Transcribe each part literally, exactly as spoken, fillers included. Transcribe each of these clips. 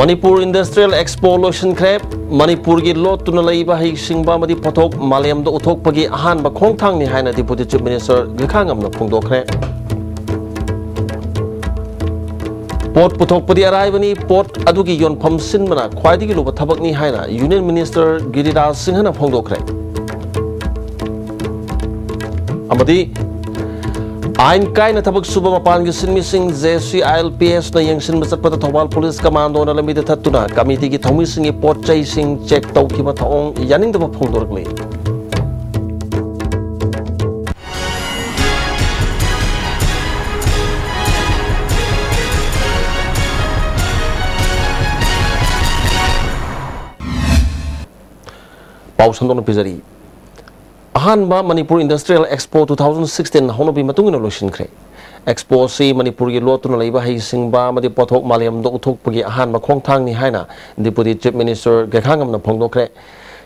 Manipur industrial expo ꯂꯣꯏꯁꯤꯟꯈ꯭ꯔꯦ꯫ ꯃꯅꯤꯄꯨꯔꯒꯤ ꯂꯣꯠꯇꯨꯅ ꯂꯩꯕ ꯍꯩꯁꯤꯡꯕ ꯑꯃꯗꯤ ꯄꯣꯠꯊꯣꯛ ꯃꯥꯂꯦꯝꯗ ꯎꯠꯊꯣꯛꯄꯒꯤ ꯑꯍꯥꯟꯕ ꯈꯣꯡꯊꯥꯡꯅꯤ ꯍꯥꯏꯅ ꯗꯤꯄꯨꯇꯤ ꯆꯤꯐ ꯃꯤꯅꯤꯁꯇꯔ ꯒꯤꯈꯥꯉꯝꯅ ꯐꯣꯡꯗꯣꯛꯈ꯭ꯔꯦ꯫ ꯄꯣꯠ ꯄꯨꯊꯣꯛꯄꯗꯤ ꯑꯔꯥꯏꯕꯅꯤ, ꯄꯣꯠ ꯑꯗꯨꯒꯤ ꯌꯣꯟꯐꯝ ꯁꯤꯟꯕꯅ ꯈ꯭ꯋꯥꯏꯗꯒꯤ ꯂꯨꯕ ꯊꯕꯛꯅꯤ ꯍꯥꯏꯅ ꯌꯨꯅꯤꯌꯟ ꯃꯤꯅꯤꯁꯇꯔ ꯒꯤꯔꯤꯔꯥꯖ ꯁꯤꯡꯍꯅ ꯐꯣꯡꯗꯣꯛꯈ꯭ꯔꯦ꯫ ꯑꯃꯗꯤ ꯑꯥꯏꯟ ꯀꯥꯏꯅ ꯊꯕꯛ ꯁꯨꯕ ꯃꯄꯥꯟꯒꯤ ꯁꯤꯟꯃꯤꯁꯤꯡ J C I L P ꯑꯦꯁꯅ ꯌꯦꯡꯁꯤꯟꯕ ꯆꯠꯄꯗ ꯊꯧꯕꯥꯜ ꯄꯨꯂꯤꯁ ꯀꯃꯥꯟꯗꯣꯅ ꯂꯝꯕꯤꯗ ꯊꯠꯇꯨꯅ ꯀꯃꯤꯇꯤꯒꯤ ꯊꯧꯃꯤꯁꯤꯡꯒꯤ ꯄꯣꯠ ꯆꯩꯁꯤꯡ ꯆꯦꯛ ꯇꯧꯈꯤꯕ ꯊꯧꯑꯣꯡ ꯌꯥꯅꯤꯡꯗꯕ ꯐꯣꯡꯗꯣꯔꯛꯂꯤ꯫ ꯄꯥꯎ ꯁꯟꯗꯣꯛꯅ ꯄꯤꯖꯔꯤ꯫ ꯑꯍꯥꯟꯕ Manipur industrial expo two thousand sixteen ꯍꯧꯅꯕꯤ ꯃꯇꯨꯡ ꯏꯟꯅ ꯂꯣꯏꯁꯤꯟꯈ꯭ꯔꯦ꯫ ꯑꯦꯛꯁꯄꯣ ꯑꯁꯤ ꯃꯅꯤꯄꯨꯔꯒꯤ ꯂꯣꯠꯇꯨꯅ ꯂꯩꯕ ꯍꯩꯁꯤꯡꯕ ꯑꯃꯗꯤ ꯄꯣꯠꯊꯣꯛ ꯃꯥꯂꯦꯝꯗ ꯎꯠꯊꯣꯛꯄꯒꯤ ꯑꯍꯥꯟꯕ ꯈꯣꯡꯊꯥꯡꯅꯤ ꯍꯥꯏꯅ ꯗꯤꯄꯨꯇꯤ ꯆꯤꯐ ꯃꯤꯅꯤꯁꯇꯔ ꯒꯦꯈꯥꯉꯝꯅ ꯐꯣꯡꯗꯣꯛꯈ꯭ꯔꯦ꯫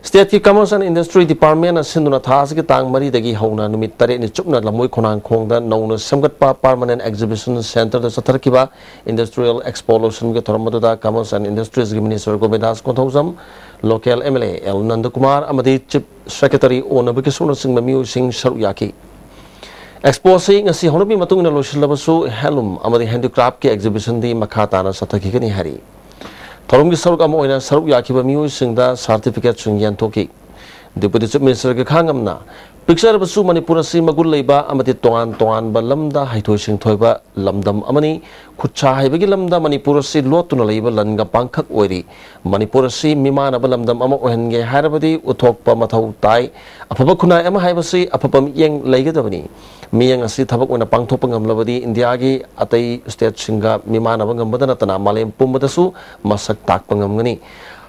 ꯁ꯭ꯇꯦꯠꯀꯤ ꯀꯃꯔꯁ ꯑꯦꯟ ꯏꯟꯗꯁꯇ꯭ꯔꯤ ꯗꯤꯄꯥꯔꯠꯃꯦꯟꯅ ꯁꯤꯟꯗꯨꯅ ꯊꯥ ꯑꯁꯤꯒꯤ ꯇꯥꯡ ꯃꯔꯤꯗꯒꯤ ꯍꯧꯅ ꯅꯨꯃꯤꯠ ꯇꯔꯦꯠꯅꯤ ꯆꯨꯞꯅ ꯂꯝꯃꯣꯏ ꯈꯣꯡꯅꯥꯡꯈꯣꯡꯗ ꯅꯧꯅ ꯁꯦꯝꯒꯠꯄ ꯄꯥꯔꯃꯅꯦꯟ ꯑꯦꯛꯖꯤꯕꯤꯁꯟ ꯁꯦꯟꯇꯔꯗ ꯆꯠꯊꯔꯛꯈꯤꯕ ꯏꯟꯗꯁꯇ꯭ꯔꯤꯌꯦꯜ ꯑꯦꯛꯁꯄꯣ ꯂꯣꯏꯁꯤꯟꯒꯤ ꯊꯧꯔꯝ ꯑꯗꯨꯗ ꯀꯃꯔꯁ ꯑꯦꯟ ꯏꯟꯗꯁꯇ꯭ꯔꯤꯁꯀꯤ minister Govindas Konthoujam, local M L A L Nandakumar ꯑꯃꯗꯤ ꯆꯤꯐ ꯁꯦꯀ꯭ꯔꯦꯇꯔꯤ ꯑꯣ ꯅꯕꯀꯤꯁꯣꯔꯅꯆꯤꯡꯕ ꯃꯤꯑꯣꯏꯁꯤꯡ ꯁꯔꯨꯛ ꯌꯥꯈꯤ꯫ ꯑꯦꯛꯁꯄꯣ ꯑꯁꯤ ꯉꯁꯤ ꯍꯧꯅꯕꯤ ꯃꯇꯨꯡ ꯏꯟꯅ ꯂꯣꯏꯁꯤꯜꯂꯕꯁꯨ, ꯍꯦꯟꯂꯨꯝ ꯑꯃꯗꯤ ꯍꯦꯟꯗꯤꯀ꯭ꯔꯥꯐꯀꯤ ꯑꯦꯛꯖꯤꯕꯤꯁꯟꯗꯤ ꯃꯈꯥ ꯇꯥꯅ ꯆꯠꯊꯈꯤꯒꯅꯤ ꯍꯥꯏꯔꯤ꯫ ꯊꯧꯔꯝꯒꯤ ꯁꯔꯨꯛ ꯑꯃ ꯑꯣꯏꯅ ꯁꯔꯨꯛ ꯌꯥꯈꯤꯕ ꯃꯤꯑꯣꯏꯁꯤꯡꯗ ꯁꯥꯔꯇꯤꯐꯤꯀꯦꯠꯁꯤꯡ ꯌꯦꯟꯊꯣꯛꯈꯤ꯫ ꯗꯤꯄꯨꯇꯤ ꯆꯤꯐ ꯃꯤꯅꯤꯁꯇꯔ ꯒꯤꯈꯥꯉꯝꯅ ꯄꯤꯛꯆꯔꯕꯁꯨ ꯃꯅꯤꯄꯨꯔ ꯑꯁꯤ ꯃꯒꯨꯟ ꯂꯩꯕ ꯑꯃꯗꯤ ꯇꯣꯉꯥꯟ ꯇꯣꯉꯥꯟꯕ ꯂꯝꯗ ꯍꯩꯊꯣꯏ ꯁꯤꯡꯊꯣꯏꯕ ꯂꯝꯗꯝ ꯑꯃꯅꯤ꯫ ꯈꯨꯠꯁꯥ ꯍꯩꯕꯒꯤ ꯂꯝꯗ ꯃꯅꯤꯄꯨꯔ ꯑꯁꯤ ꯂꯣꯠꯇꯨꯅ ꯂꯩꯕ ꯂꯟꯒ ꯄꯥꯡꯈꯛ ꯑꯣꯏꯔꯤ꯫ ꯃꯅꯤꯄꯨꯔ ꯑꯁꯤ ꯃꯤꯃꯥꯟꯅꯕ ꯂꯝꯗꯝ ꯑꯃ ꯑꯣꯏꯍꯟꯒꯦ ꯍꯥꯏꯔꯕꯗꯤ ꯎꯠꯊꯣꯛꯄ ꯃꯊꯧ ꯇꯥꯏ꯫ ꯑꯐꯕ ꯈꯨꯟꯅꯥꯏ ꯑꯃ ꯍꯥꯏꯕꯁꯤ ꯑꯐꯕ ꯃꯤꯠꯌꯦꯡ ꯂꯩꯒꯗꯕꯅꯤ꯫ ꯃꯤꯠꯌꯦꯡ ꯑꯁꯤ ꯊꯕꯛ ꯑꯣꯏꯅ ꯄꯥꯡꯊꯣꯛꯄ ꯉꯝꯂꯕꯗꯤ ꯏꯟꯗꯤꯌꯥꯒꯤ ꯑꯇꯩ ꯁ꯭ꯇꯦꯠꯁꯤꯡꯒ ꯃꯤꯃꯥꯟꯅꯕ ꯉꯝꯕꯗ ꯅꯠꯇꯅ ꯃꯥꯂꯦꯝ ꯄꯨꯝꯕꯗꯁꯨ ꯃꯁꯛ ꯇꯥꯛꯄ ꯉꯝꯒꯅꯤ꯫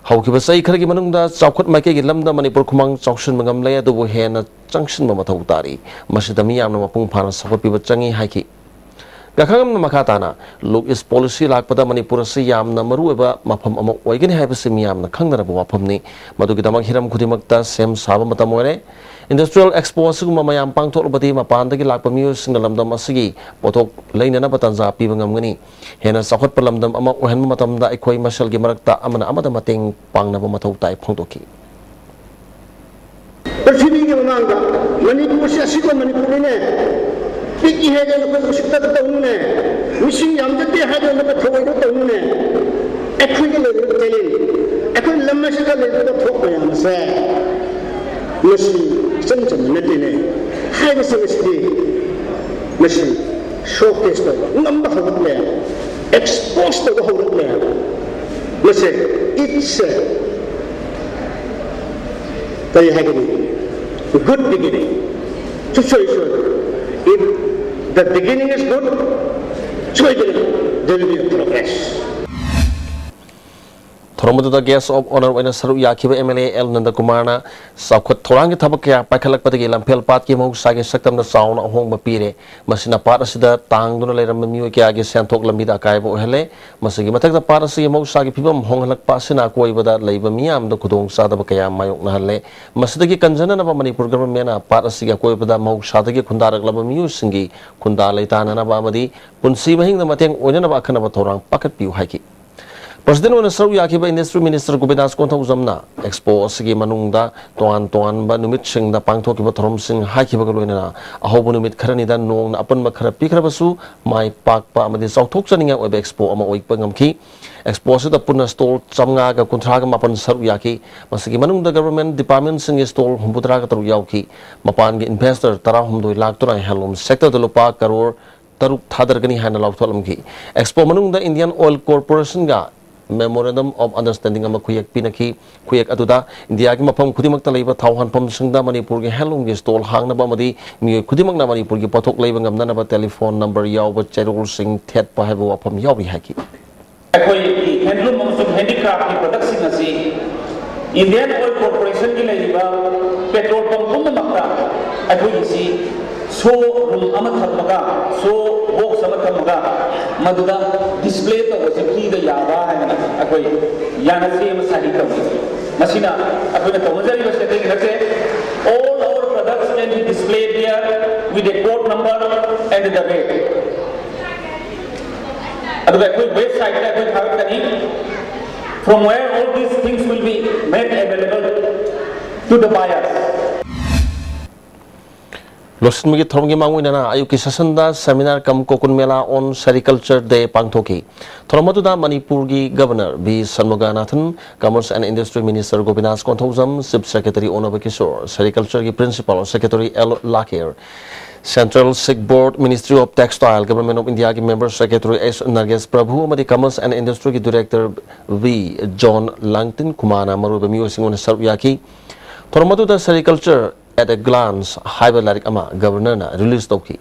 ꯍꯧꯈꯤꯕ ꯆꯍꯤ ꯈꯔꯒꯤ ꯃꯅꯨꯡꯗ ꯆꯥꯎꯈꯠ ꯃꯥꯏꯀꯩꯒꯤ ꯂꯝꯗ ꯃꯅꯤꯄꯨꯔ ꯈꯨꯃꯥꯡ ꯆꯥꯎꯁꯤꯟꯕ ꯉꯝꯂꯦ, ꯑꯗꯨꯕꯨ ꯍꯦꯟꯅ ꯆꯪꯁꯤꯟꯕ ꯃꯊꯧ ꯇꯥꯔꯤ꯫ ꯃꯁꯤꯗ ꯃꯤꯌꯥꯝꯅ ꯃꯄꯨꯡ ꯐꯥꯅ ꯁꯧꯒꯠꯄꯤꯕ ꯆꯪꯏ ꯍꯥꯏꯈꯤ꯫ ꯀꯥꯈꯪ ꯑꯃꯅ ꯃꯈꯥ ꯇꯥꯅ, Look East Policy ꯂꯥꯛꯄꯗ ꯃꯅꯤꯄꯨꯔ ꯑꯁꯤ ꯌꯥꯝꯅ ꯃꯔꯨꯑꯣꯏꯕ ꯃꯐꯝ ꯑꯃ ꯑꯣꯏꯒꯅꯤ ꯍꯥꯏꯕꯁꯤ ꯃꯤꯌꯥꯝꯅ ꯈꯪꯅꯔꯕ ꯋꯥꯐꯝꯅꯤ꯫ ꯃꯗꯨꯒꯤꯗꯃꯛ ꯍꯤꯔꯝ ꯈꯨꯗꯤꯡꯃꯛꯇ ꯁꯦꯝ ꯁꯥꯕ ꯃꯇꯝ ꯑꯣꯏꯔꯦ꯫ Industrial Expo ꯑꯁꯤꯒꯨꯝꯕ ꯃꯌꯥꯝ ꯄꯥꯡꯊꯣꯛꯂꯕꯗꯤ ꯃꯄꯥꯟꯗꯒꯤ ꯂꯥꯛꯄ ꯃꯤꯑꯣꯏꯁꯤꯡꯅ ꯂꯝꯗꯝ ꯑꯁꯤꯒꯤ ꯄꯣꯠꯊꯣꯛ ꯂꯩꯅꯅꯕ ꯇꯥꯟꯖꯥ ꯄꯤꯕ ꯉꯝꯒꯅꯤ꯫ ꯍꯦꯟꯅ ꯆꯥꯎꯈꯠꯄ ꯂꯝꯗꯝ ꯑꯃ ꯑꯣꯏꯍꯟꯕ ꯃꯇꯝꯗ ꯑꯩꯈꯣꯏ ꯃꯁꯦꯜꯒꯤ ꯃꯔꯛꯇ ꯑꯃꯅ ꯑꯃꯗ ꯃꯇꯦꯡ ꯄꯥꯡꯅꯕ ꯃꯊꯧ ꯇꯥꯏ ꯐꯣꯡꯗꯣꯛꯈꯤ꯫ ꯄ꯭ꯔꯤꯊꯤꯕꯤꯒꯤ ꯃꯃꯥꯡꯗ ꯃꯅꯤꯄꯨꯔꯁꯤ ꯑꯁꯤꯕ ꯃꯅꯤꯄꯨꯔꯅꯤꯅꯦ, ꯄꯤꯛꯏ ꯍꯥꯏꯗꯅ ꯑꯩꯈꯣꯏ ꯎꯁꯤꯠꯇꯕ ꯇꯧꯅꯨꯅꯦ, ꯃꯤꯁꯤꯡ ꯌꯥꯝꯖꯗꯦ ꯍꯥꯏꯗꯅ ꯊꯑꯣꯏꯗ ꯇꯧꯅꯨꯅꯦ꯫ ꯑꯩꯈꯣꯏꯗ ꯂꯩꯔꯤꯕ talent, ꯑꯩꯈꯣꯏ ꯂꯝ ꯑꯁꯤꯗ ꯂꯩꯔꯤꯕ ꯄꯣꯠ ꯃꯌꯥꯝ ꯑꯁꯦ ꯃꯁꯤ ꯏꯆꯝ ꯆꯝꯕ ꯅꯠꯇꯦꯅꯦ꯫ ꯍꯥꯏꯕꯁꯤꯡ ꯑꯁꯤꯗꯤ ꯃꯁꯤ showcase ꯇꯧꯕ ꯉꯝꯕ ꯍꯧꯔꯛꯂꯦ, expose ꯇꯧꯕ ꯍꯧꯔꯛꯂꯦ꯫ ꯃꯁꯤ it's a ꯀꯔꯤ ꯍꯥꯏꯒꯅꯤ? Good beginning. ꯁꯨꯡꯁꯣꯏ ꯁꯣꯏꯗꯅ, if the beginning is good, ꯁꯣꯏꯗꯅ there will be a progress. ꯊꯧꯔꯝ ꯑꯗꯨꯗ Guest of Honour ꯑꯣꯏꯅ ꯁꯔꯨꯛ ꯌꯥꯈꯤꯕ MLA ꯑꯦꯜ ꯅꯟꯗꯀꯨꯃꯥꯔꯅ ꯆꯥꯎꯈꯠ ꯊꯧꯔꯥꯡꯒꯤ ꯊꯕꯛ ꯀꯌꯥ ꯄꯥꯏꯈꯠꯂꯛꯄꯗꯒꯤ ꯂꯝꯐꯦꯜ ꯄꯥꯠꯀꯤ ꯃꯍꯧꯁꯥꯒꯤ ꯁꯛꯇꯝꯗ ꯆꯥꯎꯅ ꯑꯍꯣꯡꯕ ꯄꯤꯔꯦ꯫ ꯃꯁꯤꯅ ꯄꯥꯠ ꯑꯁꯤꯗ ꯇꯥꯡꯗꯨꯅ ꯂꯩꯔꯝꯕ ꯃꯤꯑꯣꯏ ꯀꯌꯥꯒꯤ ꯁꯦꯟꯊꯣꯛ ꯂꯝꯕꯤꯗ ꯑꯀꯥꯏꯕ ꯑꯣꯏꯍꯜꯂꯦ꯫ ꯃꯁꯤꯒꯤ ꯃꯊꯛꯇ ꯄꯥꯠ ꯑꯁꯤꯒꯤ ꯃꯍꯧꯁꯥꯒꯤ ꯐꯤꯕꯝ ꯍꯣꯡꯍꯜꯂꯛꯄ ꯑꯁꯤꯅ ꯑꯀꯣꯏꯕꯗ ꯂꯩꯕ ꯃꯤꯌꯥꯝꯗ ꯈꯨꯗꯣꯡꯆꯥꯗꯕ ꯀꯌꯥ ꯃꯥꯌꯣꯛꯅꯍꯜꯂꯦ꯫ ꯃꯁꯤꯗꯒꯤ ꯀꯟꯖꯅꯅꯕ ꯃꯅꯤꯄꯨꯔ ꯒꯚꯔꯟꯃꯦꯟꯅ ꯄꯥꯠ ꯑꯁꯤꯒꯤ ꯑꯀꯣꯏꯕꯗ ꯃꯍꯧꯁꯥꯗꯒꯤ ꯈꯨꯟꯗꯥꯔꯛꯂꯕ ꯃꯤꯑꯣꯏꯁꯤꯡꯒꯤ ꯈꯨꯟꯗꯥ ꯂꯩꯇꯥꯅꯅꯕ ꯑꯃꯗꯤ ꯄꯨꯟꯁꯤ ꯃꯍꯤꯡꯗ ꯃꯇꯦꯡ ꯑꯣꯏꯅꯅꯕ ꯑꯈꯟꯅꯕ ꯊꯧꯔꯥꯡ ꯄꯥꯏꯈꯠꯄꯤꯌꯨ ꯍꯥꯏꯈꯤ꯫ President ꯑꯣꯏꯅ ꯁꯔꯨꯛ ꯌꯥꯈꯤꯕ Industry Minister ꯒꯣꯕꯤꯟꯗꯥꯁ ꯀꯣꯟꯊꯧꯖꯝꯅ Expo ꯑꯁꯤꯒꯤ ꯃꯅꯨꯡꯗ ꯇꯣꯉꯥꯟ ꯇꯣꯉꯥꯟꯕ ꯅꯨꯃꯤꯠꯁꯤꯡꯗ ꯄꯥꯡꯊꯣꯛꯈꯤꯕ ꯊꯧꯔꯝꯁꯤꯡ ꯍꯥꯏꯈꯤꯕꯒ ꯂꯣꯏꯅꯅ ꯑꯍꯧꯕ ꯅꯨꯃꯤꯠ ꯈꯔꯅꯤꯗ ꯅꯣꯡꯅ ꯑꯄꯟꯕ ꯈꯔ ꯄꯤꯈ꯭ꯔꯕꯁꯨ ꯃꯥꯏ ꯄꯥꯛꯄ ꯑꯃꯗꯤ ꯆꯥꯎꯊꯣꯛꯆꯅꯤꯡꯉꯥꯏ ꯑꯣꯏꯕ Expo ꯑꯃ ꯑꯣꯏꯕ ꯉꯝꯈꯤ꯫ Expo ꯑꯁꯤꯗ ꯄꯨꯟꯅ stall ꯆꯥꯝꯃꯉꯥꯒ ꯀꯨꯟꯊ꯭ꯔꯥꯒ ꯃꯥꯄꯟ ꯁꯔꯨꯛ ꯌꯥꯈꯤ꯫ ꯃꯁꯤꯒꯤ ꯃꯅꯨꯡꯗ government departmentꯁꯤꯡꯒꯤ stall ꯍꯨꯝꯐꯨꯇꯔꯥꯒ ꯇꯔꯨꯛ ꯌꯥꯎꯈꯤ꯫ ꯃꯄꯥꯟꯒꯤ investor ꯇꯔꯥꯍꯨꯝꯗꯣꯏ ꯂꯥꯛꯇꯨꯅ handloom sectorꯗ ꯂꯨꯄꯥ ꯀꯔꯣꯔ ꯇꯔꯨꯛ ꯊꯥꯗꯔꯒꯅꯤ ꯍꯥꯏꯅ ꯂꯥꯎꯊꯣꯛꯂꯝꯈꯤ꯫ Expo ꯃꯅꯨꯡꯗ Indian Oil Corporationꯒ Memorandum of Understanding ꯑꯃ ꯈꯨꯌꯦꯛ ꯄꯤꯅꯈꯤ꯫ ꯈꯨꯌꯦꯛ ꯑꯗꯨꯗ ꯏꯟꯗꯤꯌꯥꯒꯤ ꯃꯐꯝ ꯈꯨꯗꯤꯡꯃꯛꯇ ꯂꯩꯕ ꯊꯥꯎ ꯍꯥꯟꯐꯝꯁꯤꯡꯗ ꯃꯅꯤꯄꯨꯔꯒꯤ handloomꯒꯤ stall ꯍꯥꯡꯅꯕ ꯑꯃꯗꯤ ꯃꯤꯑꯣꯏ ꯈꯨꯗꯤꯡꯃꯛꯅ ꯃꯅꯤꯄꯨꯔꯒꯤ ꯄꯣꯠꯊꯣꯛ ꯂꯩꯕ ꯉꯝꯅꯅꯕ telephone number ꯌꯥꯎꯕ ꯆꯦꯔꯣꯜꯁꯤꯡ ꯊꯦꯠꯄ ꯍꯥꯏꯕ ꯋꯥꯐꯝ ꯌꯥꯎꯔꯤ ꯍꯥꯏꯈꯤ꯫ ꯑꯩꯈꯣꯏꯒꯤ handloom ꯑꯃꯁꯨꯡ handicraftꯀꯤ productꯁꯤꯡ ꯑꯁꯤ Indian Oil Corporationꯒꯤ ꯂꯩꯔꯤꯕ petrol pump ꯄꯨꯝꯅꯃꯛꯇ ꯑꯩꯈꯣꯏꯒꯤꯁꯤ ꯁꯣ ꯔꯨꯝ ꯑꯃ ꯊꯝꯃꯒ, ꯁꯣ ꯕꯣꯛꯁ ꯑꯃ ꯊꯝꯃꯒ, ꯃꯗꯨꯗ ꯗꯤꯁꯄ꯭ꯂꯦ ꯇꯧꯕꯁꯦ ꯐ꯭ꯔꯤꯗ ꯌꯥꯕ ꯍꯥꯏꯗꯅ ꯑꯩꯈꯣꯏ ꯌꯥꯅꯁꯦ ꯑꯃ ꯁꯥꯏꯟ ꯇꯧꯏ꯫ ꯃꯁꯤꯅ ꯑꯩꯈꯣꯏꯅ ꯇꯧꯅꯖꯔꯤꯕꯁꯦ ꯑꯇꯩꯒꯤ ꯅꯠꯇꯦ, all our products can be displayed there with a code number and the rate. ꯑꯗꯨꯒ ꯑꯩꯈꯣꯏ ꯋꯦꯕꯁꯥꯏꯠꯇ ꯑꯩꯈꯣꯏ ꯊꯥꯒꯠꯀꯅꯤ, from where all these things will be made available to the buyers. ꯂꯣꯏꯁꯤꯟꯕꯒꯤ ꯊꯧꯔꯝꯒꯤ ꯃꯥꯡꯑꯣꯏꯅꯅ ꯑꯌꯨꯛꯀꯤ ꯁꯦꯁꯟꯗ seminar cum coconut mela on sericulture day ꯄꯥꯡꯊꯣꯛꯈꯤ꯫ ꯊꯧꯔꯝ ꯑꯗꯨꯗ ꯃꯅꯤꯄꯨꯔꯒꯤ Governor V ꯁꯟꯃꯨꯒꯥꯅꯥꯊꯟ, Commerce and Industry Minister Gopinath Konthoujam, Chief Secretary ꯑꯣꯅꯕ Kishore, Sericultureꯒꯤ Principal Secretary L ꯂꯥꯀꯤꯔ, Central Silk Board, Ministry of Textile, Government of Indiaꯒꯤ Member Secretary S ꯅꯔꯒꯦꯁ ꯄ꯭ꯔꯚꯨ ꯑꯃꯗꯤ Commerce and Industryꯒꯤ Director V John Langtin ꯀꯨꯃꯥꯔꯅ ꯃꯔꯨꯑꯣꯏꯕ ꯃꯤꯑꯣꯏꯁꯤꯡ ꯑꯣꯏꯅ ꯁꯔꯨꯛ ꯌꯥꯈꯤ꯫ ꯊꯧꯔꯝ ꯑꯗꯨꯗ Sericulture at a Glance ꯍꯥꯏꯕ ꯂꯥꯏꯔꯤꯛ ꯑꯃ Governorꯅ release ꯇꯧꯈꯤ꯫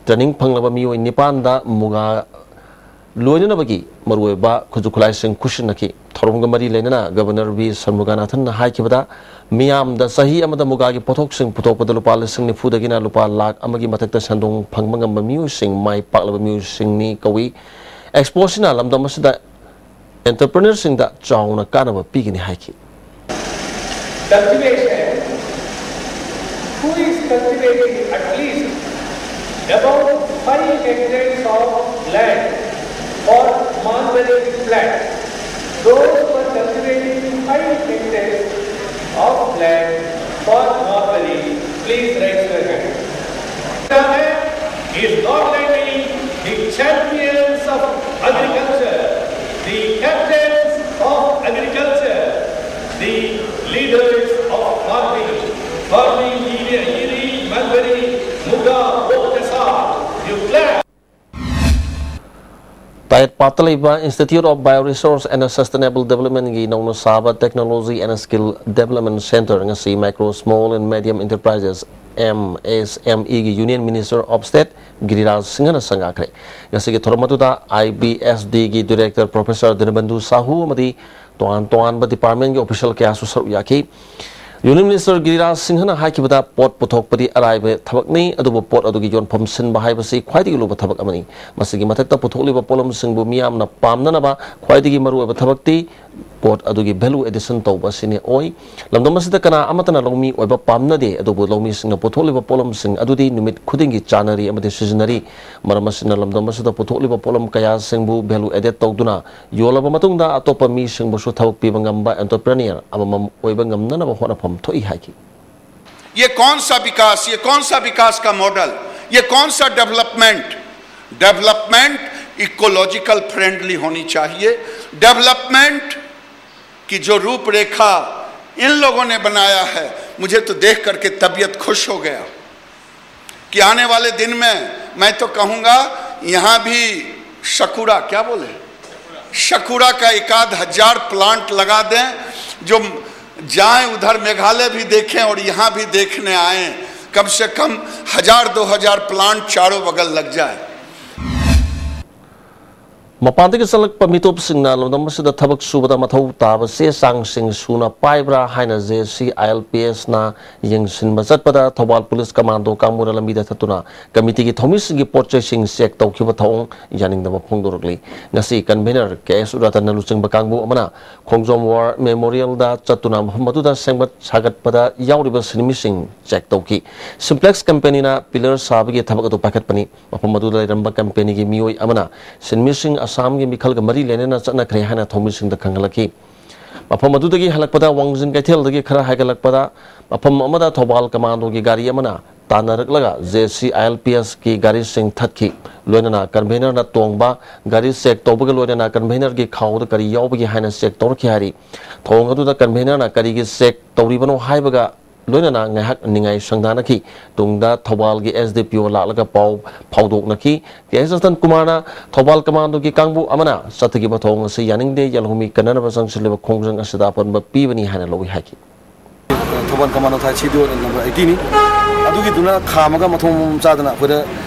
Training ꯐꯪꯂꯕ ꯃꯤꯑꯣꯏ ꯅꯤꯄꯥꯟꯗ ꯃꯨꯒꯥ ꯂꯣꯏꯅꯅꯕꯒꯤ ꯃꯔꯨꯑꯣꯏꯕ ꯈꯨꯠꯁꯨ ꯈꯨꯠꯂꯥꯏꯁꯤꯡ ꯈꯨꯠꯁꯤꯟꯅꯈꯤ꯫ ꯊꯧꯔꯝꯒ ꯃꯔꯤ ꯂꯩꯅꯅ Governor V ꯁꯟꯃꯨꯒꯥꯅꯥꯊꯟꯅ ꯍꯥꯏꯈꯤꯕꯗ, ꯃꯤꯌꯥꯝꯗ ꯆꯍꯤ ꯑꯃꯗ ꯃꯨꯒꯥꯒꯤ ꯄꯣꯠꯊꯣꯛꯁꯤꯡ ꯄꯨꯊꯣꯛꯄꯗ ꯂꯨꯄꯥ ꯂꯤꯁꯤꯡ ꯅꯤꯐꯨꯗꯒꯤꯅ ꯂꯨꯄꯥ ꯂꯥꯈ ꯑꯃꯒꯤ ꯃꯊꯛꯇ ꯁꯦꯟꯗꯣꯡ ꯐꯪꯕ ꯉꯝꯕ ꯃꯤꯑꯣꯏꯁꯤꯡ ꯃꯥꯏ ꯄꯥꯛꯂꯕ ꯃꯤꯑꯣꯏꯁꯤꯡꯅꯤ ꯀꯧꯏ꯫ Expoꯁꯤꯅ ꯂꯝꯗꯝ ꯑꯁꯤꯗ entrepreneurꯁꯤꯡꯗ ꯆꯥꯎꯅ ꯀꯥꯟꯅꯕ ꯄꯤꯒꯅꯤ ꯍꯥꯏꯈꯤ꯫ Cultivation, who is cultivating at least about five hectares of land for mulberry plants? Those who are cultivating five hectares of land for mulberry, please raise your hand. Is not only the champions of agriculture, the captains of agriculture, the leaders of farming, farming, Yiri, Mulberry, Muga, Woktasar, you clap. ꯇꯥꯌꯦꯠꯄꯥꯠꯇ ꯂꯩꯕ Institute of Bioresource and Sustainable Developmentꯒꯤ ꯅꯧꯅ ꯁꯥꯕ Technology and Skill Development Centre ꯉꯁꯤ Micro, Small and Medium Enterprises, MSMEꯒꯤ Union Minister of State ꯒꯤꯔꯤꯔꯥꯖ ꯁꯤꯡꯍꯅ ꯁꯪꯒꯥꯈ꯭ꯔꯦ꯫ ꯉꯁꯤꯒꯤ ꯊꯧꯔꯝ ꯑꯗꯨꯗ IBSDꯒꯤ Director Professor ꯗꯤꯅꯕꯟꯙꯨ Shahu ꯑꯃꯗꯤ ꯇꯣꯉꯥꯟ ꯇꯣꯉꯥꯟꯕ departmentꯀꯤ official ꯀꯌꯥꯁꯨ ꯁꯔꯨꯛ ꯌꯥꯈꯤ꯫ ꯌꯨꯅꯤꯌꯟ ꯃꯤꯅꯤꯁꯇꯔ ꯒꯤꯔꯤꯔꯥꯖ ꯁꯤꯡꯍꯅ ꯍꯥꯏꯈꯤꯕꯗ, ꯄꯣꯠ ꯄꯨꯊꯣꯛꯄꯗꯤ ꯑꯔꯥꯏꯕ ꯊꯕꯛꯅꯤ, ꯑꯗꯨꯕꯨ ꯄꯣꯠ ꯑꯗꯨꯒꯤ ꯌꯣꯟꯐꯝ ꯁꯤꯟꯕ ꯍꯥꯏꯕꯁꯤ ꯈ꯭ꯋꯥꯏꯗꯒꯤ ꯂꯨꯕ ꯊꯕꯛ ꯑꯃꯅꯤ꯫ ꯃꯁꯤꯒꯤ ꯃꯊꯛꯇ, ꯄꯨꯊꯣꯛꯂꯤꯕ ꯄꯣꯠꯂꯝꯁꯤꯡꯕꯨ ꯃꯤꯌꯥꯝꯅ ꯄꯥꯝꯅꯅꯕ ꯈ꯭ꯋꯥꯏꯗꯒꯤ ꯃꯔꯨꯑꯣꯏꯕ ꯊꯕꯛꯇꯤ ꯄꯣꯠ ꯑꯗꯨꯒꯤ value addition ꯇꯧꯕ ꯑꯁꯤꯅꯤ ꯑꯣꯏ꯫ ꯂꯝꯗꯝ ꯑꯁꯤꯗ ꯀꯅꯥ ꯑꯃꯠꯇꯅ ꯂꯧꯃꯤ ꯑꯣꯏꯕ ꯄꯥꯝꯅꯗꯦ, ꯑꯗꯨꯕꯨ ꯂꯧꯃꯤꯁꯤꯡꯅ ꯄꯨꯊꯣꯛꯂꯤꯕ ꯄꯣꯠꯂꯝꯁꯤꯡ ꯑꯗꯨꯗꯤ ꯅꯨꯃꯤꯠ ꯈꯨꯗꯤꯡꯒꯤ ꯆꯥꯅꯔꯤ ꯑꯃꯗꯤ ꯁꯤꯖꯤꯟꯅꯔꯤ꯫ ꯃꯔꯝ ꯑꯁꯤꯅ, ꯂꯝꯗꯝ ꯑꯁꯤꯗ ꯄꯨꯊꯣꯛꯂꯤꯕ ꯄꯣꯠꯂꯝ ꯀꯌꯥꯁꯤꯡꯕꯨ value added ꯇꯧꯗꯨꯅ ꯌꯣꯜꯂꯕ ꯃꯇꯨꯡꯗ, ꯑꯇꯣꯞꯄ ꯃꯤꯁꯤꯡꯕꯨꯁꯨ ꯊꯕꯛ ꯄꯤꯕ ꯉꯝꯕ entrepreneur ꯑꯃꯃꯝ ꯑꯣꯏꯕ ꯉꯝꯅꯅꯕ ꯍꯣꯠꯅꯐꯝ ꯊꯣꯛꯏ ꯍꯥꯏꯈꯤ꯫ ये कौन सा विकास, ये कौन सा विकास का मॉडल, ये कौन सा डेवलपमेंट? डेवलपमेंट इकोलॉजिकल फ्रेंडली होनी चाहिए। डेवलपमेंट की जो रूपरेखा इन लोगों ने बनाया है, मुझे तो देख करके तबीयत खुश हो गया कि आने वाले दिन में मैं तो कहूँगा, यहाँ भी शकुरा, क्या बोले, शकुरा का एक आध हजार प्लांट लगा दें, जो जाएं उधर मेघालय भी देखें और यहाँ भी देखने आएं। कम से कम हजार दो हजार प्लांट चारों बगल लग जाए। ꯃꯄꯥꯟꯗꯒꯤ ꯆꯪꯂꯛꯄ ꯃꯤꯇꯣꯞꯁꯤꯡꯅ ꯂꯝꯗꯝ ꯑꯁꯤꯗ ꯊꯕꯛ ꯁꯨꯕꯗ ꯃꯊꯧ ꯇꯥꯕ ꯆꯦ ꯆꯥꯡꯁꯤꯡ ꯁꯨꯅ ꯄꯥꯏꯕ꯭ꯔꯥ ꯍꯥꯏꯅ J C I L P ꯑꯦꯁꯅ ꯌꯦꯡꯁꯤꯟꯕ ꯆꯠꯄꯗ, ꯊꯧꯕꯥꯜ ꯄꯨꯂꯤꯁ ꯀꯃꯥꯟꯗꯣ ꯀꯥꯡꯕꯨꯅ ꯂꯝꯕꯤꯗ ꯊꯠꯇꯨꯅ ꯀꯃꯤꯇꯤꯒꯤ ꯊꯧꯃꯤꯁꯤꯡꯒꯤ ꯄꯣꯠ ꯆꯩꯁꯤꯡ ꯆꯦꯛ ꯇꯧꯈꯤꯕ ꯊꯧꯑꯣꯡ ꯌꯥꯅꯤꯡꯗꯕ ꯐꯣꯡꯗꯣꯔꯛꯂꯤ꯫ ꯉꯁꯤ ꯀꯟꯚꯦꯅꯔ ꯀꯦ ꯑꯦꯁ ꯔꯇꯟꯅ ꯂꯨꯆꯤꯡꯕ ꯀꯥꯡꯕꯨ ꯑꯃꯅ ꯈꯣꯡꯖꯣꯝ ꯋꯥꯔ ꯃꯦꯃꯣꯔꯤꯌꯦꯜꯗ ꯆꯠꯇꯨꯅ ꯃꯐꯝ ꯑꯗꯨꯗ ꯁꯦꯝꯒꯠ ꯁꯥꯒꯠꯄꯗ ꯌꯥꯎꯔꯤꯕ ꯁꯤꯟꯃꯤꯁꯤꯡ ꯆꯦꯛ ꯇꯧꯈꯤ꯫ ꯁꯤꯝꯄ꯭ꯂꯦꯛꯁ ꯀꯝꯄꯦꯅꯤꯅ ꯄꯤꯂꯔ ꯁꯥꯕꯒꯤ ꯊꯕꯛ ꯑꯗꯨ ꯄꯥꯏꯈꯠꯄꯅꯤ꯫ ꯃꯐꯝ ꯑꯗꯨꯗ ꯂꯩꯔꯝꯕ ꯀꯝꯄꯦꯅꯤꯒꯤ ꯃꯤꯑꯣꯏ ꯑꯃꯅ ꯁꯤꯟꯃꯤꯁꯤꯡ ꯑꯁꯥꯝꯒꯤ ꯃꯤꯈꯜꯒ ꯃꯔꯤ ꯂꯩꯅꯅ ꯆꯠꯅꯈ꯭ꯔꯦ ꯍꯥꯏꯅ ꯊꯧꯃꯤꯁꯤꯡꯗ ꯈꯪꯍꯜꯂꯛꯈꯤ꯫ ꯃꯐꯝ ꯑꯗꯨꯗꯒꯤ ꯍꯜꯂꯛꯄꯗ ꯋꯥꯡꯖꯤꯡ ꯀꯩꯊꯦꯜꯗꯒꯤ ꯈꯔ ꯍꯥꯏꯒꯠꯂꯛꯄꯗ ꯃꯐꯝ ꯑꯃꯗ ꯊꯧꯕꯥꯜ ꯀꯃꯥꯟꯗꯣꯒꯤ ꯒꯥꯔꯤ ꯑꯃꯅ ꯇꯥꯟꯅꯔꯛꯂꯒ J C I L P ꯑꯦꯁꯀꯤ ꯒꯥꯔꯤꯁꯤꯡ ꯊꯠꯈꯤ꯫ ꯂꯣꯏꯅꯅ ꯀꯟꯚꯦꯅꯔꯅ ꯇꯣꯡꯕ ꯒꯥꯔꯤ ꯆꯦꯛ ꯇꯧꯕꯒ ꯂꯣꯏꯅꯅ ꯀꯟꯚꯦꯅꯔꯒꯤ ꯈꯥꯎꯗ ꯀꯔꯤ ꯌꯥꯎꯕꯒꯦ ꯍꯥꯏꯅ ꯆꯦꯛ ꯇꯧꯔꯛꯈꯤ ꯍꯥꯏꯔꯤ꯫ ꯊꯧꯑꯣꯡ ꯑꯗꯨꯗ ꯀꯟꯚꯦꯅꯔꯅ ꯀꯔꯤꯒꯤ ꯆꯦꯛ ꯇꯧꯔꯤꯕꯅꯣ ꯍꯥꯏꯕꯒ ꯂꯣꯏꯅꯅ ꯉꯥꯏꯍꯥꯛ ꯅꯤꯡꯉꯥꯏ ꯁꯪꯗꯥꯅꯈꯤ꯫ ꯇꯨꯡꯗ ꯊꯧꯕꯥꯜꯒꯤ ꯑꯦꯁ ꯗꯤ ꯄꯤ ꯑꯣ ꯂꯥꯛꯂꯒ ꯄꯥꯎ ꯐꯥꯎꯗꯣꯛꯅꯈꯤ꯫ ꯀꯦ ꯑꯦꯁ ꯔꯇꯟ ꯀꯨꯃꯥꯔꯅ ꯊꯧꯕꯥꯜ ꯀꯃꯥꯟꯗꯣꯒꯤ ꯀꯥꯡꯕꯨ ꯑꯃꯅ ꯆꯠꯊꯈꯤꯕ ꯊꯧꯑꯣꯡ ꯑꯁꯤ ꯌꯥꯅꯤꯡꯗꯦ, ꯌꯦꯜꯍꯧꯃꯤ ꯀꯟꯅꯅꯕ ꯆꯪꯁꯤꯜꯂꯤꯕ ꯈꯣꯡꯖꯪ ꯑꯁꯤꯗ ꯑꯄꯟꯕ ꯄꯤꯕꯅꯤ ꯍꯥꯏꯅ ꯂꯧꯏ ꯍꯥꯏꯈꯤ꯫ ꯊꯧꯕꯥꯜ ꯀꯃꯥꯟꯗꯣ ꯊꯥꯏ ꯁꯤ ꯗꯤ ꯑꯣ ꯅꯝꯕꯔ ꯑꯩꯠꯇꯤꯅꯤ꯫ ꯑꯗꯨꯒꯤꯗꯨꯅ ꯈꯥꯝꯃꯒ ꯃꯊꯣꯡ ꯃꯔꯝ ꯆꯥꯗꯅ ꯑꯩꯈꯣꯏꯗ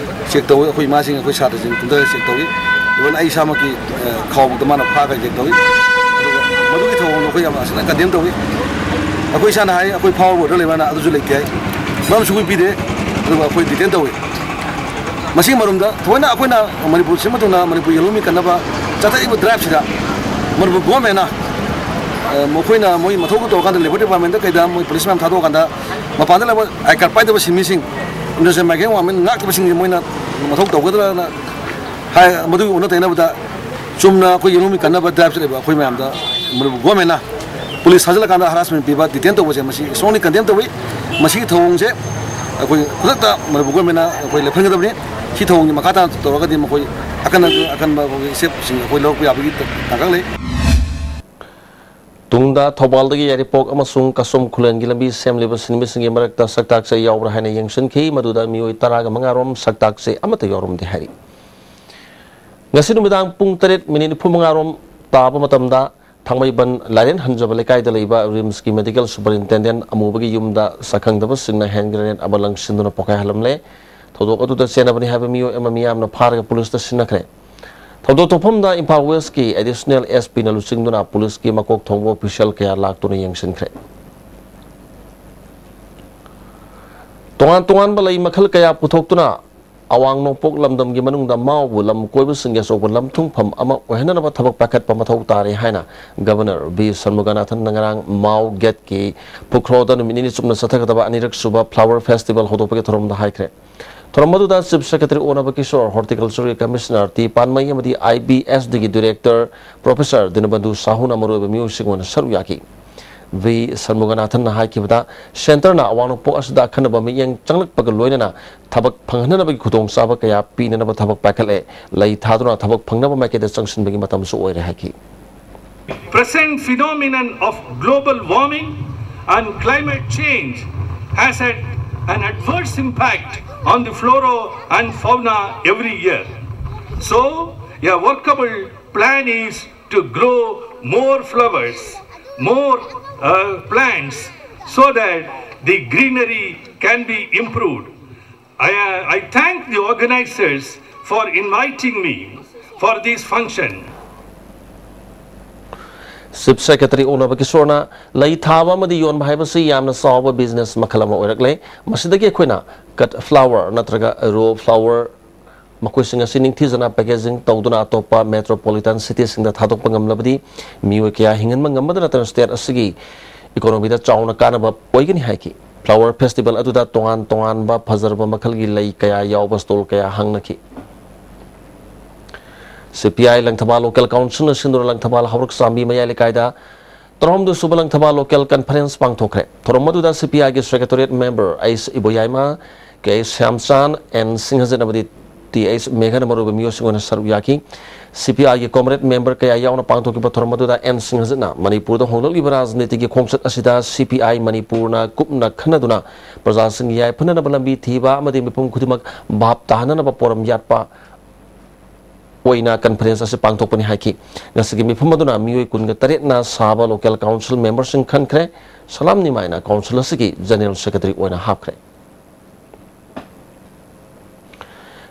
ꯆꯦꯛ ꯇꯧꯏ꯫ ꯑꯩꯈꯣꯏ ꯏꯃꯥꯁꯤꯡ, ꯑꯩꯈꯣꯏ ꯁꯥꯇ꯭ꯔꯁꯤꯡ ꯀꯨꯝꯊꯔꯒ ꯆꯦꯛ ꯇꯧꯏ꯫ ꯏꯚꯟ ꯑꯩ ꯏꯁꯥꯃꯛꯀꯤ ꯈꯥꯎꯕꯗ ꯃꯥꯅ ꯐꯥꯈ꯭ꯔꯒ ꯆꯦꯛ ꯇꯧꯏ꯫ ꯑꯗꯨꯒ ꯃꯗꯨꯒꯤ ꯊꯧꯑꯣꯡꯗꯣ ꯑꯩꯈꯣꯏ ꯌꯥꯝ ꯐꯖꯅ ꯀꯟꯗꯦꯝ ꯇꯧꯏ꯫ ꯑꯩꯈꯣꯏ ꯏꯁꯥꯅ ꯍꯥꯏ, ꯑꯩꯈꯣꯏ ꯐꯥꯎꯔ ꯕꯣꯔꯗꯔ ꯂꯩꯕꯅ ꯑꯗꯨꯁꯨ ꯂꯩꯇꯦ ꯍꯥꯏ, ꯃꯔꯝꯁꯨ ꯑꯩꯈꯣꯏ ꯄꯤꯗꯦ꯫ ꯑꯗꯨꯒ ꯑꯩꯈꯣꯏ ꯗꯤꯇꯦꯟ ꯇꯧꯏ꯫ ꯃꯁꯤꯒꯤ ꯃꯔꯨꯝꯗ ꯊꯑꯣꯏꯅ ꯑꯩꯈꯣꯏꯅ ꯃꯅꯤꯄꯨꯔ ꯁꯤꯟꯕ ꯊꯨꯡꯅ ꯃꯅꯤꯄꯨꯔ ꯌꯦꯜꯍꯧꯃꯤ ꯀꯟꯅꯕ ꯆꯠꯊꯔꯤꯕ ꯗ꯭ꯔꯥꯏꯕꯁꯤꯗ ꯃꯅꯤꯄꯨꯔ ꯒꯣꯔꯃꯦꯟꯅ, ꯑ, ꯃꯈꯣꯏꯅ ꯃꯣꯏ ꯃꯊꯧ ꯇꯧꯔꯀꯥꯟꯗ ꯂꯦꯕꯔ ꯗꯤꯄꯥꯔꯠꯃꯦꯟꯗ ꯀꯩꯗ ꯃꯣꯏ ꯄꯨꯂꯤꯁ ꯃꯌꯥꯝ ꯊꯥꯗꯣꯛꯑꯀꯥꯟꯗ ꯃꯄꯥꯟꯗ ꯂꯩꯕ ꯑꯥꯏ ꯀꯥꯔꯗ ꯄꯥꯏꯗꯕ ꯁꯤꯟꯃꯤꯁꯤꯡ, ꯏꯟꯗꯣꯅꯦꯁꯤꯌꯥ ꯃꯥꯏꯀꯩ ꯋꯥꯡꯃ ꯉꯥꯛꯇꯕꯁꯤꯡꯁꯤ ꯃꯣꯏꯅ ꯃꯊꯧ ꯇꯧꯒꯗ꯭ꯔꯅ ꯍꯥꯏ꯫ ꯃꯗꯨꯒꯤ ꯑꯣꯟꯅ ꯇꯩꯅꯕꯗ ꯆꯨꯝꯅ ꯑꯩꯈꯣꯏ ꯌꯦꯜꯍꯧꯃꯤ ꯀꯟꯅꯕ ꯗ꯭ꯔꯥꯏꯕ ꯆꯠꯂꯤꯕ ꯑꯩꯈꯣꯏ ꯃꯌꯥꯝꯗ ꯃꯅꯤꯄꯨꯔ ꯒꯣꯔꯃꯦꯟꯅ ꯄꯨꯂꯤꯁ ꯊꯥꯖꯤꯜꯂꯀꯥꯟꯗ ꯍꯔꯥꯁꯃꯦꯟ ꯄꯤꯕ, ꯗꯤꯇꯦꯟ ꯇꯧꯕꯁꯦ ꯃꯁꯤ strongly condemn ꯇꯧꯏ꯫ ꯃꯁꯤꯒꯤ ꯊꯧꯑꯣꯡꯁꯦ ꯑꯩꯈꯣꯏ ꯈꯨꯗꯛꯇ ꯃꯅꯤꯄꯨꯔ ꯒꯣꯔꯃꯦꯟꯅ ꯑꯩꯈꯣꯏ ꯂꯦꯞꯍꯟꯒꯗꯕꯅꯤ꯫ ꯁꯤ ꯊꯧꯑꯣꯡꯒꯤ ꯃꯈꯥ ꯇꯥꯅ ꯇꯧꯔꯒꯗꯤ ꯃꯈꯣꯏ ꯑꯀꯟꯕ, ꯑꯀꯟꯕ ꯑꯩꯈꯣꯏꯒꯤ ꯁ꯭ꯇꯦꯞꯁꯤꯡ ꯑꯩꯈꯣꯏ ꯂꯧꯔꯛꯄ ꯌꯥꯕꯒꯤ ꯇꯥꯡꯀꯛ ꯂꯩ꯫ ꯇꯨꯡꯗ ꯊꯧꯕꯥꯜꯗꯒꯤ ꯌꯥꯏꯔꯤꯄꯣꯛ ꯑꯃꯁꯨꯡ ꯀꯁꯣꯝ ꯈꯨꯂꯦꯟꯒꯤ ꯂꯝꯕꯤ ꯁꯦꯝꯂꯤꯕ ꯁꯤꯟꯃꯤꯁꯤꯡꯒꯤ ꯃꯔꯛꯇ ꯁꯛꯇꯥꯛꯆ ꯌꯥꯎꯕ꯭ꯔꯥ ꯍꯥꯏꯅ ꯌꯦꯡꯁꯤꯟꯈꯤ꯫ ꯃꯗꯨꯗ ꯃꯤꯑꯣꯏ ꯇꯔꯥꯒ ꯃꯉꯥ ꯔꯣꯝ ꯁꯛꯇꯥꯛꯆ ꯑꯃꯠꯇ ꯌꯥꯎꯔꯝꯗꯦ ꯍꯥꯏꯔꯤ꯫ ꯉꯁꯤ ꯅꯨꯃꯤꯗꯥꯡ ꯄꯨꯡ ꯇꯔꯦꯠ ꯃꯤꯅꯤꯠ ꯅꯤꯐꯨ ꯃꯉꯥ ꯔꯣꯝ ꯇꯥꯕ ꯃꯇꯝꯗ ꯊꯥꯡꯃꯩꯕꯟ ꯂꯥꯏꯔꯦꯟ ꯍꯟꯖꯕ ꯂꯩꯀꯥꯏꯗ ꯂꯩꯕ ꯔꯤꯝꯁꯀꯤ ꯃꯦꯗꯤꯀꯦꯜ ꯁꯨꯄꯔꯤꯟꯇꯦꯟꯗꯦꯟ ꯑꯃꯨꯕꯒꯤ ꯌꯨꯝꯗ ꯁꯛꯈꯪꯗꯕꯁꯤꯡꯅ ꯍꯦꯟ ꯒ꯭ꯔꯦꯅꯦꯗ ꯑꯃ ꯂꯪꯁꯤꯟꯗꯨꯅ ꯄꯣꯈꯥꯏꯍꯜꯂꯝꯂꯦ꯫ ꯊꯧꯗꯣꯛ ꯑꯗꯨꯗ ꯆꯦꯟꯅꯕꯅꯤ ꯍꯥꯏꯕ ꯃꯤꯑꯣꯏ ꯑꯃ ꯃꯤꯌꯥꯝꯅ ꯐꯥꯔꯒ ꯄꯨꯂꯤꯁꯇ ꯁꯤꯟꯅꯈ꯭ꯔꯦ꯫ ꯊꯧꯗꯣꯛ ꯊꯣꯛꯐꯝꯗ ꯏꯝꯐꯥꯜ ꯋꯦꯁꯀꯤ ꯑꯦꯗꯤꯁꯅꯦꯜ ꯑꯦꯁ ꯄꯤꯅ ꯂꯨꯆꯤꯡꯗꯨꯅ ꯄꯨꯂꯤꯁꯀꯤ ꯃꯀꯣꯛ ꯊꯣꯡꯕ ꯑꯣꯐꯤꯁꯤꯌꯦꯜ ꯀꯌꯥ ꯂꯥꯛꯇꯨꯅ ꯌꯦꯡꯁꯤꯟꯈ꯭ꯔꯦ꯫ ꯇꯣꯉꯥꯟ ꯇꯣꯉꯥꯟꯕ ꯂꯩ ꯃꯈꯜ ꯀꯌꯥ ꯄꯨꯊꯣꯛꯇꯨꯅ ꯑꯋꯥꯡ ꯅꯣꯡꯄꯣꯛ ꯂꯝꯗꯝꯒꯤ ꯃꯅꯨꯡꯗ ꯃꯥꯎꯕꯨ ꯂꯝ ꯀꯣꯏꯕꯁꯤꯡꯒꯤ ꯑꯆꯧꯕ ꯂꯝꯊꯨꯡꯐꯝ ꯑꯃ ꯑꯣꯏꯍꯟꯅꯅꯕ ꯊꯕꯛ ꯄꯥꯏꯈꯠꯄ ꯃꯊꯧ ꯇꯥꯔꯦ ꯍꯥꯏꯅ ꯒꯕꯔꯅꯔ ꯚꯤ ꯁꯟꯃꯨꯒꯅꯥꯊꯟꯅ ꯉꯔꯥꯡ ꯃꯥꯎ ꯒꯦꯠꯀꯤ ꯐꯨꯈ꯭ꯔꯣꯗ ꯅꯨꯃꯤꯠ ꯅꯤꯅꯤ ꯆꯨꯞꯅ ꯆꯠꯊꯒꯗꯕ ꯑꯅꯤꯔꯛ ꯁꯨꯕ ꯐ꯭ꯂꯥꯋꯔ ꯐꯦꯁꯇꯤꯚꯦꯜ ꯍꯧꯗꯣꯛꯄꯒꯤ ꯊꯧꯔꯝꯗ ꯍꯥꯏꯈ꯭ꯔꯦ꯫ ꯊꯧꯔꯝ ꯑꯗꯨꯗ chief secretary ꯑꯣꯅꯕ Kishore, ꯍꯣꯔꯇꯤꯀꯜꯆꯔꯒꯤ commissioner T ꯄꯥꯟꯃꯩ ꯑꯃꯗꯤ ꯑꯥꯏ ꯕꯤ ꯑꯦꯁ ꯗꯤꯒꯤ ꯗꯤꯔꯦꯛꯇꯔ ꯄ꯭ꯔꯣꯐꯦꯁꯔ ꯗꯤꯅꯕꯟꯙꯨ ꯁꯥꯍꯨꯅ ꯃꯔꯨꯑꯣꯏꯕ ꯃꯤꯑꯣꯏꯁꯤꯡ ꯑꯣꯏꯅ ꯁꯔꯨꯛ ꯌꯥꯈꯤ꯫ ꯚꯤ ꯁꯟꯃꯨꯒꯅꯥꯊꯟꯅ ꯍꯥꯏꯈꯤꯕꯗ, ꯁꯦꯟꯇꯔꯅ ꯑꯋꯥꯡ ꯅꯣꯡꯄꯣꯛ ꯑꯁꯤꯗ ꯑꯈꯟꯅꯕ ꯃꯤꯠꯌꯦꯡ ꯆꯪꯂꯛꯄꯒ ꯂꯣꯏꯅꯅ ꯊꯕꯛ ꯐꯪꯍꯟꯅꯕꯒꯤ ꯈꯨꯗꯣꯡꯆꯥꯕ ꯀꯌꯥ ꯄꯤꯅꯅꯕ ꯊꯕꯛ ꯄꯥꯏꯈꯠꯂꯦ꯫ ꯂꯩ ꯊꯥꯗꯨꯅ ꯊꯕꯛ ꯐꯪꯅꯕ ꯃꯥꯏꯀꯩꯗ ꯆꯪꯁꯤꯟꯕꯒꯤ ꯃꯇꯝꯁꯨ ꯑꯣꯏꯔꯦ ꯍꯥꯏꯈꯤ꯫ Present phenomenon of global warming and climate change has had an adverse impact on the flora and fauna every year. So, a workable plan is to grow more flowers, more uh, plants, so that the greenery can be improved. I, uh, I thank the organizers for inviting me for this function. Chief Secretary ꯑꯣꯛꯅꯕ ꯀꯤꯁꯣꯔꯅ ꯂꯩ ꯊꯥꯕ ꯑꯃꯗꯤ ꯌꯣꯟꯕ ꯍꯥꯏꯕꯁꯤ ꯌꯥꯝꯅ ꯆꯥꯎꯕ business ꯃꯈꯜ ꯑꯃ ꯑꯣꯏꯔꯛꯂꯦ꯫ ꯃꯁꯤꯗꯒꯤ ꯑꯩꯈꯣꯏꯅ cut flower ꯅꯠꯇ꯭ꯔꯒ raw flower ꯃꯈꯣꯏꯁꯤꯡ ꯑꯁꯤ ꯅꯤꯡꯊꯤꯖꯅ packaging ꯇꯧꯗꯨꯅ ꯑꯇꯣꯞꯄ metropolitan cityꯁꯤꯡꯗ ꯊꯥꯗꯣꯛꯄ ꯉꯝꯂꯕꯗꯤ ꯃꯤꯑꯣꯏ ꯀꯌꯥ ꯍꯤꯡꯍꯟꯕ ꯉꯝꯕꯗ ꯅꯠꯇꯅ state ꯑꯁꯤꯒꯤ economyꯗ ꯆꯥꯎꯅ ꯀꯥꯟꯅꯕ ꯑꯣꯏꯒꯅꯤ ꯍꯥꯏꯈꯤ꯫ Flower festival ꯑꯗꯨꯗ ꯇꯣꯉꯥꯟ ꯇꯣꯉꯥꯟꯕ ꯐꯖꯔꯕ ꯃꯈꯜꯒꯤ ꯂꯩ ꯀꯌꯥ ꯌꯥꯎꯕ stall ꯀꯌꯥ ꯍꯥꯡꯅꯈꯤ꯫ CPI ꯂꯪꯊꯕꯥꯜ local councilꯅ ꯁꯤꯟꯗꯨꯅ ꯂꯪꯊꯕꯥꯜ ꯍꯧꯔꯛ ꯆꯥꯝꯕꯤ ꯃꯌꯥꯏ ꯂꯩꯀꯥꯏꯗ ꯇꯔꯥꯍꯨꯝꯗꯣꯏ ꯁꯨꯕ ꯂꯪꯊꯕꯥꯜ local conference ꯄꯥꯡꯊꯣꯛꯈ꯭ꯔꯦ꯫ ꯊꯧꯔꯝ ꯑꯗꯨꯗ CPIꯒꯤ secretariat member H ꯏꯕꯣꯌꯥꯏꯃ, K ꯁ꯭ꯌꯥꯝꯆꯥꯟ, N ꯁꯤꯡꯍꯖꯤꯠ ꯑꯃꯗꯤ Th ꯃꯦꯘꯅ ꯃꯔꯨꯑꯣꯏꯕ ꯃꯤꯑꯣꯏꯁꯤꯡ ꯑꯣꯏꯅ ꯁꯔꯨꯛ ꯌꯥꯈꯤ꯫ CPIꯒꯤ comrade member ꯀꯌꯥ ꯌꯥꯎꯅ ꯄꯥꯡꯊꯣꯛꯈꯤꯕ ꯊꯧꯔꯝ ꯑꯗꯨꯗ N ꯁꯤꯡꯍꯖꯤꯠꯅ ꯃꯅꯤꯄꯨꯔꯗ ꯍꯣꯡꯂꯛꯂꯤꯕ ꯔꯥꯖꯅꯤꯇꯤꯒꯤ ꯈꯣꯡꯆꯠ ꯑꯁꯤꯗ CPI ꯃꯅꯤꯄꯨꯔꯅ ꯀꯨꯞꯅ ꯈꯟꯅꯗꯨꯅ ꯄ꯭ꯔꯖꯥꯁꯤꯡꯒꯤ ꯌꯥꯏꯐꯅꯅꯕ ꯂꯝꯕꯤ ꯊꯤꯕ ꯑꯃꯗꯤ ꯃꯤꯄꯨꯝ ꯈꯨꯗꯤꯡꯃꯛ ꯚꯥꯞ ꯇꯥꯍꯟꯅꯅꯕ ꯄꯣꯔꯝ ꯌꯥꯠꯄ ꯑꯣꯏꯅ conference ꯑꯁꯤ ꯄꯥꯡꯊꯣꯛꯄꯅꯤ ꯍꯥꯏꯈꯤ꯫ ꯉꯁꯤꯒꯤ ꯃꯤꯐꯝ ꯑꯗꯨꯅ ꯃꯤꯑꯣꯏ ꯀꯨꯟꯒ ꯇꯔꯦꯠꯅ ꯁꯥꯕ local council memberꯁꯤꯡ ꯈꯟꯈ꯭ꯔꯦ꯫ ꯁꯂꯥꯝ ꯅꯤꯃꯥꯏꯅ council ꯑꯁꯤꯒꯤ general secretary ꯑꯣꯏꯅ ꯍꯥꯞꯈ꯭ꯔꯦ꯫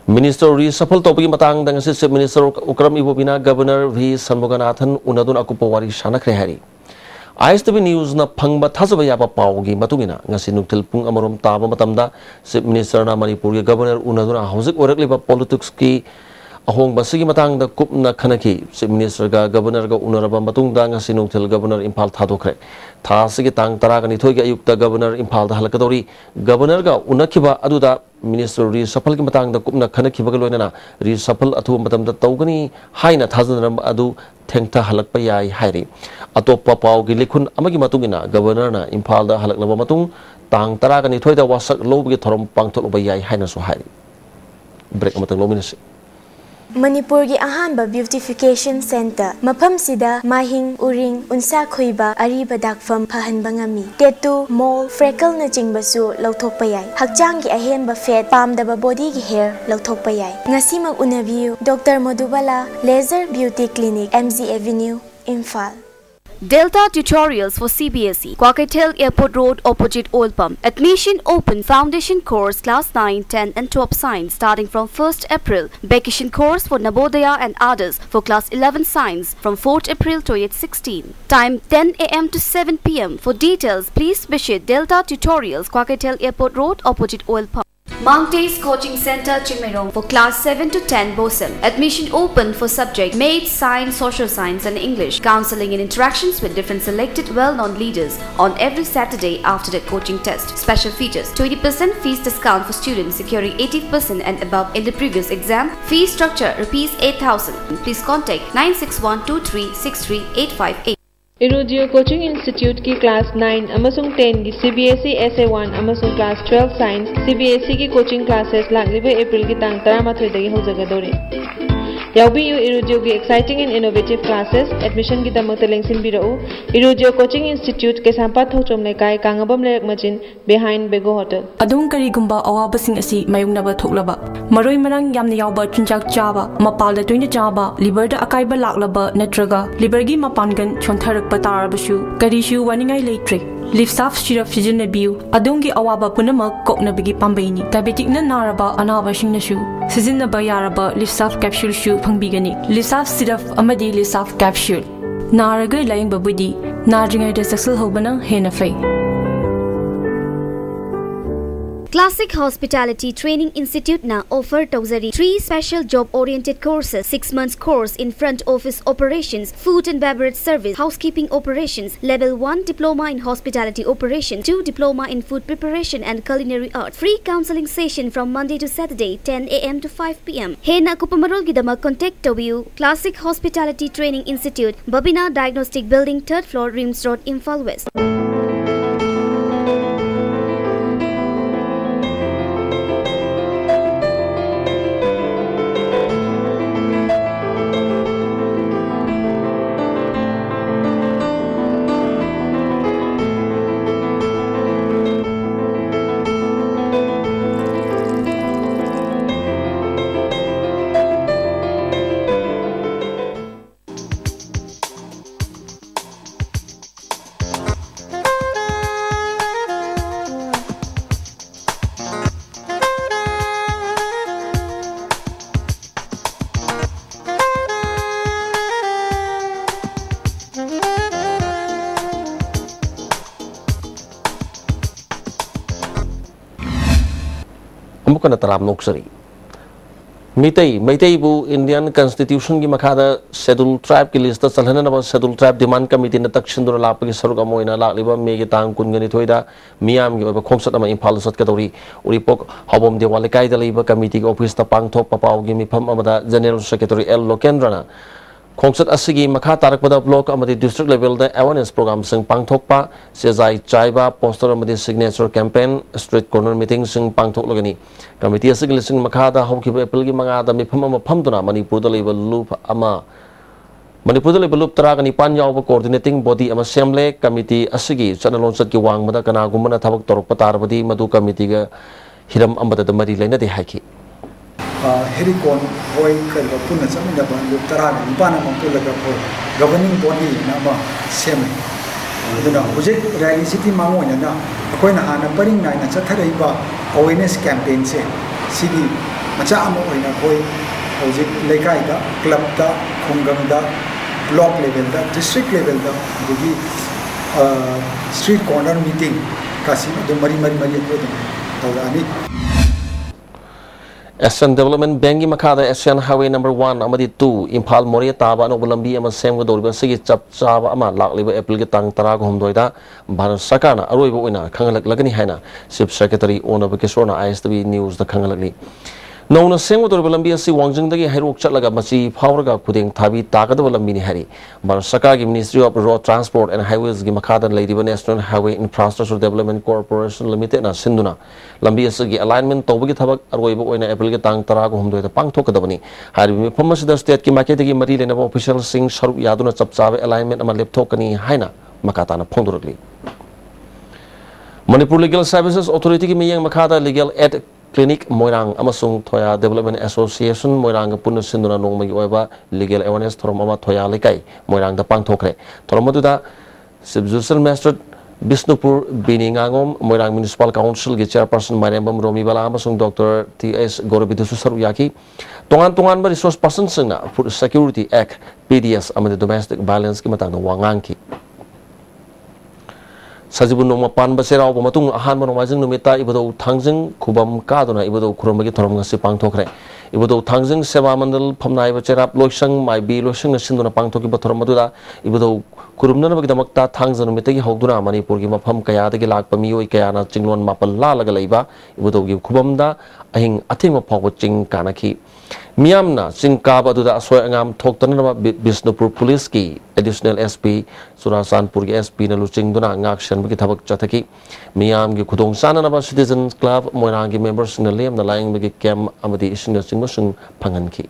Minister reshuffle ꯇꯧꯕꯒꯤ ꯃꯇꯥꯡꯗ ꯉꯁꯤ Chief Minister ꯎꯀ꯭ꯔꯝ ꯏꯕꯣꯕꯤꯅ Governor V ꯁꯟꯃꯨꯒꯅꯥꯊꯟ ꯎꯅꯗꯨꯅ ꯑꯀꯨꯞꯄ ꯋꯥꯔꯤ ꯁꯥꯟꯅꯈ꯭ꯔꯦ ꯍꯥꯏꯔꯤ꯫ ISTV Newsꯅ ꯐꯪꯕ ꯊꯥꯖꯕ ꯌꯥꯕ ꯄꯥꯎꯒꯤ ꯃꯇꯨꯡ ꯏꯟꯅ, ꯉꯁꯤ ꯅꯨꯡꯊꯤꯜ ꯄꯨꯡ ꯑꯃꯔꯣꯝ ꯇꯥꯕ ꯃꯇꯝꯗ Chief Ministerꯅ ꯃꯅꯤꯄꯨꯔꯒꯤ Governor ꯎꯅꯗꯨꯅ ꯍꯧꯖꯤꯛ ꯑꯣꯏꯔꯛꯂꯤꯕ politicsꯀꯤ ꯑꯍꯣꯡꯕ ꯑꯁꯤꯒꯤ ꯃꯇꯥꯡꯗ ꯀꯨꯞꯅ ꯈꯟꯅꯈꯤ꯫ Chief Ministerꯒ Governorꯒ ꯎꯅꯔꯕ ꯃꯇꯨꯡꯗ ꯉꯁꯤ ꯅꯨꯡꯊꯤꯜ Governor ꯏꯝꯐꯥꯜ ꯊꯥꯗꯣꯛꯈ꯭ꯔꯦ꯫ ꯊꯥ ꯑꯁꯤꯒꯤ ꯇꯥꯡ ꯇꯔꯥꯒ ꯅꯤꯊꯣꯏꯒꯤ ꯑꯌꯨꯛꯇ Governor ꯏꯝꯐꯥꯜꯗ ꯍꯜꯂꯛꯀꯗꯧꯔꯤ꯫ Governorꯒ ꯎꯅꯈꯤꯕ ꯑꯗꯨꯗ Minister reshuffleꯒꯤ ꯃꯇꯥꯡꯗ ꯀꯨꯞꯅ ꯈꯟꯅꯈꯤꯕꯒ ꯂꯣꯏꯅꯅ reshuffle ꯑꯊꯨꯕ ꯃꯇꯝꯗ ꯇꯧꯒꯅꯤ ꯍꯥꯏꯅ ꯊꯥꯖꯅꯔꯝꯕ ꯑꯗꯨ ꯊꯦꯡꯊꯍꯜꯂꯛꯄ ꯌꯥꯏ ꯍꯥꯏꯔꯤ꯫ ꯑꯇꯣꯞꯄ ꯄꯥꯎꯒꯤ ꯂꯤꯈꯨꯟ ꯑꯃꯒꯤ ꯃꯇꯨꯡ ꯏꯟꯅ, Governorꯅ ꯏꯝꯐꯥꯜꯗ ꯍꯜꯂꯛꯂꯕ ꯃꯇꯨꯡ ꯇꯥꯡ ꯇꯔꯥꯒ ꯅꯤꯊꯣꯏꯗ ꯋꯥꯁꯛ ꯂꯧꯕꯒꯤ ꯊꯧꯔꯝ ꯄꯥꯡꯊꯣꯛꯂꯨꯕ ꯌꯥꯏ ꯍꯥꯏꯅꯁꯨ ꯍꯥꯏꯔꯤ꯫ Break ꯑꯃꯇꯪ ꯂꯧꯃꯤꯟꯅꯁꯤ꯫ ꯃꯅꯤꯄꯨꯔꯒꯤ ꯑꯍꯥꯟꯕ beautification centre꯫ ꯃꯐꯝꯁꯤꯗ ꯃꯥꯏꯍꯤꯡ, ꯎꯔꯤꯡ, ꯎꯟꯁꯥ ꯈꯣꯏꯕ, ꯑꯔꯤꯕ ꯗꯥꯛꯐꯝ ꯐꯍꯟꯕ ꯉꯝꯃꯤ꯫ Tattoo, mole, freckleꯅꯆꯤꯡꯕꯁꯨ ꯂꯧꯊꯣꯛꯄ ꯌꯥꯏ꯫ ꯍꯛꯆꯥꯡꯒꯤ ꯑꯍꯦꯟꯕ fat, ꯄꯥꯝꯗꯕ bodyꯒꯤ hair ꯂꯧꯊꯣꯛꯄ ꯌꯥꯏ꯫ ꯉꯁꯤꯃꯛ ꯎꯅꯕꯤꯌꯨ꯫ Doctor ꯃꯣꯗꯨꯕꯥꯂꯥ Laser Beauty Clinic, M G Avenue, Imphal. Delta Tutorials for C B S E, Kwakeithel Airport Road, opposite Oil Pump. Admission open. Foundation course, class nine, ten and twelve science, starting from first April. Vacation course for Navodaya and others for class eleven science from fourth April twenty sixteen. Time ten a m to seven p m. For details, please visit Delta Tutorials, Kwakeithel Airport Road, opposite Oil Pump. Mount Ace Coaching Center, Chingmeirong, for class seven to ten, BOSEM. Admission open for subject Maths, Science, Social Science and English. Counseling and interactions with different selected well-known leaders on every Saturday after the coaching test. Special features: twenty percent fees discount for students securing eighty percent and above in the previous exam. Fee structure: rupees eight thousand. Please contact nine six one two three six three eight five eight. Irudio Coaching Institute ꯀꯤ class nine ꯑꯃꯁꯨꯡ ten ꯒꯤ C B S E S A one ꯑꯃꯁꯨꯡ class twelve science C B S E ꯒꯤ coaching classes ꯂꯥꯛꯂꯤꯕ April ꯒꯤ ꯇꯥꯡ ꯇꯔꯥꯃꯥꯊꯣꯏꯗꯒꯤ ꯍꯧꯖꯒꯗꯧꯔꯤ꯫ ꯌꯥꯎꯕꯤꯌꯨ Irudio ꯒꯤ exciting and innovative classes꯫ Admission ꯒꯤꯗꯃꯛꯇ ꯂꯦꯡꯁꯤꯟꯕꯤꯔꯛꯎ꯫ Irudio Coaching Institute, ꯀꯩꯁꯥꯝꯄꯥꯠ ꯊꯣꯡꯆꯣꯝ ꯂꯩꯀꯥꯏ, ꯀꯥꯡꯉꯕꯝ ꯂꯩꯔꯛ ꯃꯆꯤꯟ, behind Bego Hotel꯫ ꯑꯗꯣꯝ ꯀꯔꯤꯒꯨꯝꯕ ꯑꯋꯥꯕꯁꯤꯡ ꯑꯁꯤ ꯃꯥꯌꯣꯛꯅꯕ ꯊꯣꯛꯂꯕ, ꯃꯔꯣꯏ ꯃꯔꯥꯡ ꯌꯥꯝꯅ ꯌꯥꯎꯕ ꯆꯤꯟꯖꯥꯛ ꯆꯥꯕ, ꯃꯄꯥꯜꯗ ꯇꯣꯏꯅ ꯆꯥꯕ, liver ꯗ ꯑꯀꯥꯏꯕ ꯂꯥꯛꯂꯕ ꯅꯠꯇ꯭ꯔꯒ liver ꯒꯤ ꯃꯄꯥꯡꯒꯜ ꯁꯣꯟꯊꯔꯛꯄ ꯇꯥꯔꯕꯁꯨ, ꯀꯔꯤꯁꯨ ꯋꯥꯅꯤꯡꯉꯥꯏ ꯂꯩꯇ꯭ꯔꯦ꯫ Livsaf syrup ꯁꯤꯖꯤꯟꯅꯕꯤꯌꯨ꯫ ꯑꯗꯣꯝꯒꯤ ꯑꯋꯥꯕ ꯄꯨꯝꯅꯃꯛ ꯀꯣꯛꯅꯕꯒꯤ ꯄꯥꯝꯕꯩꯅꯤ꯫ Diabetic ꯅ ꯅꯥꯔꯕ ꯑꯅꯥꯕꯁꯤꯡꯅꯁꯨ ꯁꯤꯖꯤꯟꯅꯕ ꯌꯥꯔꯕ Livsaf capsule ꯁꯨ ꯐꯪꯕꯤꯒꯅꯤ꯫ Livsaf syrup ꯑꯃꯗꯤ Livsaf capsule꯫ ꯅꯥꯔꯒ ꯂꯥꯌꯦꯡꯕꯕꯨꯗꯤ ꯅꯥꯗ꯭ꯔꯤꯉꯩꯗ ꯆꯦꯛꯁꯤꯜꯍꯧꯕꯅ ꯍꯦꯟꯅ ꯐꯩ꯫ Classic Hospitality Training Institute ꯅ offer ꯇꯧꯖꯔꯤ three special job oriented courses: six months course in front office operations, food and beverage service, housekeeping operations, level one diploma in hospitality operations, two diploma in food preparation and culinary arts. Free counseling session from Monday to Saturday, ten a m to five p m. ꯍꯦꯟꯅ ꯑꯀꯨꯞꯄ ꯃꯔꯣꯜꯒꯤꯗꯃꯛ contact ꯇꯧꯕꯤꯌꯨ꯫ Classic Hospitality Training Institute, Babina Diagnostic Building, third floor, RIMS Road, Imphal West. ꯇꯔꯥꯝꯅ ꯑꯣꯛꯆꯔꯤ꯫ Meitei, ꯃꯩꯇꯩꯕꯨ Indian Constitution ꯒꯤ ꯃꯈꯥꯗ Schedule Tribe ꯀꯤ list ꯇ ꯆꯜꯍꯟꯅꯅꯕ Schedule Tribe Demand Committee ꯅ ꯇꯛꯁꯤꯟꯗꯨꯅ ꯂꯥꯛꯄꯒꯤ ꯁꯔꯨꯛ ꯑꯃ ꯑꯣꯏꯅ ꯂꯥꯛꯂꯤꯕ May ꯒꯤ ꯇꯥꯡ ꯀꯨꯟꯒ ꯅꯤꯊꯣꯏꯗ ꯃꯤꯌꯥꯝꯒꯤ ꯑꯣꯏꯕ ꯈꯣꯡꯆꯠ ꯑꯃ ꯏꯝꯐꯥꯜꯗ ꯆꯠꯀꯗꯧꯔꯤ꯫ ꯎꯔꯤꯄꯣꯛ ꯍꯥꯎꯕꯝ ꯗꯦꯋꯥ ꯂꯩꯀꯥꯏꯗ ꯂꯩꯕ committee ꯒꯤ office ꯇ ꯄꯥꯡꯊꯣꯛꯄ ꯄꯥꯎꯒꯤ ꯃꯤꯐꯝ ꯑꯃꯗ General Secretary ꯑꯦꯜ ꯂꯣꯀꯦꯟꯗ꯭ꯔꯅ ꯈꯣꯡꯆꯠ ꯑꯁꯤꯒꯤ ꯃꯈꯥ ꯇꯥꯔꯛꯄꯗ block ꯑꯃꯗꯤ district level ꯗ awareness program ꯁꯤꯡ ꯄꯥꯡꯊꯣꯛꯄ, ꯆꯦꯖꯥꯏ ꯆꯥꯏꯕ, poster ꯑꯃꯗꯤ signature campaign, street corner meeting ꯁꯤꯡ ꯄꯥꯡꯊꯣꯛꯂꯒꯅꯤ꯫ Committee ꯑꯁꯤꯒꯤ ꯂꯨꯆꯤꯡ ꯃꯈꯥꯗ ꯍꯧꯈꯤꯕ April ꯒꯤ ꯃꯉꯥꯗ ꯃꯤꯐꯝ ꯑꯃ ꯐꯝꯗꯨꯅ ꯃꯅꯤꯄꯨꯔꯗ ꯂꯩꯕ ꯂꯨꯞ ꯑꯃ, ꯃꯅꯤꯄꯨꯔꯗ ꯂꯩꯕ ꯂꯨꯞ ꯇꯔꯥꯒ ꯅꯤꯄꯥꯟ ꯌꯥꯎꯕ coordinating body ꯑꯃ ꯁꯦꯝꯂꯦ꯫ Committee ꯑꯁꯤꯒꯤ ꯆꯠꯅ ꯂꯣꯟꯆꯠꯀꯤ ꯋꯥꯡꯃꯗ ꯀꯅꯥꯒꯨꯝꯕꯅ ꯊꯕꯛ ꯇꯧꯔꯛꯄ ꯇꯥꯔꯕꯗꯤ ꯃꯗꯨ committee ꯒ ꯍꯤꯔꯝ ꯑꯃꯠꯇꯗ ꯃꯔꯤ ꯂꯩꯅꯗꯦ ꯍꯥꯏꯈꯤ꯫ ꯑ, ꯍꯦꯔꯤꯀꯣꯟ ꯍꯣꯏ ꯀꯔꯤꯒ ꯄꯨꯟꯅ ꯆꯠꯃꯤꯟꯅꯕ ꯂꯨꯞ ꯇꯔꯥꯒ ꯅꯤꯄꯥꯟ ꯑꯃ ꯄꯨꯜꯂꯒ ꯑꯩꯈꯣꯏ governing body ꯍꯥꯏꯅ ꯑꯃ ꯁꯦꯝꯃꯦ꯫ ꯑꯗꯨꯅ ꯍꯧꯖꯤꯛ rally ꯁꯤꯗꯤ ꯃꯥꯡꯑꯣꯏꯅꯅ ꯑꯩꯈꯣꯏꯅ ꯍꯥꯟꯅ ꯄꯔꯤꯡ ꯅꯥꯏꯅ ꯆꯠꯊꯔꯛꯏꯕ awareness campaign ꯁꯦ ꯁꯤꯒꯤ ꯃꯆꯥꯛ ꯑꯃ ꯑꯣꯏꯅ ꯑꯩꯈꯣꯏ ꯍꯧꯖꯤꯛ ꯂꯩꯀꯥꯏꯗ, club ꯇ, ꯈꯨꯡꯒꯪꯗ, block level ꯗ, district level ꯗ, ꯑꯗꯒꯤ, ꯑ, street corner meeting ꯀꯁꯤ ꯑꯗꯨꯝ ꯃꯔꯤ ꯃꯔꯤ ꯃꯔꯤ ꯑꯩꯈꯣꯏ ꯑꯗꯨꯝ ꯇꯧꯔꯛꯑꯅꯤ꯫ Asian Development Bank ꯀꯤ ꯃꯈꯥꯗ Asian Highway number one ꯑꯃꯗꯤ two ꯏꯝꯐꯥꯜ ꯃꯣꯔꯦ ꯇꯥꯕ ꯑꯅꯧꯕ ꯂꯝꯕꯤ ꯑꯃ ꯁꯦꯝꯒꯗꯧꯔꯤꯕ ꯑꯁꯤꯒꯤ ꯆꯞ ꯆꯥꯕ ꯑꯃ ꯂꯥꯛꯂꯤꯕ April ꯒꯤ ꯇꯥꯡ ꯇꯔꯥꯒ ꯍꯨꯝꯗꯣꯏꯗ ꯚꯥꯔꯠ ꯁꯔꯀꯥꯔꯅ ꯑꯔꯣꯏꯕ ꯑꯣꯏꯅ ꯈꯪꯍꯜꯂꯛꯂꯒꯅꯤ ꯍꯥꯏꯅ Chief Secretary ꯑꯣꯅꯕ ꯀꯤꯁꯣꯔꯅ I S T V News ꯗ ꯈꯪꯍꯜꯂꯛꯂꯤ꯫ ꯅꯧꯅ ꯁꯦꯝꯒꯗꯧꯔꯤꯕ ꯂꯝꯕꯤ ꯑꯁꯤ ꯋꯥꯡꯖꯤꯡꯗꯒꯤ ꯍꯩꯔꯣꯛ ꯆꯠꯂꯒ ꯃꯆꯤ ꯐꯥꯎꯔꯒ ꯈꯨꯗꯦꯡ ꯊꯥꯕꯤ ꯇꯥꯒꯗꯕ ꯂꯝꯕꯤꯅꯤ ꯍꯥꯏꯔꯤ꯫ ꯚꯥꯔꯠ ꯁꯔꯀꯥꯔꯒꯤ Ministry of Road Transport and Highways ꯀꯤ ꯃꯈꯥꯗ ꯂꯩꯔꯤꯕ National Highway Infrastructure Development Corporation Limited ꯅ ꯁꯤꯟꯗꯨꯅ ꯂꯝꯕꯤ ꯑꯁꯤꯒꯤ alignment ꯇꯧꯕꯒꯤ ꯊꯕꯛ ꯑꯔꯣꯏꯕ ꯑꯣꯏꯅ April ꯒꯤ ꯇꯥꯡ ꯇꯔꯥꯒ ꯍꯨꯝꯗꯣꯏꯗ ꯄꯥꯡꯊꯣꯛꯀꯗꯕꯅꯤ꯫ ꯍꯥꯏꯔꯤꯕ ꯃꯤꯐꯝ ꯑꯁꯤꯗ state ꯀꯤ ꯃꯥꯏꯀꯩꯗꯒꯤ ꯃꯔꯤ ꯂꯩꯅꯕ official ꯁꯤꯡ ꯁꯔꯨꯛ ꯌꯥꯗꯨꯅ ꯆꯞ ꯆꯥꯕ alignment ꯑꯃ ꯂꯦꯞꯊꯣꯛꯀꯅꯤ ꯍꯥꯏꯅ ꯃꯈꯥ ꯇꯥꯅ ꯐꯣꯡꯗꯣꯔꯛꯂꯤ꯫ Manipur Legal Services Authority ꯒꯤ ꯃꯤꯠꯌꯦꯡ ꯃꯈꯥꯗ Legal Aid Clinic ꯃꯣꯏꯔꯥꯡ ꯑꯃꯁꯨꯡ ꯊꯣꯌꯥ Development Association ꯃꯣꯏꯔꯥꯡꯒ ꯄꯨꯟꯅ ꯁꯤꯟꯗꯨꯅ ꯅꯣꯡꯃꯒꯤ ꯑꯣꯏꯕ legal awareness ꯊꯧꯔꯝ ꯑꯃ ꯊꯣꯌꯥ ꯂꯩꯀꯥꯏ ꯃꯣꯏꯔꯥꯡꯗ ꯄꯥꯡꯊꯣꯛꯈ꯭ꯔꯦ꯫ ꯊꯧꯔꯝ ꯑꯗꯨꯗ Chief Judicial Magistrate ꯕꯤꯁꯅꯨꯄꯨꯔ ꯕꯤꯅꯤ ꯉꯥꯉꯣꯝ, ꯃꯣꯏꯔꯥꯡ Municipal Council ꯒꯤ Chairperson ꯃꯥꯏꯔꯦꯝꯕꯝ ꯔꯣꯃꯤꯕꯂꯥ ꯑꯃꯁꯨꯡ Doctor T S ꯒꯧꯔꯕꯤꯗꯨꯁꯨ ꯁꯔꯨꯛ ꯌꯥꯈꯤ꯫ ꯇꯣꯉꯥꯟ ꯇꯣꯉꯥꯟꯕ resource person ꯁꯤꯡꯅ Food Security Act, P D S ꯑꯃꯗꯤ Domestic Violence ꯀꯤ ꯃꯇꯥꯡꯗ ꯋꯥ ꯉꯥꯡꯈꯤ꯫ ꯁꯖꯤꯕꯨ ꯅꯣꯡꯃ ꯄꯥꯟꯕ ꯆꯩꯔꯥꯎꯕ ꯃꯇꯨꯡ ꯑꯍꯥꯟꯕ ꯅꯣꯡꯃꯥꯏꯖꯤꯡ ꯅꯨꯃꯤꯠꯇ ꯏꯕꯨꯙꯧ ꯊꯥꯡꯖꯤꯡ ꯈꯨꯕꯝ ꯀꯥꯗꯨꯅ ꯏꯕꯨꯙꯧ ꯈꯨꯔꯨꯝꯕꯒꯤ ꯊꯧꯔꯝ ꯉꯁꯤ ꯄꯥꯡꯊꯣꯛꯈ꯭ꯔꯦ꯫ ꯏꯕꯨꯙꯧ ꯊꯥꯡꯖꯤꯡ ꯁꯦꯕꯥ ꯃꯟꯗꯜ ꯐꯝꯅꯥꯏꯕ ꯆꯩꯔꯥꯞ ꯂꯣꯏꯁꯪ ꯃꯥꯏꯕꯤ ꯂꯣꯏꯁꯪꯅ ꯁꯤꯟꯗꯨꯅ ꯄꯥꯡꯊꯣꯛꯈꯤꯕ ꯊꯧꯔꯝ ꯑꯗꯨꯗ ꯏꯕꯨꯙꯧ ꯈꯨꯔꯨꯝꯅꯅꯕꯒꯤꯗꯃꯛꯇ ꯊꯥꯡꯖ ꯅꯨꯃꯤꯠꯇꯒꯤ ꯍꯧꯗꯨꯅ ꯃꯅꯤꯄꯨꯔꯒꯤ ꯃꯐꯝ ꯀꯌꯥꯗꯒꯤ ꯂꯥꯛꯄ ꯃꯤꯑꯣꯏ ꯀꯌꯥꯅ ꯆꯤꯡꯂꯣꯟ ꯃꯥꯄꯜ ꯂꯥꯜꯂꯒ ꯂꯩꯕ ꯏꯕꯨꯙꯧꯒꯤ ꯈꯨꯕꯝꯗ ꯑꯍꯤꯡ ꯑꯊꯦꯡꯕ ꯐꯥꯎꯕ ꯆꯤꯡ ꯀꯥꯅꯈꯤ꯫ ꯃꯤꯌꯥꯝꯅ ꯆꯤꯡ ꯀꯥꯕ ꯑꯗꯨꯗ ꯑꯁꯣꯏ ꯑꯉꯥꯝ ꯊꯣꯛꯇꯅꯅꯕ ꯕꯤ-, ꯕꯤꯁꯅꯨꯄꯨꯔ ꯄꯨꯂꯤꯁꯀꯤ ꯑꯦꯗꯤꯁꯅꯦꯜ ꯑꯦꯁ ꯄꯤ, ꯆꯨꯔꯥꯆꯥꯟꯄꯨꯔꯒꯤ ꯑꯦꯁ ꯄꯤꯅ ꯂꯨꯆꯤꯡꯗꯨꯅ ꯉꯥꯛ ꯁꯦꯟꯕꯒꯤ ꯊꯕꯛ ꯆꯠꯊꯈꯤ꯫ ꯃꯤꯌꯥꯝꯒꯤ ꯈꯨꯗꯣꯡ ꯆꯥꯅꯅꯕ ꯁꯤꯇꯤꯖꯟ ꯀ꯭ꯂꯕ ꯃꯣꯏꯔꯥꯡꯒꯤ ꯃꯦꯝꯕꯔꯁꯤꯡꯅ ꯂꯦꯝꯅ ꯂꯥꯌꯦꯡꯕꯒꯤ ꯀꯦꯝꯞ ꯑꯃꯗꯤ ꯏꯁꯤꯡꯅꯆꯤꯡꯕꯁꯤꯡ ꯐꯪꯍꯟꯈꯤ꯫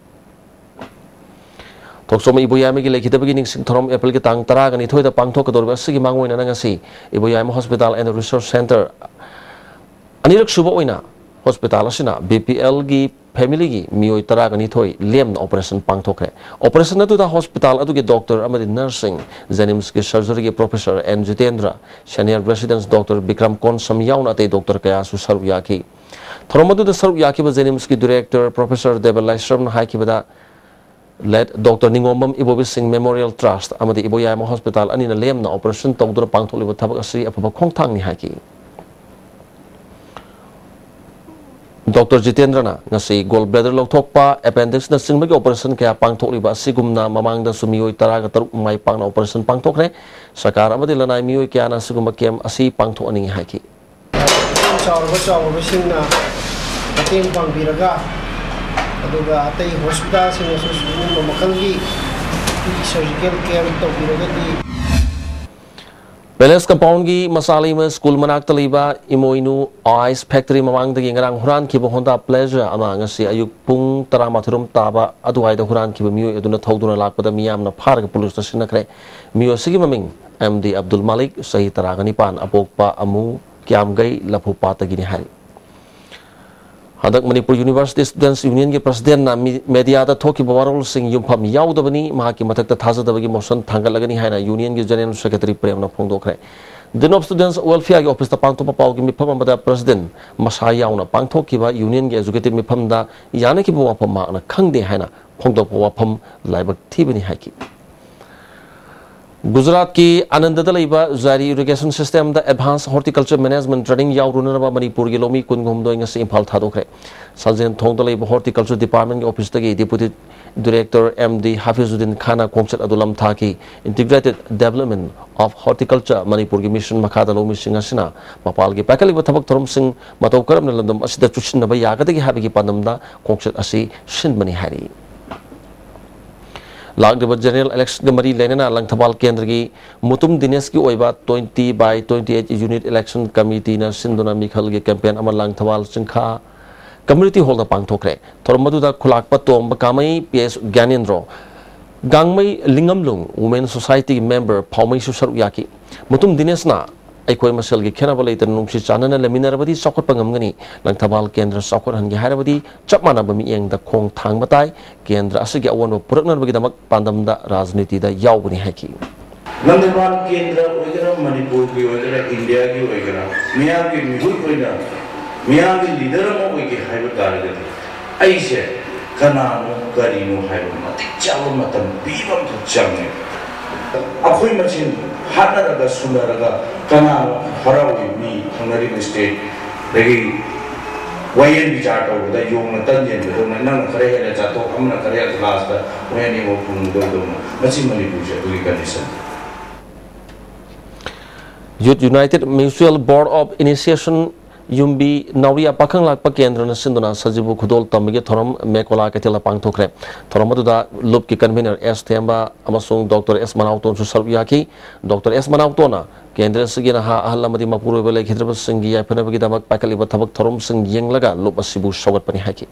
ꯊꯣꯛꯆꯣꯝ ꯏꯕꯣꯌꯥꯏꯃꯒꯤ ꯂꯩꯈꯤꯗꯕꯒꯤ ꯅꯤꯡꯁꯤꯡ ꯊꯧꯔꯝ ꯑꯦꯄ꯭ꯔꯤꯜꯒꯤ ꯇꯥꯡ ꯇꯔꯥꯒ ꯅꯤꯊꯣꯏꯗ ꯄꯥꯡꯊꯣꯛꯀꯗꯧꯔꯤꯕ ꯑꯁꯤꯒꯤ ꯃꯥꯡꯑꯣꯏꯅꯅ ꯉꯁꯤ ꯏꯕꯣꯌꯥꯏꯃ ꯍꯣꯁꯄꯤꯇꯥꯜ ꯑꯦꯟ ꯔꯤꯁꯔꯁ ꯁꯦꯟꯇꯔ ꯑꯅꯤꯔꯛ ꯁꯨꯕ ꯑꯣꯏꯅ ꯍꯣꯁꯄꯤꯇꯥꯜ ꯑꯁꯤꯅ ꯕꯤ ꯄꯤ ꯑꯦꯜꯒꯤ ꯐꯦꯃꯤꯂꯤꯒꯤ ꯃꯤꯑꯣꯏ ꯇꯔꯥꯒ ꯅꯤꯊꯣꯏ ꯂꯦꯝꯅ ꯑꯣꯄꯔꯦꯁꯟ ꯄꯥꯡꯊꯣꯛꯈ꯭ꯔꯦ꯫ ꯑꯣꯄꯔꯦꯁꯟ ꯑꯗꯨꯗ ꯍꯣꯁꯄꯤꯇꯥꯜ ꯑꯗꯨꯒꯤ ꯗꯣꯛꯇꯔ ꯑꯃꯗꯤ ꯅꯔꯁꯁꯤꯡ, ꯖꯦꯅꯤꯝꯁꯀꯤ ꯁꯔꯖꯔꯤꯒꯤ professor N Jitendra, senior resident doctor Bikram Konsam ꯌꯥꯎꯅ ꯑꯇꯩ ꯗꯣꯛꯇꯔ ꯀꯌꯥꯁꯨ ꯁꯔꯨꯛ ꯌꯥꯈꯤ꯫ ꯊꯧꯔꯝ ꯑꯗꯨꯗ ꯁꯔꯨꯛ ꯌꯥꯈꯤꯕ ꯖꯦꯅꯤꯝꯁꯀꯤ ꯗꯤꯔꯦꯛꯇꯔ ꯄ꯭ꯔꯣꯐꯦꯁꯔ ꯗꯦꯕ ꯂꯥꯏꯁ꯭ꯔꯝꯅ ꯍꯥꯏꯈꯤꯕꯗ, late doctor Ningombam Ibobi Singh memorial trust ꯑꯃꯗꯤ ꯏꯕꯣꯌꯥꯏꯃ ꯍꯣꯁꯄꯤꯇꯥꯜ ꯑꯅꯤꯅ ꯂꯦꯝꯅ ꯑꯣꯄꯔꯦꯁꯟ ꯇꯧꯗꯨꯅ ꯄꯥꯡꯊꯣꯛꯂꯤꯕ ꯊꯕꯛ ꯑꯁꯤ ꯑꯐꯕ ꯈꯣꯡꯊꯥꯡꯅꯤ ꯍꯥꯏꯈꯤ꯫ ꯗꯣꯛꯇꯔ ꯖꯤꯇꯦꯟꯗ꯭ꯔꯅ ꯉꯁꯤ ꯒꯣꯜ ꯕ꯭ꯂꯦꯗꯔ ꯂꯧꯊꯣꯛꯄ, ꯑꯦꯄꯦꯟꯗꯤꯛꯁꯅꯆꯤꯡꯕꯒꯤ ꯑꯣꯄꯔꯦꯁꯟ ꯀꯌꯥ ꯄꯥꯡꯊꯣꯛꯂꯤꯕ ꯑꯁꯤꯒꯨꯝꯅ ꯃꯃꯥꯡꯗꯁꯨ ꯃꯤꯑꯣꯏ ꯇꯔꯥꯒ ꯇꯔꯨꯛ ꯃꯥꯏ ꯄꯥꯛꯅ ꯑꯣꯄꯔꯦꯁꯟ ꯄꯥꯡꯊꯣꯛꯈ꯭ꯔꯦ꯫ ꯁꯔꯀꯥꯔ ꯑꯃꯗꯤ ꯂꯅꯥꯏ ꯃꯤꯑꯣꯏ ꯀꯌꯥꯅ ꯑꯁꯤꯒꯨꯝꯕ ꯀꯦꯝꯞ ꯑꯁꯤ ꯄꯥꯡꯊꯣꯛꯍꯟꯅꯤꯡꯏ ꯍꯥꯏꯈꯤ꯫ ꯆꯥꯎꯔꯕ ꯆꯥꯎꯔꯕꯁꯤꯡꯅ ꯃꯇꯦꯡ ꯄꯥꯡꯕꯤꯔꯒ, ꯑꯗꯨꯒ ꯑꯇꯩ ꯍꯣꯁꯄꯤꯇꯥꯜꯁꯤꯡꯅꯁꯨ ꯁꯤꯒꯨꯝꯕ ꯃꯈꯜꯒꯤ ꯁꯔꯖꯤꯀꯦꯜ ꯀꯦꯝꯞ ꯇꯧꯕꯤꯔꯒꯗꯤ꯫ ꯄꯦꯂꯦꯁ ꯀꯝꯄꯥꯎꯟꯒꯤ ꯃꯆꯥꯂꯩꯃ ꯁ꯭ꯀꯨꯜ ꯃꯅꯥꯛꯇ ꯂꯩꯕ ꯏꯃꯣꯏꯅꯨ ꯑꯥꯏꯁ ꯐꯦꯛꯇꯔꯤ ꯃꯃꯥꯡꯗꯒꯤ ꯉꯔꯥꯡ ꯍꯨꯔꯥꯟꯈꯤꯕ ꯍꯣꯟꯗꯥ ꯄ꯭ꯂꯦꯖꯔ ꯑꯃ ꯉꯁꯤ ꯑꯌꯨꯛ ꯄꯨꯡ ꯇꯔꯥꯃꯥꯊꯣꯏ ꯔꯣꯝ ꯇꯥꯕ ꯑꯗꯨꯋꯥꯏꯗ ꯍꯨꯔꯥꯟꯈꯤꯕ ꯃꯤꯑꯣꯏ ꯑꯗꯨꯅ ꯊꯧꯗꯨꯅ ꯂꯥꯛꯄꯗ ꯃꯤꯌꯥꯝꯅ ꯐꯥꯔꯒ ꯄꯨꯂꯤꯁꯇ ꯁꯤꯟꯅꯈ꯭ꯔꯦ꯫ ꯃꯤꯑꯣꯏ ꯑꯁꯤꯒꯤ ꯃꯃꯤꯡ ꯑꯦꯝ ꯗꯤ ꯑꯕꯗꯨꯜ ꯃꯥꯂꯤꯛ, ꯆꯍꯤ ꯇꯔꯥꯒ ꯅꯤꯄꯥꯟ, ꯑꯄꯣꯛꯄ ꯑꯃꯨ ꯀ꯭ꯌꯥꯝꯒꯩ ꯂꯐꯨꯄꯥꯠꯇꯒꯤꯅꯤ ꯍꯥꯏꯔꯤ꯫ ꯍꯟꯗꯛ ꯃꯅꯤꯄꯨꯔ ꯌꯨꯅꯤꯚꯔꯁꯤꯇꯤ ꯁ꯭ꯇꯨꯗꯦꯟꯠꯁ ꯌꯨꯅꯤꯌꯟꯒꯤ ꯄ꯭ꯔꯁꯤꯗꯦꯟꯠꯅ ꯃꯤ-, ꯃꯦꯗꯤꯌꯥꯗ ꯊꯣꯛꯈꯤꯕ ꯋꯥꯔꯣꯜꯁꯤꯡ ꯌꯨꯝꯐꯝ ꯌꯥꯎꯗꯕꯅꯤ, ꯃꯍꯥꯛꯀꯤ ꯃꯊꯛꯇ ꯊꯥꯖꯗꯕꯒꯤ ꯃꯣꯁꯟ ꯊꯥꯡꯒꯠꯂꯒꯅꯤ ꯍꯥꯏꯅ ꯌꯨꯅꯤꯌꯟꯒꯤ ꯖꯦꯅꯔꯦꯜ ꯁꯦꯀ꯭ꯔꯦꯇꯔꯤ ꯄ꯭ꯔꯦꯝꯅ ꯐꯣꯡꯗꯣꯛꯈ꯭ꯔꯦ꯫ ꯗꯤꯟ ꯑꯣꯐ ꯁ꯭ꯇꯨꯗꯦꯟꯠꯁ ꯋꯦꯜꯐꯤꯌꯔꯒꯤ ꯑꯣꯐꯤꯁꯇ ꯄꯥꯡꯊꯣꯛꯄ ꯄꯥꯎꯒꯤ ꯃꯤꯐꯝ ꯑꯃꯗ ꯄ꯭ꯔꯁꯤꯗꯦꯟꯠ ꯃꯁꯥ ꯌꯥꯎꯅ ꯄꯥꯡꯊꯣꯛꯈꯤꯕ ꯌꯨꯅꯤꯌꯟꯒꯤ ꯑꯦꯛꯖꯤꯀ꯭ꯌꯨꯇꯤꯕ ꯃꯤꯐꯝꯗ ꯌꯥꯅꯈꯤꯕ ꯋꯥꯐꯝ ꯃꯍꯥꯛꯅ ꯈꯪꯗꯦ ꯍꯥꯏꯅ ꯐꯣꯡꯗꯣꯛꯄ ꯋꯥꯐꯝ ꯂꯥꯏꯕꯛ ꯊꯤꯕꯅꯤ ꯍꯥꯏꯈꯤ꯫ ꯒꯨꯖꯔꯥꯠꯀꯤ ꯑꯅꯟꯗꯗ ꯂꯩꯕ ꯖꯥꯔꯤ ꯏꯔꯤꯒꯦꯁꯟ ꯁꯤꯁꯇꯦꯝꯗ ꯑꯦꯗꯚꯥꯟꯁ ꯍꯣꯔꯇꯤꯀꯜꯆꯔ ꯃꯦꯅꯦꯖꯃꯦꯟꯠ ꯇ꯭ꯔꯦꯅꯤꯡ ꯌꯥꯎꯔꯨꯅꯅꯕ ꯃꯅꯤꯄꯨꯔꯒꯤ ꯂꯧꯃꯤ ꯀꯨꯟꯒ ꯍꯨꯝꯗꯣꯏ ꯉꯁꯤ ꯏꯝꯐꯥꯜ ꯊꯥꯗꯣꯛꯈ꯭ꯔꯦ꯫ ꯁꯟꯖꯦꯟ ꯊꯣꯡꯗ ꯂꯩꯕ ꯍꯣꯔꯇꯤꯀꯜꯆꯔ ꯗꯤꯄꯥꯔꯠꯃꯦꯟꯠꯀꯤ ꯑꯣꯐꯤꯁꯇꯒꯤ deputy director M D Hafizuddin ꯈꯥꯟꯅ ꯈꯣꯡꯆꯠ ꯑꯗꯨ ꯂꯝꯊꯥꯈꯤ꯫ ꯏꯟꯇꯤꯒ꯭ꯔꯦꯇꯦꯗ ꯗꯦꯕꯂꯞꯃꯦꯟꯠ ꯑꯣꯐ ꯍꯣꯔꯇꯤꯀꯜꯆꯔ ꯃꯅꯤꯄꯨꯔꯒꯤ ꯃꯤꯁꯟ ꯃꯈꯥꯗ ꯂꯧꯃꯤꯁꯤꯡ ꯑꯁꯤꯅ ꯃꯄꯥꯜꯒꯤ ꯄꯥꯏꯈꯠꯂꯤꯕ ꯊꯕꯛ ꯊꯧꯔꯝꯁꯤꯡ ꯃꯇꯧ ꯀꯔꯝꯅ ꯂꯝꯗꯝ ꯑꯁꯤꯗ ꯆꯨꯁꯤꯟꯅꯕ ꯌꯥꯒꯗꯒꯦ ꯍꯥꯏꯕꯒꯤ ꯄꯥꯟꯗꯝꯗ ꯈꯣꯡꯆꯠ ꯑꯁꯤ ꯁꯤꯟꯕꯅꯤ ꯍꯥꯏꯔꯤ꯫ ꯂꯥꯛꯂꯤꯕ ꯖꯦꯅꯔꯦꯜ ꯏꯂꯦꯛꯁꯟꯒ ꯃꯔꯤ ꯂꯩꯅꯅ ꯂꯪꯊꯕꯥꯜ ꯀꯦꯟꯗ꯭ꯔꯒꯤ ꯃꯨꯇꯨꯝ ꯗꯤꯅꯦꯁꯀꯤ ꯑꯣꯏꯕ twenty by twenty eight unit election committeeꯅ ꯁꯤꯟꯗꯨꯅ ꯃꯤꯈꯜꯒꯤ ꯀꯦꯝꯄꯦꯟ ꯑꯃ ꯂꯪꯊꯕꯥꯜ ꯆꯤꯡꯈꯥ ꯀꯝꯃ꯭ꯌꯨꯅꯤꯇꯤ ꯍꯣꯜꯗ ꯄꯥꯡꯊꯣꯛꯈ꯭ꯔꯦ꯫ ꯊꯧꯔꯝ ꯑꯗꯨꯗ ꯈꯨꯂꯥꯛꯄ ꯇꯣꯝꯕ ꯀꯥꯃꯩ, ꯄꯤ ꯑꯦꯁ ꯒ꯭ꯌꯥꯅꯦꯟꯗ꯭ꯔꯣ, ꯒꯥꯡꯃꯩ ꯂꯤꯡꯉꯝꯂꯨꯡ ꯋꯨꯃꯦꯟ ꯁꯣꯁꯥꯏꯇꯤꯒꯤ ꯃꯦꯝꯕꯔ ꯐꯥꯎꯃꯩꯁꯨ ꯁꯔꯨꯛ ꯌꯥꯈꯤ꯫ ꯃꯨꯇꯨꯝ ꯗꯤꯅꯦꯁꯅ ꯑꯩꯈꯣꯏ ꯃꯁꯦꯜꯒꯤ ꯈꯦꯠꯅꯕ ꯂꯩꯇꯅ ꯅꯨꯡꯁꯤ ꯆꯥꯟꯅꯅ ꯂꯩꯃꯤꯟꯅꯔꯕꯗꯤ ꯆꯥꯎꯈꯠꯄ ꯉꯝꯒꯅꯤ꯫ ꯂꯪꯊꯕꯥꯜ ꯀꯦꯟꯗ꯭ꯔ ꯆꯥꯎꯈꯠꯍꯟꯒꯦ ꯍꯥꯏꯔꯕꯗꯤ ꯆꯞ ꯃꯥꯟꯅꯕ ꯃꯤꯠꯌꯦꯡꯗ ꯈꯣꯡ ꯊꯥꯡꯕ ꯇꯥꯏ꯫ ꯀꯦꯟꯗ꯭ꯔ ꯑꯁꯤꯒꯤ ꯑꯑꯣꯟꯕ ꯄꯨꯔꯛꯅꯕꯒꯤꯗꯃꯛ ꯄꯥꯟꯗꯝꯗ ꯔꯥꯖꯅꯤꯇꯤꯗ ꯌꯥꯎꯕꯅꯤ ꯍꯥꯏꯈꯤ꯫ ꯂꯪꯊꯕꯥꯜ ꯀꯦꯟꯗ꯭ꯔ ꯑꯣꯏꯒꯦꯔꯥ, ꯃꯅꯤꯄꯨꯔꯒꯤ ꯑꯣꯏꯒꯦꯔꯥ, ꯏꯟꯗꯤꯌꯥꯒꯤ ꯑꯣꯏꯒꯦꯔꯥ, ꯃꯤꯌꯥꯝꯒꯤ ꯃꯤꯍꯨꯠ ꯑꯣꯏꯅ, ꯃꯤꯌꯥꯝꯒꯤ ꯂꯤꯗꯔ ꯑꯃ ꯑꯣꯏꯒꯦ ꯍꯥꯏꯕ ꯇꯥꯔꯒꯗꯤ, ꯑꯩꯁꯦ ꯀꯅꯥꯅꯣ, ꯀꯔꯤꯅꯣ ꯍꯥꯏꯕ ꯃꯇꯤꯛ ꯆꯥꯕ ꯃꯇꯝ ꯄꯤꯕ ꯑꯃꯈꯛ ꯆꯪꯉꯦ꯫ ꯑꯩꯈꯣꯏ ꯃꯁꯦꯟ ꯍꯥꯠꯅꯔꯒ, ꯁꯨꯅꯔꯒ, ꯀꯅꯥꯅꯣ ꯍꯔꯥꯎꯏ? ꯃꯤ ꯊꯪꯅꯔꯤꯕ ꯁ꯭ꯇꯦꯠ ꯑꯗꯒꯤ ꯋꯥꯌꯦꯜ ꯕꯤꯆꯥꯔ ꯇꯧꯕꯗ ꯌꯣꯡꯅ ꯇꯟ ꯌꯦꯟꯕꯗꯧꯅ, ꯅꯪꯅ ꯈꯔ ꯍꯦꯟꯅ ꯆꯥꯊꯣꯛ, ꯑꯃꯅ ꯈꯔ ꯍꯦꯟꯅ, ꯂꯥꯁꯇ ꯃꯣꯏ ꯑꯅꯤꯃꯛ ꯐꯨꯝꯒꯗꯧꯗꯧꯅ꯫ ꯃꯁꯤ ꯃꯅꯤꯄꯨꯔꯁꯦ ꯑꯗꯨꯒꯤ condition. Youth United Mutual Board of Initiation ꯌꯨꯝꯕꯤ ꯅꯥꯎꯔꯤꯌꯥ ꯄꯥꯈꯪ ꯂꯥꯛꯄ ꯀꯦꯟꯗ꯭ꯔꯅ ꯁꯤꯟꯗꯨꯅ ꯁꯖꯤꯕꯨ ꯈꯨꯗꯣꯜ ꯇꯝꯕꯒꯤ ꯊꯧꯔꯝ ꯃꯦꯀꯣꯂꯥ ꯀꯩꯊꯦꯜꯗ ꯄꯥꯡꯊꯣꯛꯈ꯭ꯔꯦ꯫ ꯊꯧꯔꯝ ꯑꯗꯨꯗ ꯂꯨꯞꯀꯤ ꯀꯟꯚꯤꯅꯔ ꯑꯦꯁ ꯊꯦꯝꯕ ꯑꯃꯁꯨꯡ ꯗꯣꯛꯇꯔ ꯑꯦꯁ ꯃꯅꯥꯎꯇꯣꯟꯁꯨ ꯁꯔꯨꯛ ꯌꯥꯈꯤ꯫ ꯗꯣꯛꯇꯔ ꯑꯦꯁ ꯃꯅꯥꯎꯇꯣꯟꯅ ꯀꯦꯟꯗ꯭ꯔ ꯑꯁꯤꯒꯤ ꯅꯍꯥ ꯑꯍꯜ ꯑꯃꯗꯤ ꯃꯄꯨꯔꯣꯏꯕ ꯂꯩꯈꯤꯗ꯭ꯔꯕꯁꯤꯡꯒꯤ ꯌꯥꯏꯐꯅꯕꯒꯤꯗꯃꯛ ꯄꯥꯏꯈꯠꯂꯤꯕ ꯊꯕꯛ ꯊꯧꯔꯝꯁꯤꯡ ꯌꯦꯡꯂꯒ ꯂꯨꯞ ꯑꯁꯤꯕꯨ ꯁꯧꯒꯠꯄꯅꯤ ꯍꯥꯏꯈꯤ꯫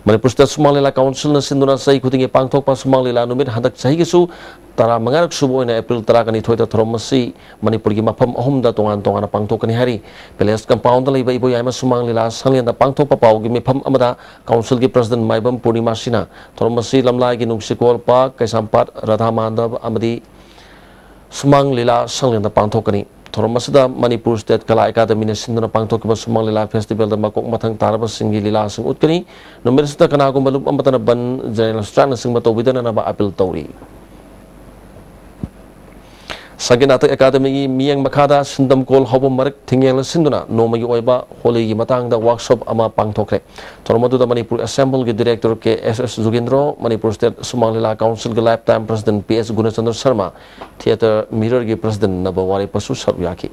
ꯃꯅꯤꯄꯨꯔ ꯁ꯭ꯇꯦꯠ ꯁꯨꯃꯥꯡ ꯂꯤꯂꯥ ꯀꯥꯎꯟꯁꯤꯜꯅ ꯁꯤꯟꯗꯨꯅ ꯆꯍꯤ ꯈꯨꯗꯤꯡꯒꯤ ꯄꯥꯡꯊꯣꯛꯄ ꯁꯨꯃꯥꯡ ꯂꯤꯂꯥ ꯅꯨꯃꯤꯠ ꯍꯟꯗꯛ ꯆꯍꯤꯒꯤꯁꯨ ꯇꯔꯥꯃꯉꯥꯔꯛ ꯁꯨꯕ ꯑꯣꯏꯅ ꯑꯦꯄ꯭ꯔꯤꯜ ꯇꯔꯥꯒ ꯅꯤꯊꯣꯏꯗ ꯊꯧꯔꯝ ꯑꯁꯤ ꯃꯅꯤꯄꯨꯔꯒꯤ ꯃꯐꯝ ꯑꯍꯨꯝꯗ ꯇꯣꯉꯥꯟ ꯇꯣꯉꯥꯟꯅ ꯄꯥꯡꯊꯣꯛꯀꯅꯤ ꯍꯥꯏꯔꯤ꯫ ꯄꯦꯂꯦꯁ ꯀꯝꯄꯥꯎꯟꯗ ꯂꯩꯕ ꯏꯕꯣꯌꯥꯏꯃ ꯁꯨꯃꯥꯡ ꯂꯤꯂꯥ ꯁꯪꯂꯦꯟꯗ ꯄꯥꯡꯊꯣꯛꯄ ꯄꯥꯎꯒꯤ ꯃꯤꯐꯝ ꯑꯃꯗ ꯀꯥꯎꯟꯁꯤꯜꯒꯤ ꯄ꯭ꯔꯁꯤꯗꯦꯟꯠ ꯃꯥꯏꯕꯝ ꯄꯨꯔꯅꯤꯃꯥ ꯁꯤꯅ ꯊꯧꯔꯝ ꯑꯁꯤ ꯂꯝꯂꯥꯏꯒꯤ ꯅꯨꯡꯁꯤꯀꯣꯜ ꯄꯥꯔꯛ, ꯀꯩꯁꯥꯝꯄꯥꯠ ꯔꯥꯙꯥ ꯃꯥꯙꯕ ꯑꯃꯗꯤ ꯁꯨꯃꯥꯡ ꯂꯤꯂꯥ ꯁꯪꯂꯦꯟꯗ ꯄꯥꯡꯊꯣꯛꯀꯅꯤ꯫ ꯊꯧꯔꯝ ꯑꯁꯤꯗ ꯃꯅꯤꯄꯨꯔ ꯁ꯭ꯇꯦꯠ ꯀꯂꯥ ꯑꯦꯀꯥꯗꯃꯤꯅ ꯁꯤꯟꯗꯨꯅ ꯄꯥꯡꯊꯣꯛꯈꯤꯕ ꯁꯨꯃꯥꯡ ꯂꯤꯂꯥ ꯐꯦꯁꯇꯤꯚꯦꯜꯗ ꯃꯀꯣꯛ ꯃꯊꯪ ꯇꯥꯔꯕꯁꯤꯡꯒꯤ ꯂꯤꯂꯥꯁꯤꯡ ꯎꯠꯀꯅꯤ꯫ ꯅꯨꯃꯤꯠ ꯑꯁꯤꯗ ꯀꯅꯥꯒꯨꯝꯕ ꯂꯨꯞ ꯑꯃꯠꯇꯅ ꯕꯟ, ꯖꯦꯅꯔꯦꯜ ꯁ꯭ꯇ꯭ꯔꯥꯏꯛꯅꯆꯤꯡꯕ ꯇꯧꯕꯤꯗꯅꯅꯕ ꯑꯥꯄꯤꯜ ꯇꯧꯔꯤ꯫ ꯁꯪꯒꯤꯠ ꯅꯥꯇꯛ ꯑꯦꯀꯥꯗꯃꯤꯒꯤ ꯃꯤꯠꯌꯦꯡ ꯃꯈꯥꯗ ꯁꯤꯟꯗꯝ ꯀꯣꯜ ꯍꯧꯕ ꯃꯔꯛ ꯊꯤꯡꯉꯦꯜꯅ ꯁꯤꯟꯗꯨꯅ ꯅꯣꯡꯃꯒꯤ ꯑꯣꯏꯕ ꯍꯣꯂꯤꯒꯤ ꯃꯇꯥꯡꯗ ꯋꯥꯔꯛꯁꯣꯞ ꯑꯃ ꯄꯥꯡꯊꯣꯛꯈ꯭ꯔꯦ꯫ ꯊꯧꯔꯝ ꯑꯗꯨꯗ ꯃꯅꯤꯄꯨꯔ ꯑꯦꯁꯦꯝꯕꯜꯒꯤ director K S S Jugendro, Manipur state Sumang Lila ꯀꯥꯎꯟꯁꯤꯜꯒꯤ lifetime president P S Gunachandra Sharma, theatre ꯃꯤꯔꯔꯒꯤ ꯄ꯭ꯔꯁꯤꯗꯦꯟꯠ ꯅꯕꯋꯥꯔꯤ ꯄꯁꯨ ꯁꯔꯨꯛ ꯌꯥꯈꯤ꯫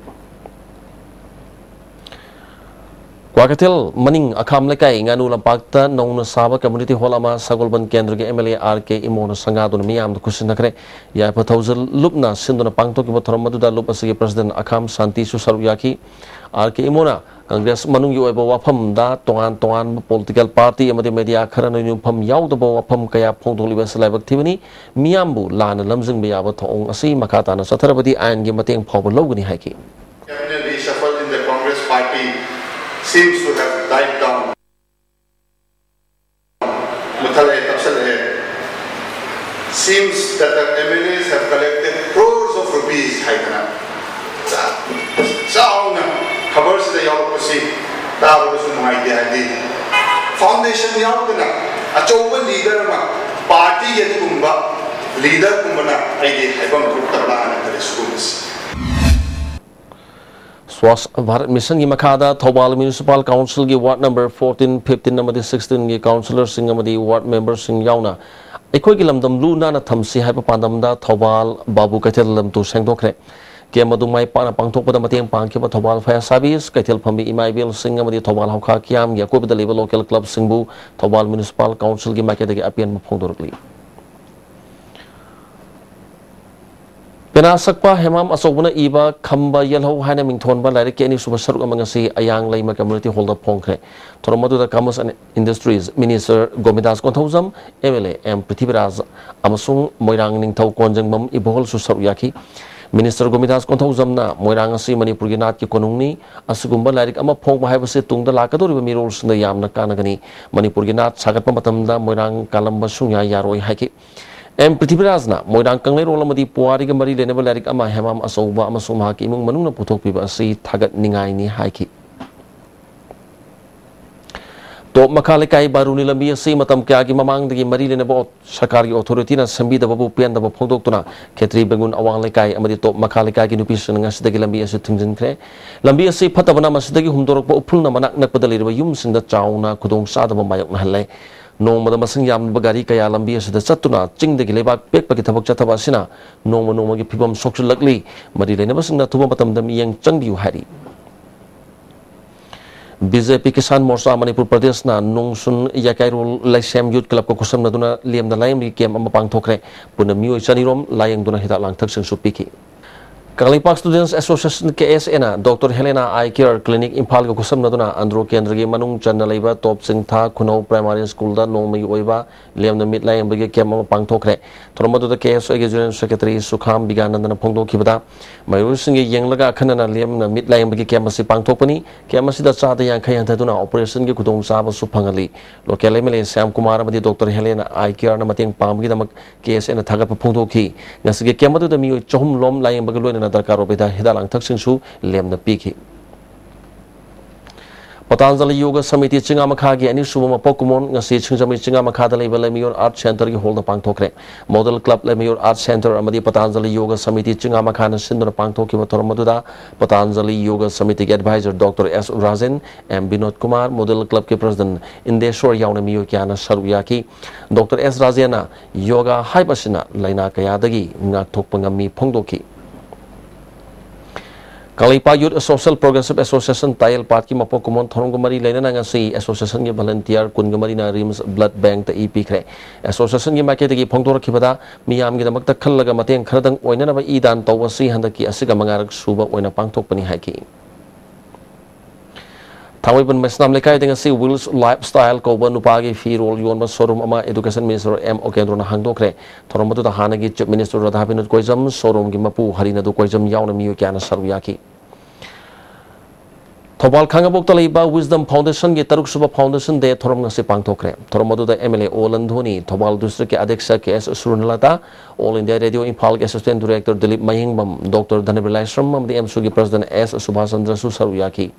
ꯀ꯭ꯋꯥꯀꯩꯊꯦꯜ ꯃꯅꯤꯡ ꯑꯈꯥꯝ ꯂꯩꯀꯥꯏ ꯉꯥꯅꯨ ꯂꯝꯄꯥꯛꯇ ꯅꯧꯅ ꯁꯥꯕ ꯀꯝꯃ꯭ꯌꯨꯅꯤꯇꯤ ꯍꯣꯜ ꯑꯃ ꯁꯒꯣꯜꯕꯟ ꯀꯦꯟꯗ꯭ꯔꯒꯤ ꯑꯦꯝ ꯑꯦꯜ ꯑꯦ ꯑꯥꯔ ꯀꯦ ꯏꯃꯣꯅ ꯁꯪꯒꯥꯗꯨꯅ ꯃꯤꯌꯥꯝꯗ ꯈꯨꯠꯁꯤꯟꯅꯈ꯭ꯔꯦ꯫ ꯌꯥꯏꯐ ꯊꯧꯖꯤꯜ ꯂꯨꯞꯅ ꯁꯤꯟꯗꯨꯅ ꯄꯥꯡꯊꯣꯛꯈꯤꯕ ꯊꯧꯔꯝ ꯑꯗꯨꯗ ꯂꯨꯞ ꯑꯁꯤꯒꯤ ꯄ꯭ꯔꯁꯤꯗꯦꯟꯠ ꯑꯈꯥꯝ ꯁꯥꯟꯇꯤꯁꯨ ꯁꯔꯨꯛ ꯌꯥꯈꯤ꯫ ꯑꯥꯔ ꯀꯦ ꯏꯃꯣꯅ ꯀꯪꯒ꯭ꯔꯦꯁ ꯃꯅꯨꯡꯒꯤ ꯑꯣꯏꯕ ꯋꯥꯐꯝꯗ ꯇꯣꯉꯥꯟ ꯇꯣꯉꯥꯟꯕ ꯄꯣꯂꯤꯇꯤꯀꯦꯜ ꯄꯥꯔꯇꯤ ꯑꯃꯗꯤ ꯃꯦꯗꯤꯌꯥ ꯈꯔꯅ ꯌꯨꯝꯐꯝ ꯌꯥꯎꯗꯕ ꯋꯥꯐꯝ ꯀꯌꯥ ꯐꯣꯡꯗꯣꯛꯂꯤꯕ ꯑꯁꯤ ꯂꯥꯏꯕꯛ ꯊꯤꯕꯅꯤ꯫ ꯃꯤꯌꯥꯝꯕꯨ ꯂꯥꯟꯅ ꯂꯝꯖꯤꯡꯕ ꯌꯥꯕ ꯊꯧꯑꯣꯡ ꯑꯁꯤ ꯃꯈꯥ ꯇꯥꯅ ꯆꯠꯊꯔꯕꯗꯤ ꯑꯥꯏꯟꯒꯤ ꯃꯇꯦꯡ ꯐꯥꯎꯕ ꯂꯧꯒꯅꯤ ꯍꯥꯏꯈꯤ꯫ Cabinet reshuffle in the Congress party seems to have died down. ꯃꯨꯊꯠꯂꯛꯑꯦ, ꯇꯞꯁꯤꯜꯂꯛꯑꯦ꯫ Seems that the M L As have collected crores of rupees ꯍꯥꯏꯗꯅ ꯆꯥꯎꯅ ꯈꯕꯔꯁꯤꯗ ꯌꯥꯎꯔꯛꯄꯁꯤ ꯇꯥꯕꯗꯁꯨ ꯅꯨꯡꯉꯥꯏꯇꯦ꯫ ꯍꯥꯏꯗꯤ, ꯐꯥꯎꯟꯗꯦꯁꯟ ꯌꯥꯎꯗꯅ ꯑꯆꯧꯕ ꯂꯤꯗꯔ ꯑꯃ, ꯄꯥꯔꯇꯤꯒꯤ ꯑꯗꯨꯒꯨꯝꯕ ꯂꯤꯗꯔꯒꯨꯝꯕꯅ ꯑꯩꯗꯤ ꯍꯥꯏꯐꯝ ꯊꯣꯛꯇꯕ꯭ꯔꯥꯅ ꯈꯜꯂꯤ ꯁꯤꯒꯨꯝꯕꯁꯤ꯫ ꯁ꯭ꯋꯥꯁ ꯚꯥꯔꯠ ꯃꯤꯁꯟꯒꯤ ꯃꯈꯥꯗ ꯊꯧꯕꯥꯜ ꯃ꯭ꯌꯨꯅꯤꯁꯤꯄꯥꯜ ꯀꯥꯎꯟꯁꯤꯜꯒꯤ ꯋꯥꯔꯗ ꯅꯝꯕꯔ ꯐꯣꯔꯇꯤꯟ, ꯐꯤꯐꯇꯤꯟ ꯑꯃꯗꯤ ꯁꯤꯛꯁꯇꯤꯟꯒꯤ ꯀꯥꯎꯟꯁꯤꯂꯔꯁꯤꯡ ꯑꯃꯗꯤ ꯋꯥꯔꯗ ꯃꯦꯝꯕꯔꯁꯤꯡ ꯌꯥꯎꯅ ꯑꯩꯈꯣꯏꯒꯤ ꯂꯝꯗꯝ ꯂꯨ ꯅꯥꯟꯅ ꯊꯝꯁꯤ ꯍꯥꯏꯕ ꯄꯥꯟꯗꯝꯗ ꯊꯧꯕꯥꯜ ꯕꯥꯕꯨ ꯀꯩꯊꯦꯜ ꯂꯝꯇꯨ ꯁꯦꯡꯗꯣꯛꯈ꯭ꯔꯦ꯫ ꯀꯦꯝ ꯑꯗꯨ ꯃꯥꯏ ꯄꯥꯛꯅ ꯄꯥꯡꯊꯣꯛꯄꯗ ꯃꯇꯦꯡ ꯄꯥꯡꯈꯤꯕ ꯊꯧꯕꯥꯜ ꯐꯥꯌꯔ ꯁꯥꯔꯚꯤꯁ, ꯀꯩꯊꯦꯜ ꯐꯝꯕꯤ ꯏꯃꯥ ꯏꯕꯦꯜꯁꯤꯡ ꯑꯃꯗꯤ ꯊꯧꯕꯥꯜ ꯍꯧꯈꯥ ꯀꯤꯌꯥꯝꯒꯤ ꯑꯀꯣꯏꯕꯗ ꯂꯩꯕ ꯂꯣꯀꯦꯜ ꯀ꯭ꯂꯕꯁꯤꯡꯕꯨ ꯊꯧꯕꯥꯜ ꯃ꯭ꯌꯨꯅꯤꯁꯤꯄꯥꯜ ꯀꯥꯎꯟꯁꯤꯜꯒꯤ ꯃꯥꯏꯀꯩꯗꯒꯤ ꯑꯄꯦꯟꯕ ꯐꯣꯡꯗꯣꯔꯛꯂꯤ꯫ ꯄꯦꯅꯥ ꯁꯛꯄ ꯍꯦꯃꯥꯝ ꯑꯆꯧꯕꯅ ꯏꯕ ꯈꯝꯕ ꯌꯦꯜꯍꯧ ꯍꯥꯏꯅ ꯃꯤꯡꯊꯣꯟꯕ ꯂꯥꯏꯔꯤꯛꯀꯤ ꯑꯅꯤꯁꯨꯕ ꯁꯔꯨꯛ ꯑꯃ ꯉꯁꯤ ꯑꯌꯥꯡ ꯂꯩꯃ ꯀꯝꯃ꯭ꯌꯨꯅꯤꯇꯤ ꯍꯣꯜꯗ ꯐꯣꯡꯈ꯭ꯔꯦ꯫ ꯊꯧꯔꯝ ꯑꯗꯨꯗ commerce and industries minister Govindas Konthoujam, M L A M Prithviraj ꯑꯃꯁꯨꯡ ꯃꯣꯏꯔꯥꯡ ꯅꯤꯡꯊꯧ ꯀꯣꯟꯖꯪꯕꯝ ꯏꯕꯣꯍꯜꯁꯨ ꯁꯔꯨꯛ ꯌꯥꯈꯤ꯫ ꯃꯤꯅꯤꯁꯇꯔ ꯒꯣꯃꯤꯗꯥꯁ ꯀꯣꯟꯊꯧꯖꯝꯅ ꯃꯣꯏꯔꯥꯡ ꯑꯁꯤ ꯃꯅꯤꯄꯨꯔꯒꯤ ꯅꯥꯠꯀꯤ ꯀꯣꯅꯨꯡꯅꯤ, ꯑꯁꯤꯒꯨꯝꯕ ꯂꯥꯏꯔꯤꯛ ꯑꯃ ꯐꯣꯡꯕ ꯍꯥꯏꯕꯁꯤ ꯇꯨꯡꯗ ꯂꯥꯛꯀꯗꯧꯔꯤꯕ ꯃꯤꯔꯣꯜꯁꯤꯡꯗ ꯌꯥꯝꯅ ꯀꯥꯟꯅꯒꯅꯤ꯫ ꯃꯅꯤꯄꯨꯔꯒꯤ ꯅꯥꯠ ꯁꯥꯒꯠꯄ ꯃꯇꯝꯗ ꯃꯣꯏꯔꯥꯡ ꯀꯥꯂꯝꯕ ꯁꯨꯡꯌꯥ ꯌꯥꯔꯣꯏ ꯍꯥꯏꯈꯤ꯫ ꯑꯦꯝ ꯄ꯭ꯔꯤꯊꯤꯕꯤꯔꯥꯖꯅ ꯃꯣꯏꯔꯥꯡ ꯀꯪꯂꯩꯔꯣꯜ ꯑꯃꯗꯤ ꯄꯨꯋꯥꯔꯤꯒ ꯃꯔꯤ ꯂꯩꯅꯕ ꯂꯥꯏꯔꯤꯛ ꯑꯃ ꯍꯦꯃꯥꯝ ꯑꯆꯧꯕ ꯑꯃꯁꯨꯡ ꯃꯍꯥꯛꯀꯤ ꯏꯃꯨꯡ ꯃꯅꯨꯡꯅ ꯄꯨꯊꯣꯛꯄꯤꯕ ꯑꯁꯤ ꯊꯥꯒꯠꯅꯤꯡꯉꯥꯏꯅꯤ ꯍꯥꯏꯈꯤ꯫ ꯇꯣꯞ ꯃꯈꯥ ꯂꯩꯀꯥꯏ ꯕꯥꯔꯨꯅꯤ ꯂꯝꯕꯤ ꯑꯁꯤ ꯃꯇꯝ ꯀꯌꯥꯒꯤ ꯃꯃꯥꯡꯗꯒꯤ ꯃꯔꯤ ꯂꯩꯅꯕ ꯑꯣ-, ꯁꯔꯀꯥꯔꯒꯤ ꯑꯣꯊꯣꯔꯤꯇꯤꯅ ꯁꯦꯝꯕꯤꯗꯕꯕꯨ ꯄꯦꯟꯗꯕ ꯐꯣꯡꯗꯣꯛꯇꯨꯅ ꯈꯦꯇ꯭ꯔꯤ ꯕꯦꯡꯒꯨꯟ ꯑꯋꯥꯡ ꯂꯩꯀꯥꯏ ꯑꯃꯗꯤ ꯇꯣꯞ ꯃꯈꯥ ꯂꯩꯀꯥꯏꯒꯤ ꯅꯨꯄꯤꯁꯤꯡꯅ ꯉꯁꯤꯗꯒꯤ ꯂꯝꯕꯤ ꯑꯁꯤ ꯊꯤꯡꯖꯤꯟꯈ꯭ꯔꯦ꯫ ꯂꯝꯕꯤ ꯑꯁꯤ ꯐꯠꯇꯕꯅ ꯃꯁꯤꯗꯒꯤ ꯍꯨꯝꯗꯣꯔꯛꯄ ꯎꯐꯨꯜꯅ ꯃꯅꯥꯛ ꯅꯛꯄꯗ ꯂꯩꯔꯤꯕ ꯌꯨꯝꯁꯤꯡꯗ ꯆꯥꯎꯅ ꯈꯨꯗꯣꯡꯆꯥꯗꯕ ꯃꯥꯌꯣꯛꯅꯍꯜꯂꯦ꯫ ꯅꯣꯡꯃꯗ ꯃꯁꯤꯡ ꯌꯥꯝꯂꯕ ꯒꯥꯔꯤ ꯀꯌꯥ ꯂꯝꯕꯤ ꯑꯁꯤꯗ ꯆꯠꯇꯨꯅ ꯆꯤꯡꯗꯒꯤ ꯂꯩꯕꯥꯛ ꯄꯦꯛꯄꯒꯤ ꯊꯕꯛ ꯆꯠꯊꯕ ꯑꯁꯤꯅ ꯅꯣꯡꯃ ꯅꯣꯡꯃꯒꯤ ꯐꯤꯕꯝ ꯁꯣꯛꯆꯤꯜꯂꯛꯂꯤ꯫ ꯃꯔꯤ ꯂꯩꯅꯕꯁꯤꯡꯅ ꯑꯊꯨꯕ ꯃꯇꯝꯗ ꯃꯤꯠꯌꯦꯡ ꯆꯪꯕꯤꯌꯨ ꯍꯥꯏꯔꯤ꯫ ꯕꯤ ꯖꯦ ꯄꯤ ꯀꯤꯁꯥꯟ ꯃꯣꯔꯆꯥ ꯃꯅꯤꯄꯨꯔ ꯄ꯭ꯔꯗꯦꯁꯅ ꯅꯣꯡꯁꯨꯟ ꯌꯥꯀꯥꯏꯔꯣꯜ ꯂꯩꯁꯦꯝ ꯌꯨꯠ ꯀ꯭ꯂꯕꯀ ꯈꯨꯠꯁꯝꯅꯗꯨꯅ ꯂꯦꯝꯅ ꯂꯥꯌꯦꯡꯕꯒꯤ ꯀꯦꯝꯞ ꯑꯃ ꯄꯥꯡꯊꯣꯛꯈ꯭ꯔꯦ꯫ ꯄꯨꯟꯅ ꯃꯤꯑꯣꯏ ꯆꯅꯤꯔꯣꯝ ꯂꯥꯌꯦꯡꯗꯨꯅ ꯍꯤꯗꯥꯛ ꯂꯥꯡꯊꯛꯁꯤꯡꯁꯨ ꯄꯤꯈꯤ꯫ ꯀꯪꯂꯩꯄꯥꯛ Students Association, ꯀꯦ ꯑꯦꯁ ꯑꯦꯅ ꯗꯣꯛꯇꯔ ꯍꯦꯂꯦꯅꯥ ꯑꯥꯏ ꯀꯤꯌꯔ ꯀ꯭ꯂꯤꯅꯤꯛ ꯏꯝꯐꯥꯜꯒ ꯈꯨꯠꯁꯝꯅꯗꯨꯅ ꯑꯟꯗ꯭ꯔꯣ ꯀꯦꯟꯗ꯭ꯔꯒꯤ ꯃꯅꯨꯡ ꯆꯟꯅ ꯂꯩꯕ ꯇꯣꯞ ꯆꯤꯡꯊꯥ ꯈꯨꯅꯧ ꯄ꯭ꯔꯥꯏꯃꯥꯔꯤ ꯁ꯭ꯀꯨꯜꯗ ꯅꯣꯡꯃꯒꯤ ꯑꯣꯏꯕ ꯂꯦꯝꯅ ꯃꯤꯠ ꯂꯥꯌꯦꯡꯕꯒꯤ ꯀꯦꯝꯞ ꯑꯃ ꯄꯥꯡꯊꯣꯛꯈ꯭ꯔꯦ꯫ ꯊꯧꯔꯝ ꯑꯗꯨꯗ ꯀꯦ ꯑꯦꯁ ꯑꯦꯒꯤ ꯖꯦꯅꯔꯦꯜ ꯁꯦꯀ꯭ꯔꯦꯇꯔꯤ ꯁꯨꯈꯥꯝ ꯕꯤꯒ꯭ꯌꯥꯅꯟꯗꯅ ꯐꯣꯡꯗꯣꯛꯈꯤꯕꯗ, ꯃꯍꯩꯔꯣꯏꯁꯤꯡꯒꯤ ꯌꯦꯡꯂꯒ ꯑꯈꯟꯅꯅ ꯂꯦꯝꯅ ꯃꯤꯠ ꯂꯥꯌꯦꯡꯕꯒꯤ ꯀꯦꯝꯞ ꯑꯁꯤ ꯄꯥꯡꯊꯣꯛꯄꯅꯤ꯫ ꯀꯦꯝꯞ ꯑꯁꯤꯗ ꯆꯥꯗ ꯌꯥꯡꯈꯩ ꯍꯟꯊꯗꯨꯅ ꯑꯣꯄꯔꯦꯁꯟꯒꯤ ꯈꯨꯗꯣꯡꯆꯥꯕꯁꯨ ꯐꯪꯍꯜꯂꯤ꯫ ꯂꯣꯀꯦꯜ ꯑꯦꯝ ꯑꯦꯜ ꯑꯦ ꯁ꯭ꯌꯥꯝ ꯀꯨꯃꯥꯔ ꯑꯃꯗꯤ ꯗꯣꯛꯇꯔ ꯍꯦꯂꯦꯅꯥ ꯑꯥꯏ ꯀꯤꯌꯔꯅ ꯃꯇꯦꯡ ꯄꯥꯡꯕꯒꯤꯗꯃꯛ ꯀꯦ ꯑꯦꯁ ꯑꯦꯅ ꯊꯥꯒꯠꯄ ꯐꯣꯡꯗꯣꯛꯈꯤ꯫ ꯉꯁꯤꯒꯤ ꯀꯦꯝꯞ ꯑꯗꯨꯗ ꯃꯤꯑꯣꯏ ꯆꯍꯨꯝ ꯂꯣꯝ ꯂꯥꯌꯦꯡꯕꯒ ꯂꯣꯏꯅꯅ ꯗꯔꯀꯥꯔ ꯑꯣꯏꯕ ꯍꯤꯗꯥꯛ ꯂꯥꯡꯊꯛꯁꯤꯡꯁꯨ ꯂꯦꯝꯅ ꯄꯤꯈꯤ꯫ ꯄꯇꯥꯟꯖꯂꯤ ꯌꯣꯒ ꯁꯃꯤꯇꯤ ꯆꯤꯡꯉꯥꯃꯈꯥꯒꯤ ꯑꯅꯤꯁꯨꯕ ꯃꯄꯣꯛ ꯀꯨꯝꯑꯣꯟ ꯉꯁꯤ ꯁꯤꯡꯖꯃꯩ ꯆꯤꯡꯉꯥꯃꯈꯥꯗ ꯂꯩꯕ ꯂꯩꯃꯌꯣꯟ ꯑꯥꯔꯠ ꯁꯦꯟꯇꯔꯒꯤ ꯍꯣꯜꯗ ꯄꯥꯡꯊꯣꯛꯈ꯭ꯔꯦ꯫ ꯃꯣꯗꯦꯜ ꯀ꯭ꯂꯕ ꯂꯩꯃꯌꯣꯟ ꯑꯥꯔꯠ ꯁꯦꯟꯇꯔ ꯑꯃꯗꯤ ꯄꯇꯥꯟꯖꯂꯤ ꯌꯣꯒ ꯁꯃꯤꯇꯤ ꯆꯤꯡꯉꯥꯃꯈꯥꯅ ꯁꯤꯟꯗꯨꯅ ꯄꯥꯡꯊꯣꯛꯈꯤꯕ ꯊꯧꯔꯝ ꯑꯗꯨꯗ ꯄꯇꯥꯟꯖꯂꯤ ꯌꯣꯒ ꯁꯃꯤꯇꯤꯒꯤ ꯑꯦꯗꯚꯥꯏꯖꯔ ꯗꯣꯛꯇꯔ ꯑꯦꯁ ꯔꯥꯖꯦꯟ, ꯑꯦꯝ ꯕꯤꯅꯣꯗ ꯀꯨꯃꯥꯔ, ꯃꯣꯗꯦꯜ ꯀ꯭ꯂꯕꯀꯤ ꯄ꯭ꯔꯁꯤꯗꯦꯟꯠ ꯏꯟꯗꯦꯁꯣꯔ ꯌꯥꯎꯅ ꯃꯤꯑꯣꯏ ꯀꯌꯥꯅ ꯁꯔꯨꯛ ꯌꯥꯈꯤ꯫ ꯗꯣꯛꯇꯔ ꯑꯦꯁ ꯔꯥꯖꯦꯟꯅ ꯌꯣꯒꯥ ꯍꯥꯏꯕꯁꯤꯅ ꯂꯥꯏꯅꯥ ꯀꯌꯥꯗꯒꯤ ꯉꯥꯛꯊꯣꯛꯄ ꯉꯝꯃꯤ ꯐꯣꯡꯗꯣꯛꯈꯤ꯫ ꯀꯪꯂꯩꯄꯥꯛ ꯌꯨꯠ ꯁꯣꯁꯤꯌꯦꯜ ꯄ꯭ꯔꯣꯒ꯭ꯔꯦꯁꯤꯚ ꯑꯦꯁꯣꯁꯤꯌꯦꯁꯟ ꯇꯥꯌꯦꯜ ꯄꯥꯠꯀꯤ ꯃꯄꯣꯛ ꯀꯨꯝꯑꯣꯟ ꯊꯧꯔꯝꯒ ꯃꯔꯤ ꯂꯩꯅꯅ ꯉꯁꯤ ꯑꯦꯁꯣꯁꯤꯌꯦꯁꯟꯒꯤ ꯚꯣꯂꯨꯟꯇꯤꯌꯔ ꯀꯨꯟꯒ ꯃꯔꯤꯅ ꯔꯤꯝꯁ ꯕ꯭ꯂꯗ ꯕꯦꯡꯛꯇ ꯏ ꯄꯤꯈ꯭ꯔꯦ꯫ ꯑꯦꯁꯣꯁꯤꯌꯦꯁꯟꯒꯤ ꯃꯥꯏꯀꯩꯗꯒꯤ ꯐꯣꯡꯗꯣꯔꯛꯈꯤꯕꯗ, ꯃꯤꯌꯥꯝꯒꯤꯗꯃꯛꯇ ꯈꯜꯂꯒ ꯃꯇꯦꯡ ꯈꯔꯗꯪ ꯑꯣꯏꯅꯅꯕ ꯏ ꯗꯥꯟ ꯇꯧꯕ ꯑꯁꯤ ꯍꯟꯗꯛꯀꯤ ꯑꯁꯤꯒ ꯃꯉꯥꯔꯛ ꯁꯨꯕ ꯑꯣꯏꯅ ꯄꯥꯡꯊꯣꯛꯄꯅꯤ ꯍꯥꯏꯈꯤ꯫ ꯊꯥꯡꯃꯩꯕꯟ ꯃꯩꯁꯅꯥꯝ ꯂꯩꯀꯥꯏꯗ ꯉꯁꯤ Wheels Lifestyle ꯀꯧꯕ ꯅꯨꯄꯥꯒꯤ ꯐꯤꯔꯣꯜ ꯌꯣꯟꯕ ꯁꯣꯔꯨꯝ ꯑꯃ ꯏꯗꯨꯀꯦꯁꯟ ꯃꯤꯅꯤꯁꯇꯔ ꯑꯦꯝ ꯑꯣꯀꯦꯟꯗ꯭ꯔꯣꯅ ꯍꯥꯡꯗꯣꯛꯈ꯭ꯔꯦ꯫ ꯊꯧꯔꯝ ꯑꯗꯨꯗ ꯍꯥꯟꯅꯒꯤ ꯆꯤꯐ ꯃꯤꯅꯤꯁꯇꯔ ꯔꯥꯙꯥꯕꯤꯅꯣꯗ ꯀꯣꯏꯖꯝ, ꯁꯣꯔꯨꯝꯒꯤ ꯃꯄꯨ ꯍꯔꯤꯅꯥꯗꯨ ꯀꯣꯏꯖꯝ ꯌꯥꯎꯅ ꯃꯤꯑꯣꯏ ꯀꯌꯥꯅ ꯁꯔꯨꯛ ꯌꯥꯈꯤ꯫ ꯊꯧꯕꯥꯜ ꯈꯥꯉꯕꯣꯛꯇ ꯂꯩꯕ Wisdom Foundationꯒꯤ ꯇꯔꯨꯛꯁꯨꯕ Foundation Day ꯊꯧꯔꯝ ꯉꯁꯤ ꯄꯥꯡꯊꯣꯛꯈ꯭ꯔꯦ꯫ ꯊꯧꯔꯝ ꯑꯗꯨꯗ ꯑꯦꯝ ꯑꯦꯜ ꯑꯦ ꯑꯣ ꯂꯟꯙꯣꯅꯤ, ꯊꯧꯕꯥꯜ ꯗꯤꯁꯇ꯭ꯔꯤꯛꯀꯤ ꯑꯙ꯭ꯌꯛꯁ ꯀꯦ ꯑꯦꯁ ꯁꯨꯔꯅꯂꯇꯥ, All India Radio ꯏꯝꯐꯥꯜꯒꯤ ꯑꯦꯁꯤꯁꯇꯦꯟꯠ ꯗꯤꯔꯦꯛꯇꯔ ꯗꯤꯂꯤꯞ ꯃꯌꯦꯡꯕꯝ, ꯗꯣꯛꯇꯔ ꯙꯅꯕꯤꯔ ꯂꯥꯏꯁ꯭ꯔꯝ ꯑꯃꯗꯤ ꯑꯦꯝꯁꯨꯒꯤ ꯄ꯭ꯔꯁꯤꯗꯦꯟꯠ ꯑꯦꯁ ꯁꯨꯚꯥꯁ ꯆꯟꯗ꯭ꯔꯁꯨ ꯁꯔꯨꯛ ꯌꯥꯈꯤ꯫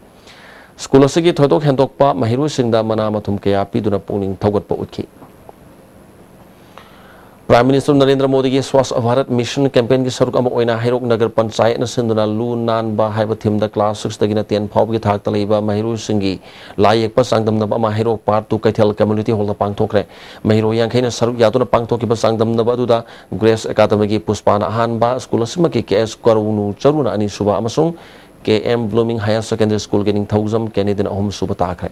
ꯁ꯭ꯀꯨꯜ ꯑꯁꯤꯒꯤ ꯊꯣꯏꯗꯣꯛ ꯍꯦꯟꯗꯣꯛꯄ ꯃꯍꯩꯔꯣꯏꯁꯤꯡꯗ ꯃꯅꯥ ꯃꯊꯨꯝ ꯀꯌꯥ ꯄꯤꯗꯨꯅ ꯄꯨꯛꯅꯤꯡ ꯊꯧꯒꯠꯄ ꯎꯠꯈꯤ꯫ Prime Minister ꯅꯔꯦꯟꯗ꯭ꯔ ꯃꯣꯗꯤꯒꯤ ꯁ꯭ꯋꯥꯁ ꯚꯥꯔꯠ ꯃꯤꯁꯟ ꯀꯦꯝꯄꯦꯟꯒꯤ ꯁꯔꯨꯛ ꯑꯃ ꯑꯣꯏꯅ ꯍꯩꯔꯣꯛ ꯅꯒꯔ ꯄꯟꯆꯥꯌꯠꯅ ꯁꯤꯟꯗꯨꯅ ꯂꯨ ꯅꯥꯟꯕ ꯍꯥꯏꯕ ꯊꯤꯝꯗ ꯀ꯭ꯂꯥꯁ ꯁꯤꯛꯁꯇꯒꯤꯅ ꯇꯦꯟ ꯐꯥꯎꯕꯒꯤ ꯊꯥꯛꯇ ꯂꯩꯕ ꯃꯍꯩꯔꯣꯏꯁꯤꯡꯒꯤ ꯂꯥꯏ ꯌꯦꯛꯄ ꯆꯥꯡꯗꯝꯅꯕ ꯑꯃ ꯍꯩꯔꯣꯛ ꯄꯥꯔꯠ ꯇꯨ ꯀꯩꯊꯦꯜ ꯀꯝꯃ꯭ꯌꯨꯅꯤꯇꯤ ꯍꯣꯜꯗ ꯄꯥꯡꯊꯣꯛꯈ꯭ꯔꯦ꯫ ꯃꯍꯩꯔꯣꯏ ꯌꯥꯡꯈꯩꯅ ꯁꯔꯨꯛ ꯌꯥꯗꯨꯅ ꯄꯥꯡꯊꯣꯛꯈꯤꯕ ꯆꯥꯡꯗꯝꯅꯕ ꯑꯗꯨꯗ ꯒ꯭ꯔꯦꯁ ꯑꯦꯀꯥꯗꯃꯤꯒꯤ ꯄꯨꯁꯄꯥꯅ ꯑꯍꯥꯟꯕ, ꯁ꯭ꯀꯨꯜ ꯑꯁꯤꯃꯛꯀꯤ ꯀꯦ ꯑꯦꯁ ꯀꯔꯨꯅꯨ ꯆꯔꯨꯅ ꯑꯅꯤꯁꯨꯕ ꯑꯃꯁꯨꯡ ꯀꯦ ꯑꯦꯝ ꯕ꯭ꯂꯨꯃꯤꯡ ꯍꯥꯌꯔ ꯁꯦꯀꯦꯟꯗꯔꯤ ꯁ꯭ꯀꯨꯜꯒꯤ ꯅꯤꯡꯊꯧꯖꯝ ꯀꯦꯅꯦꯗꯤꯅ ꯑꯍꯨꯝꯁꯨꯕ ꯇꯥꯈ꯭ꯔꯦ꯫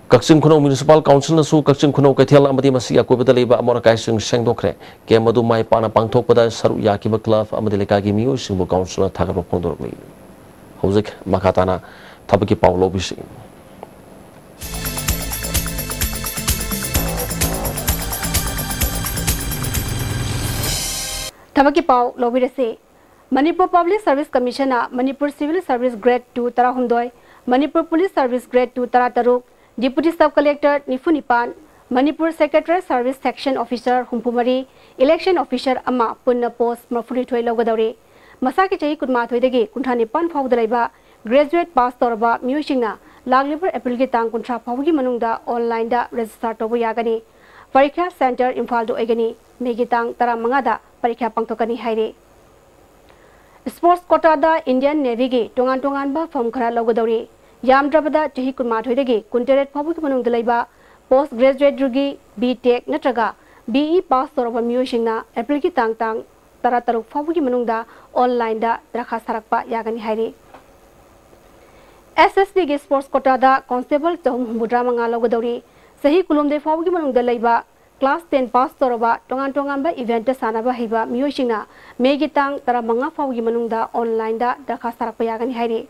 ꯀꯛꯆꯤꯡ ꯈꯨꯅꯧ ꯃ꯭ꯌꯨꯅꯤꯁꯤꯄꯥꯜ ꯀꯥꯎꯟꯁꯤꯜꯅꯁꯨ ꯀꯛꯆꯤꯡ ꯈꯨꯅꯧ ꯀꯩꯊꯦꯜ ꯑꯃꯗꯤ ꯃꯁꯤꯒꯤ ꯑꯀꯣꯏꯕꯗ ꯂꯩꯕ ꯑꯃꯣꯠ ꯑꯀꯥꯏꯁꯤꯡ ꯁꯦꯡꯗꯣꯛꯈ꯭ꯔꯦ꯫ ꯀꯦꯝ ꯑꯗꯨ ꯃꯥꯏ ꯄꯥꯛꯅ ꯄꯥꯡꯊꯣꯛꯄꯗ ꯁꯔꯨꯛ ꯌꯥꯈꯤꯕ ꯀ꯭ꯂꯕ ꯑꯃꯗꯤ ꯂꯩꯀꯥꯏꯒꯤ ꯃꯤꯑꯣꯏꯁꯤꯡꯕꯨ ꯀꯥꯎꯟꯁꯤꯜꯅ ꯊꯥꯒꯠꯄ ꯐꯣꯡꯗꯣꯔꯛꯂꯤ꯫ ꯍꯧꯖꯤꯛ ꯃꯈꯥ ꯇꯥꯅ ꯊꯕꯛꯀꯤ ꯄꯥꯎ ꯂꯧꯕꯤꯁꯤ꯫ ꯊꯕꯛꯀꯤ ꯄꯥꯎ ꯂꯧꯕꯤꯔꯁꯤ꯫ ꯃꯅꯤꯄꯨꯔ ꯄꯕ꯭ꯂꯤꯛ ꯁꯔꯚꯤꯁ ꯀꯃꯤꯁꯟꯅ Manipur civil service grade two ꯇꯔꯥꯍꯨꯝꯗꯣꯏ, Manipur police service grade two ꯇꯔꯥꯇꯔꯨꯛ, ꯗꯤꯄꯨꯇꯤ ꯁꯕ ꯀꯂꯦꯛꯇꯔ ꯅꯤꯐꯨ ꯅꯤꯄꯥꯟ, Manipur secretary service section officer ꯍꯨꯝꯐꯨ ꯃꯔꯤ, ꯏꯂꯦꯛꯁꯟ ꯑꯣꯐꯤꯁꯔ ꯑꯃ ꯄꯨꯟꯅ ꯄꯣꯁ ꯃꯔꯤꯐꯨꯅꯤꯊꯣꯏ ꯂꯧꯒꯗꯧꯔꯤ꯫ ꯃꯁꯥꯒꯤ ꯆꯍꯤ ꯀꯨꯟꯃꯥꯊꯣꯏꯗꯒꯤ ꯀꯨꯟꯊ꯭ꯔꯥ ꯅꯤꯄꯥꯟ ꯐꯥꯎꯕꯗ ꯂꯩꯕ ꯒ꯭ꯔꯦꯖꯨꯑꯦꯠ ꯄꯥꯁ ꯇꯧꯔꯕ ꯃꯤꯑꯣꯏꯁꯤꯡꯅ ꯂꯥꯛꯂꯤꯕ ꯑꯦꯄ꯭ꯔꯤꯜꯒꯤ ꯇꯥꯡ ꯀꯨꯟꯊ꯭ꯔꯥ ꯐꯥꯎꯕꯒꯤ ꯃꯅꯨꯡꯗ ꯑꯣꯟꯂꯥꯏꯟꯗ ꯔꯦꯖꯤꯁꯇꯥꯔ ꯇꯧꯕ ꯌꯥꯒꯅꯤ꯫ ꯄꯔꯤꯈ꯭ꯌꯥ ꯁꯦꯟꯇꯔ ꯏꯝꯐꯥꯜꯗ ꯑꯣꯏꯒꯅꯤ꯫ ꯃꯦꯒꯤ ꯇꯥꯡ ꯇꯔꯥꯃꯉꯥꯗ ꯄꯔꯤꯈ꯭ꯌꯥ ꯄꯥꯡꯊꯣꯛꯀꯅꯤ ꯍꯥꯏꯔꯤ꯫ ꯁ꯭ꯄꯣꯔꯠꯁ ꯀꯣꯇꯥꯗ ꯏꯟꯗꯤꯌꯟ ꯅꯦꯚꯤꯒꯤ ꯇꯣꯉꯥꯟ ꯇꯣꯉꯥꯟꯕ ꯐꯝ ꯈꯔ ꯂꯧꯒꯗꯧꯔꯤ꯫ ꯌꯥꯝꯗ꯭ꯔꯕꯗ ꯆꯍꯤ ꯀꯨꯟꯃꯥꯊꯣꯏꯗꯒꯤ ꯀꯨꯟꯇꯔꯦꯠ ꯐꯥꯎꯕꯒꯤ ꯃꯅꯨꯡꯗ ꯂꯩꯕ ꯄꯣꯁ ꯒ꯭ꯔꯦꯖꯨꯑꯦꯠ ꯗꯤꯒ꯭ꯔꯤ, ꯕꯤ ꯇꯦꯛ ꯅꯠꯇ꯭ꯔꯒ ꯕꯤ ꯏ ꯄꯥꯁ ꯇꯧꯔꯕ ꯃꯤꯑꯣꯏꯁꯤꯡꯅ ꯑꯦꯄ꯭ꯔꯤꯜꯒꯤ ꯇꯥꯡ, ꯇꯥꯡ ꯇꯔꯥꯇꯔꯨꯛ ꯐꯥꯎꯕꯒꯤ ꯃꯅꯨꯡꯗ ꯑꯣꯟꯂꯥꯏꯟꯗ ꯗꯔꯈꯥꯁ ꯊꯥꯔꯛꯄ ꯌꯥꯒꯅꯤ ꯍꯥꯏꯔꯤ꯫ ꯑꯦꯁ ꯑꯦꯁ ꯁꯤꯒꯤ ꯁ꯭ꯄꯣꯔꯠꯁ ꯀꯣꯇꯥꯗ ꯀꯣꯟꯁꯇꯦꯕꯜ ꯆꯍꯨꯝ ꯍꯨꯝꯐꯨꯇꯔꯥ ꯃꯉꯥ ꯂꯧꯒꯗꯧꯔꯤ꯫ ꯆꯍꯤ ꯀꯨꯟꯍꯨꯝꯗꯣꯏ ꯐꯥꯎꯕꯒꯤ ꯃꯅꯨꯡꯗ ꯂꯩꯕ, ꯀ꯭ꯂꯥꯁ ꯇꯦꯟ ꯄꯥꯁ ꯇꯧꯔꯕ, ꯇꯣꯉꯥꯟ ꯇꯣꯉꯥꯟꯕ ꯏꯚꯦꯟꯠꯇ ꯁꯥꯟꯅꯕ ꯍꯩꯕ ꯃꯤꯑꯣꯏꯁꯤꯡꯅ ꯃꯦꯒꯤ ꯇꯥꯡ ꯇꯔꯥꯃꯉꯥ ꯐꯥꯎꯕꯒꯤ ꯃꯅꯨꯡꯗ ꯑꯣꯟꯂꯥꯏꯟꯗ ꯗꯔꯈꯥꯁ ꯊꯥꯔꯛꯄ ꯌꯥꯒꯅꯤ ꯍꯥꯏꯔꯤ꯫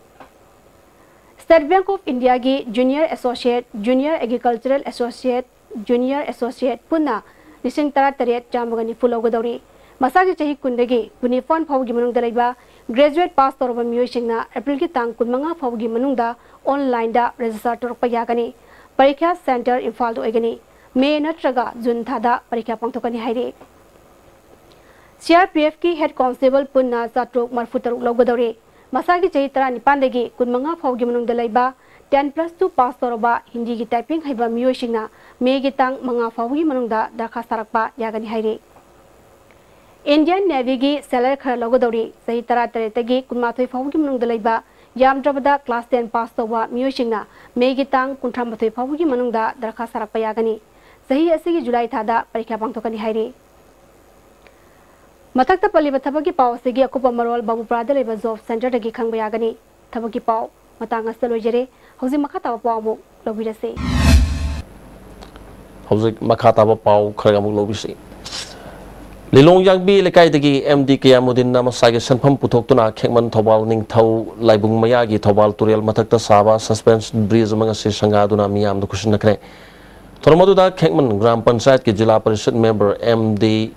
ꯁ꯭ꯇꯦꯠ ꯕꯦꯡꯛ ꯑꯣꯐ ꯏꯟꯗꯤꯌꯥꯒꯤ junior associate, junior agricultural associate, junior associate ꯄꯨꯟꯅ ꯂꯤꯁꯤꯡ ꯇꯔꯥꯇꯔꯦꯠ ꯆꯥꯝꯃꯒ ꯅꯤꯐꯨ ꯂꯧꯒꯗꯧꯔꯤ꯫ ꯃꯁꯥꯒꯤ ꯆꯍꯤ ꯀꯨꯟꯗꯒꯤ ꯀꯨꯟꯅꯤꯄꯥꯟ ꯐꯥꯎꯕꯒꯤ ꯃꯅꯨꯡꯗ ꯂꯩꯕ ꯒ꯭ꯔꯦꯖꯨꯑꯦꯠ ꯄꯥꯁ ꯇꯧꯔꯕ ꯃꯤꯑꯣꯏꯁꯤꯡꯅ ꯑꯦꯄ꯭ꯔꯤꯜꯒꯤ ꯇꯥꯡ ꯀꯨꯟꯃꯉꯥ ꯐꯥꯎꯕꯒꯤ ꯃꯅꯨꯡꯗ ꯑꯣꯟꯂꯥꯏꯟꯗ ꯔꯦꯖꯤꯁꯇꯥꯔ ꯇꯧꯔꯛꯄ ꯌꯥꯒꯅꯤ꯫ ꯄꯔꯤꯈ꯭ꯌꯥ ꯁꯦꯟꯇꯔ ꯏꯝꯐꯥꯜꯗ ꯑꯣꯏꯒꯅꯤ꯫ ꯃꯦ ꯅꯠꯇ꯭ꯔꯒ ꯖꯨꯟ ꯊꯥꯗ ꯄꯔꯤꯈ꯭ꯌꯥ ꯄꯥꯡꯊꯣꯛꯀꯅꯤ ꯍꯥꯏꯔꯤ꯫ ꯁꯤ ꯑꯥꯔ ꯄꯤ ꯑꯦꯐꯀꯤ ꯍꯦꯗ ꯀꯣꯟꯁꯇꯦꯕꯜ ꯄꯨꯟꯅ ꯆꯥꯇ꯭ꯔꯨꯛ ꯃꯔꯤꯐꯨ ꯇꯔꯨꯛ ꯂꯧꯒꯗꯧꯔꯤ꯫ ꯃꯁꯥꯒꯤ ꯆꯍꯤ ꯇꯔꯥꯅꯤꯄꯥꯟꯗꯒꯤ ꯀꯨꯟꯃꯉꯥ ꯐꯥꯎꯒꯤ ꯃꯅꯨꯡꯗ ꯂꯩꯕ ten plus two pass ꯇꯧꯔꯕ ꯍꯤꯟꯗꯤꯒꯤ typing ꯍꯩꯕ ꯃꯤꯑꯣꯏꯁꯤꯡꯅ ꯃꯦꯒꯤ ꯇꯥꯡ ꯃꯉꯥ ꯐꯥꯎꯕꯒꯤ ꯃꯅꯨꯡꯗ ꯗꯔꯈꯥꯁ ꯊꯥꯔꯛꯄ ꯌꯥꯒꯅꯤ ꯍꯥꯏꯔꯤ꯫ Indian Navyꯒꯤ sailor ꯈꯔ ꯂꯧꯒꯗꯧꯔꯤ꯫ ꯆꯍꯤ ꯇꯔꯥꯇꯔꯦꯠꯇꯒꯤ ꯀꯨꯟꯃꯥꯊꯣꯏ ꯐꯥꯎꯕꯒꯤ ꯃꯅꯨꯡꯗ ꯂꯩꯕ ꯌꯥꯝꯗ꯭ꯔꯕꯗ class ten pass ꯇꯧꯕ ꯃꯤꯑꯣꯏꯁꯤꯡꯅ ꯃꯦꯒꯤ ꯇꯥꯡ ꯀꯨꯟꯊ꯭ꯔꯥꯃꯥꯊꯣꯏ ꯐꯥꯎꯕꯒꯤ ꯃꯅꯨꯡꯗ ꯗꯔꯈꯥꯁ ꯊꯥꯔꯛꯄ ꯌꯥꯒꯅꯤ꯫ ꯆꯍꯤ ꯑꯁꯤꯒꯤ ꯖꯨꯂꯥꯏ ꯊꯥꯗ ꯄꯔꯤꯈ꯭ꯌꯥ ꯄꯥꯡꯊꯣꯛꯀꯅꯤ ꯍꯥꯏꯔꯤ꯫ ꯃꯊꯛꯇ ꯄꯜꯂꯤꯕ ꯊꯕꯛꯀꯤ ꯄꯥꯎ ꯑꯁꯤꯒꯤ ꯑꯀꯨꯞꯄ ꯃꯔꯣꯜ ꯕꯥꯕꯨꯄꯨꯔꯥꯗ ꯂꯩꯕ job centreꯗꯒꯤ ꯈꯪꯕ ꯌꯥꯒꯅꯤ꯫ ꯊꯕꯛꯀꯤ ꯄꯥꯎ ꯃꯇꯥꯡ ꯑꯁꯤꯗ ꯂꯣꯏꯖꯔꯦ꯫ ꯍꯧꯖꯤꯛ ꯃꯈꯥ ꯇꯥꯕ ꯄꯥꯎ ꯑꯃꯨꯛ ꯂꯧꯕꯤꯔꯁꯤ꯫ ꯍꯧꯖꯤꯛ ꯃꯈꯥ ꯇꯥꯕ ꯄꯥꯎ ꯈꯔ ꯑꯃꯨꯛ ꯂꯧꯕꯤꯁꯤ꯫ ꯂꯤꯂꯣꯡ ꯌꯥꯡꯕꯤ ꯂꯩꯀꯥꯏꯗꯒꯤ ꯑꯦꯝ ꯗꯤ ꯀꯌꯥꯃꯨꯗꯤꯟꯅ ꯃꯁꯥꯒꯤ ꯁꯦꯟꯐꯝ ꯄꯨꯊꯣꯛꯇꯨꯅ ꯈꯦꯛꯃꯟ ꯊꯧꯕꯥꯜ ꯅꯤꯡꯊꯧ ꯂꯥꯏꯕꯨꯡ ꯃꯌꯥꯒꯤ ꯊꯧꯕꯥꯜ ꯇꯨꯔꯦꯜ ꯃꯊꯛꯇ ꯁꯥꯕ suspension bridge ꯑꯃ ꯉꯁꯤ ꯁꯪꯒꯥꯗꯨꯅ ꯃꯤꯌꯥꯝꯗ ꯈꯨꯠꯁꯤꯟꯅꯈ꯭ꯔꯦ꯫ ꯊꯧꯔꯝ ꯑꯗꯨꯗ ꯈꯦꯛꯃꯟ ꯒ꯭ꯔꯥꯝ ꯄꯟꯆꯥꯌꯠꯀꯤ ꯖꯤꯂꯥ ꯄꯔꯤꯁꯠ member M D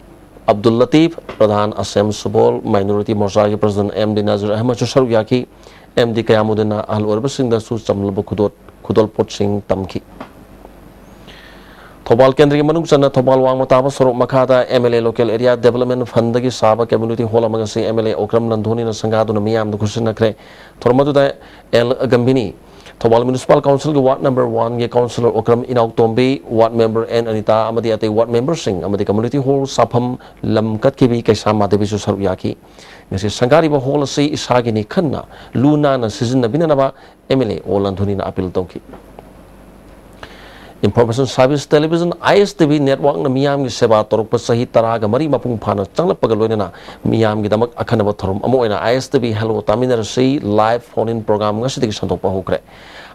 Abdul Latif, ꯄ꯭ꯔꯙꯥꯟ ꯑꯁꯦꯝ ꯁꯨꯕꯣꯜ, minority ꯃꯣꯔꯆꯥꯒꯤ president ꯑꯦꯝ ꯗꯤ ꯅꯥꯖꯤꯔ ꯑꯍꯃꯗꯁꯨ ꯁꯔꯨꯛ ꯌꯥꯈꯤ꯫ ꯑꯦꯝ ꯗꯤ ꯀꯌꯥꯃꯨꯗꯤꯟꯅ ꯑꯍꯜ ꯑꯣꯏꯔꯕꯁꯤꯡꯗꯁꯨ ꯆꯝꯂꯕ ꯈꯨꯗꯣꯠ ꯈꯨꯗꯣꯜꯄꯣꯠꯁꯤꯡ ꯇꯝꯈꯤ꯫ ꯊꯧꯕꯥꯜ ꯀꯦꯟꯗ꯭ꯔꯒꯤ ꯃꯅꯨꯡ ꯆꯟꯅ ꯊꯧꯕꯥꯜ ꯋꯥꯡꯃ ꯇꯥꯕ ꯁꯣꯔꯣꯛ ꯃꯈꯥꯗ M L A local area development fundꯗꯒꯤ ꯁꯥꯕ community hall ꯑꯃ ꯉꯁꯤ ꯑꯦꯝ ꯑꯦꯜ ꯑꯦ ꯑꯣꯀ꯭ꯔꯝ ꯂꯟꯊꯣꯅꯤꯅ ꯁꯪꯒꯥꯗꯨꯅ ꯃꯤꯌꯥꯝꯗ ꯈꯨꯠꯁꯤꯟꯅꯈ꯭ꯔꯦ꯫ ꯊꯧꯔꯝ ꯑꯗꯨꯗ ꯑꯦꯜ ꯒꯝꯚꯤꯅꯤ, ꯊꯧꯕꯥꯜ municipal councilꯒꯤ ward number oneꯒꯤ councillor ꯑꯣꯀ꯭ꯔꯝ ꯏꯅꯥꯎꯇꯣꯝꯕꯤ, ward member ꯑꯦꯟ ꯑꯅꯤꯇꯥ ꯑꯃꯗꯤ ꯑꯇꯩ ward memberꯁꯤꯡ ꯑꯃꯗꯤ community hall ꯁꯥꯐꯝ ꯂꯝ ꯀꯠꯈꯤꯕꯤ ꯀꯩꯁꯥ ꯃꯥꯙꯕꯤꯁꯨ ꯁꯔꯨꯛ ꯌꯥꯈꯤ꯫ ꯉꯁꯤ ꯁꯪꯒꯥꯔꯤꯕ hall ꯑꯁꯤ ꯏꯁꯥꯒꯤꯅꯤ ꯈꯟꯅ ꯂꯨ ꯅꯥꯟꯅ ꯁꯤꯖꯤꯟꯅꯕꯤꯅꯅꯕ ꯑꯦꯝ ꯑꯦꯜ ꯑꯦ ꯑꯣ ꯂꯟꯊꯨꯅꯤꯅ appeal ꯇꯧꯈꯤ꯫ Information Service Television, I S T V networkꯅ ꯃꯤꯌꯥꯝꯒꯤ ꯁꯦꯕꯥ ꯇꯧꯔꯛꯄ ꯆꯍꯤ ꯇꯔꯥꯒ ꯃꯔꯤ ꯃꯄꯨꯡ ꯐꯥꯅ ꯆꯪꯂꯛꯄꯒ ꯂꯣꯏꯅꯅ ꯃꯤꯌꯥꯝꯒꯤꯗꯃꯛ ꯑꯈꯟꯅꯕ ꯊꯧꯔꯝ ꯑꯃ ꯑꯣꯏꯅ I S T V Hello ꯇꯥꯃꯤꯟꯅꯔꯁꯤ live phone in program ꯉꯁꯤꯗꯒꯤ ꯁꯟꯗꯣꯛꯄ ꯍꯧꯈ꯭ꯔꯦ꯫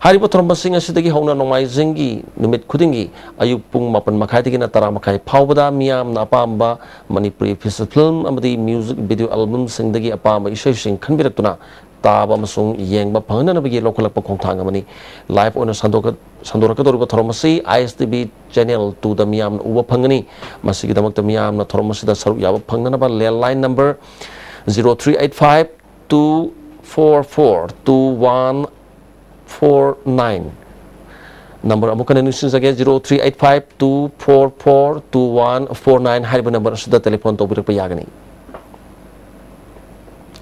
ꯍꯥꯏꯔꯤꯕ ꯊꯧꯔꯝ ꯑꯁꯤ ꯉꯁꯤꯗꯒꯤ ꯍꯧꯅ ꯅꯣꯡꯃꯥꯏꯖꯤꯡꯒꯤ ꯅꯨꯃꯤꯠ ꯈꯨꯗꯤꯡꯒꯤ ꯑꯌꯨꯛ ꯄꯨꯡ ꯃꯥꯄꯟ ꯃꯈꯥꯏꯗꯒꯤꯅ ꯇꯔꯥ ꯃꯈꯥꯏ ꯐꯥꯎꯕꯗ ꯃꯤꯌꯥꯝꯅ ꯑꯄꯥꯝꯕ ꯃꯅꯤꯄꯨꯔꯤ feature film ꯑꯃꯗꯤ music video albumꯁꯤꯡꯗꯒꯤ ꯑꯄꯥꯝꯕ ꯏꯁꯩꯁꯤꯡ ꯈꯟꯕꯤꯔꯛꯇꯨꯅ ꯇꯥꯕ ꯑꯃꯁꯨꯡ ꯌꯦꯡꯕ ꯐꯪꯍꯟꯅꯕꯒꯤ ꯂꯧꯈꯠꯂꯛꯄ ꯈꯣꯡꯊꯥꯡ ꯑꯃꯅꯤ꯫ Live ꯑꯣꯏꯅ ꯁꯟꯗꯣꯛꯀ-, ꯁꯟꯗꯣꯔꯛꯀꯗꯧꯔꯤꯕ ꯊꯧꯔꯝ ꯑꯁꯤ I S T V channel twoꯗ ꯃꯤꯌꯥꯝꯅ ꯎꯕ ꯐꯪꯒꯅꯤ꯫ ꯃꯁꯤꯒꯤꯗꯃꯛꯇ ꯃꯤꯌꯥꯝꯅ ꯊꯧꯔꯝ ꯑꯁꯤꯗ ꯁꯔꯨꯛ ꯌꯥꯕ ꯐꯪꯅꯅꯕ landline number zero three eight five two four four two one four nine number ꯑꯃꯨꯛ ꯍꯟꯅ ꯅꯤꯡꯁꯤꯡꯖꯒꯦ, zero three eight five two four four two one four nine ꯍꯥꯏꯔꯤꯕ number ꯑꯁꯤꯗ telephone ꯇꯧꯕꯤꯔꯛꯄ ꯌꯥꯒꯅꯤ꯫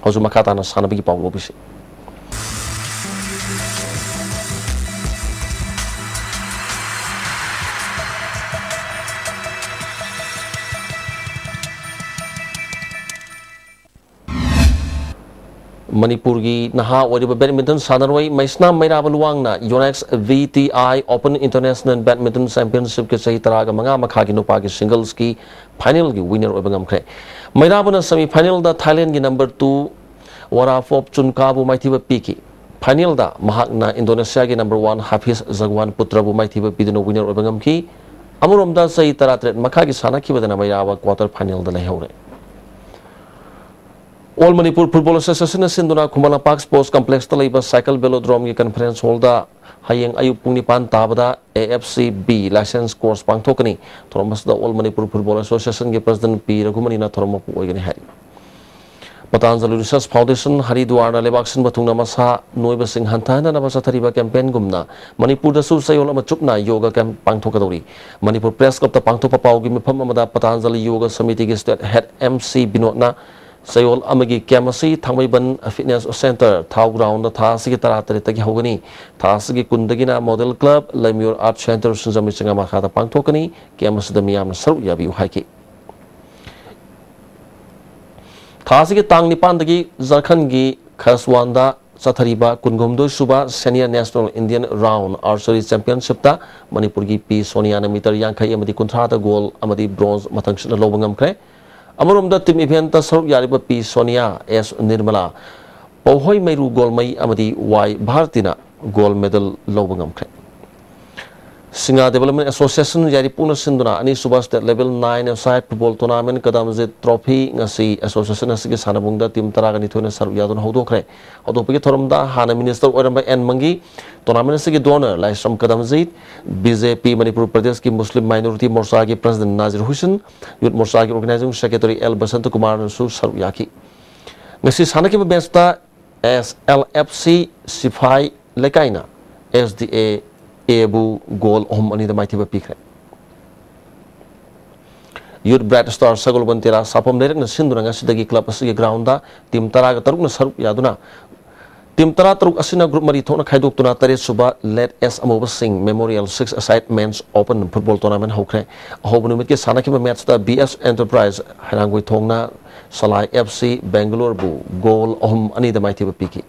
ꯍꯧꯖꯤꯛ ꯃꯈꯥ ꯇꯥꯅ ꯁꯥꯟꯅꯕꯒꯤ ꯄꯥꯎ ꯂꯧꯕꯤꯁꯤ꯫ ꯃꯅꯤꯄꯨꯔꯒꯤ ꯅꯍꯥ ꯑꯣꯏꯔꯤꯕ badminton ꯁꯥꯟꯅꯔꯣꯏ ꯃꯩꯁꯅꯥꯝ ꯃꯩꯔꯥꯕ ꯂꯨꯋꯥꯡꯅ Yonex V T I Open International Badminton Championshipꯀꯤ ꯆꯍꯤ ꯇꯔꯥꯒ ꯃꯉꯥ ꯃꯈꯥꯒꯤ ꯅꯨꯄꯥꯒꯤ singlesꯀꯤ finalꯒꯤ winner ꯑꯣꯏꯕ ꯉꯝꯈ꯭ꯔꯦ꯫ ꯃꯩꯔꯥꯕꯅ semifinalꯗ Thailandꯒꯤ number two Warapop Chunkabu ꯃꯥꯏꯊꯤꯕ ꯄꯤꯈꯤ꯫ Finalꯗ ꯃꯍꯥꯛꯅ Indonesiaꯒꯤ number one Hafiz Jagwan Putraꯕꯨ ꯃꯥꯏꯊꯤꯕ ꯄꯤꯗꯨꯅ winner ꯑꯣꯏꯕ ꯉꯝꯈꯤ꯫ ꯑꯃꯔꯣꯝꯗ ꯆꯍꯤ ꯇꯔꯥꯇꯔꯦꯠ ꯃꯈꯥꯒꯤ ꯁꯥꯟꯅꯈꯤꯕꯗꯅ ꯃꯩꯔꯥꯕ quarter finalꯗ ꯂꯩꯍꯧꯔꯦ꯫ All Manipur Football Associationꯅ ꯁꯤꯟꯗꯨꯅ ꯈꯨꯃꯟ ꯂꯝꯄꯥꯛ Sports Complexꯇ ꯂꯩꯕ Cycle Velodromeꯒꯤ conference hallꯗ ꯍꯌꯦꯡ ꯑꯌꯨꯛ ꯄꯨꯡ ꯅꯤꯄꯥꯟ ꯇꯥꯕꯗ A F C B license course ꯄꯥꯡꯊꯣꯛꯀꯅꯤ꯫ ꯊꯧꯔꯝ ꯑꯁꯤꯗ All Manipur Football Associationꯒꯤ president P ꯔꯘꯨꯃꯅꯤꯅ ꯊꯧꯔꯝ ꯃꯄꯨ ꯑꯣꯏꯒꯅꯤ ꯍꯥꯏꯔꯤ꯫ Patanjali Research Foundation ꯍꯔꯤꯗ꯭ꯋꯥꯔꯅ ꯂꯩꯕꯥꯛ ꯁꯤꯟꯕ ꯊꯨꯡꯅ ꯃꯁꯥ ꯅꯣꯏꯕꯁꯤꯡ ꯍꯟꯊꯍꯟꯅꯅꯕ ꯆꯠꯊꯔꯤꯕ campaignꯒꯨꯝꯅ ꯃꯅꯤꯄꯨꯔꯗꯁꯨ ꯆꯌꯣꯜ ꯑꯃ ꯆꯨꯞꯅ yoga camp ꯄꯥꯡꯊꯣꯛꯀꯗꯧꯔꯤ꯫ ꯃꯅꯤꯄꯨꯔ Press Clubꯇ ꯄꯥꯡꯊꯣꯛꯄ ꯄꯥꯎꯒꯤ ꯃꯤꯐꯝ ꯑꯃꯗ Patanjali Yoga Samitigꯤ state head M C ꯕꯤꯅꯣꯗꯅ ꯆꯌꯣꯜ ꯑꯃꯒꯤ camp ꯑꯁꯤ ꯊꯥꯡꯃꯩꯕꯟ Fitness Centre, ꯊꯥꯎ groundꯗ ꯊꯥ ꯑꯁꯤꯒꯤ ꯇꯔꯥꯇꯔꯦꯠꯇꯒꯤ ꯍꯧꯒꯅꯤ꯫ ꯊꯥ ꯑꯁꯤꯒꯤ ꯀꯨꯟꯗꯒꯤꯅ Model Club, ꯂꯩꯃꯌꯨꯔ Art Centre, ꯁꯤꯡꯖꯃꯩ ꯆꯤꯉꯥꯃꯈꯥꯗ ꯄꯥꯡꯊꯣꯛꯀꯅꯤ꯫ Camp ꯑꯁꯤꯗ ꯃꯤꯌꯥꯝꯅ ꯁꯔꯨꯛ ꯌꯥꯕꯤꯌꯨ ꯍꯥꯏꯈꯤ꯫ ꯊꯥ ꯑꯁꯤꯒꯤ ꯇꯥꯡ ꯅꯤꯄꯥꯟꯗꯒꯤ ꯖꯔꯈꯟꯒꯤ ꯈꯁꯋꯥꯟꯗ ꯆꯠꯊꯔꯤꯕ ꯀꯨꯟꯍꯨꯝꯗꯣꯏ ꯁꯨꯕ Senior National Indian Round Archery Championshipꯇ ꯃꯅꯤꯄꯨꯔꯒꯤ ꯄꯤ ꯁꯣꯅꯤꯌꯥꯅ meter ꯌꯥꯡꯈꯩ ꯑꯃꯗꯤ ꯀꯨꯟꯊ꯭ꯔꯥꯗ gold ꯑꯃꯗꯤ bronze ꯃꯊꯪꯁꯤꯠꯅ ꯂꯧꯕ ꯉꯝꯈ꯭ꯔꯦ꯫ ꯑꯃꯔꯣꯝꯗ team eventꯇ ꯁꯔꯨꯛ ꯌꯥꯔꯤꯕ ꯄꯤ ꯁꯣꯅꯤꯌꯥ, ꯑꯦꯁ ꯅꯤꯔꯃꯂꯥ, ꯄꯧꯍꯣꯏ ꯃꯩꯔꯨ ꯒꯣꯜꯃꯩ ꯑꯃꯗꯤ ꯋꯥꯏ ꯚꯥꯔꯇꯤꯅ gold medal ꯂꯧꯕ ꯉꯝꯈ꯭ꯔꯦ꯫ ꯁꯤꯡꯉꯥ Development Association ꯌꯥꯏꯔꯤꯄꯣꯛꯅ ꯁꯤꯟꯗꯨꯅ ꯑꯅꯤꯁꯨꯕ state level nine a-side football tournament ꯀꯗꯝꯖꯤꯠ trophy ꯉꯁꯤ association ꯑꯁꯤꯒꯤ ꯁꯥꯟꯅꯕꯨꯡꯗ team ꯇꯔꯥꯒ ꯅꯤꯊꯣꯏꯅ ꯁꯔꯨꯛ ꯌꯥꯗꯨꯅ ꯍꯧꯗꯣꯛꯈ꯭ꯔꯦ꯫ ꯍꯧꯗꯣꯛꯄꯒꯤ ꯊꯧꯔꯝꯗ ꯍꯥꯟꯅ minister ꯑꯣꯏꯔꯝꯕ ꯑꯦꯟ ꯃꯪꯒꯤ, tournament ꯑꯁꯤꯒꯤ donor Laishram Kadamjit, B J P Manipur ꯄ꯭ꯔꯗꯦꯁꯀꯤ ꯃꯨꯁꯂꯤꯝ minority ꯃꯣꯔꯆꯥꯒꯤ president ꯅꯥꯖꯤꯔ ꯍꯨꯁꯦꯟ, youth ꯃꯣꯔꯆꯥꯒꯤ organizing secretary ꯑꯦꯜ ꯕꯁꯟꯇ ꯀꯨꯃꯥꯔꯅꯁꯨ ꯁꯔꯨꯛ ꯌꯥꯈꯤ꯫ ꯉꯁꯤ ꯁꯥꯟꯅꯈꯤꯕ matchꯇ S L F C ꯁꯤꯐꯥꯏ ꯂꯩꯀꯥꯏꯅ S D A Aꯕꯨ goal ꯑꯍꯨꯝ ꯑꯅꯤꯗ ꯃꯥꯏꯊꯤꯕ ꯄꯤꯈ꯭ꯔꯦ꯫ Youth Bright Star ꯁꯒꯣꯜꯕꯟ ꯇꯦꯔꯥ ꯁꯥꯐꯝ ꯂꯩꯔꯛꯅ ꯁꯤꯟꯗꯨꯅ ꯉꯁꯤꯗꯒꯤ club ꯑꯁꯤꯒꯤ groundꯗ team ꯇꯔꯥꯒ ꯇꯔꯨꯛꯅ ꯁꯔꯨꯛ ꯌꯥꯗꯨꯅ, team ꯇꯔꯥ ꯇꯔꯨꯛ ꯑꯁꯤꯅ group ꯃꯔꯤ ꯊꯣꯛꯅ ꯈꯥꯏꯗꯣꯛꯇꯨꯅ ꯇꯔꯦꯠ ꯁꯨꯕ Late S ꯑꯃꯨꯕ ꯁꯤꯡ Memorial six-a-side Men's Open Football Tournament ꯍꯧꯈ꯭ꯔꯦ꯫ ꯑꯍꯧꯕ ꯅꯨꯃꯤꯠꯀꯤ ꯁꯥꯟꯅꯈꯤꯕ matchꯇ B S Enterprise ꯍꯩꯔꯥꯡꯒꯣꯏ ꯊꯣꯡꯅ ꯁꯂꯥꯏ F C Bangalore-ꯕꯨ goal ꯑꯍꯨꯝ ꯑꯅꯤꯗ ꯃꯥꯏꯊꯤꯕ ꯄꯤꯈꯤ꯫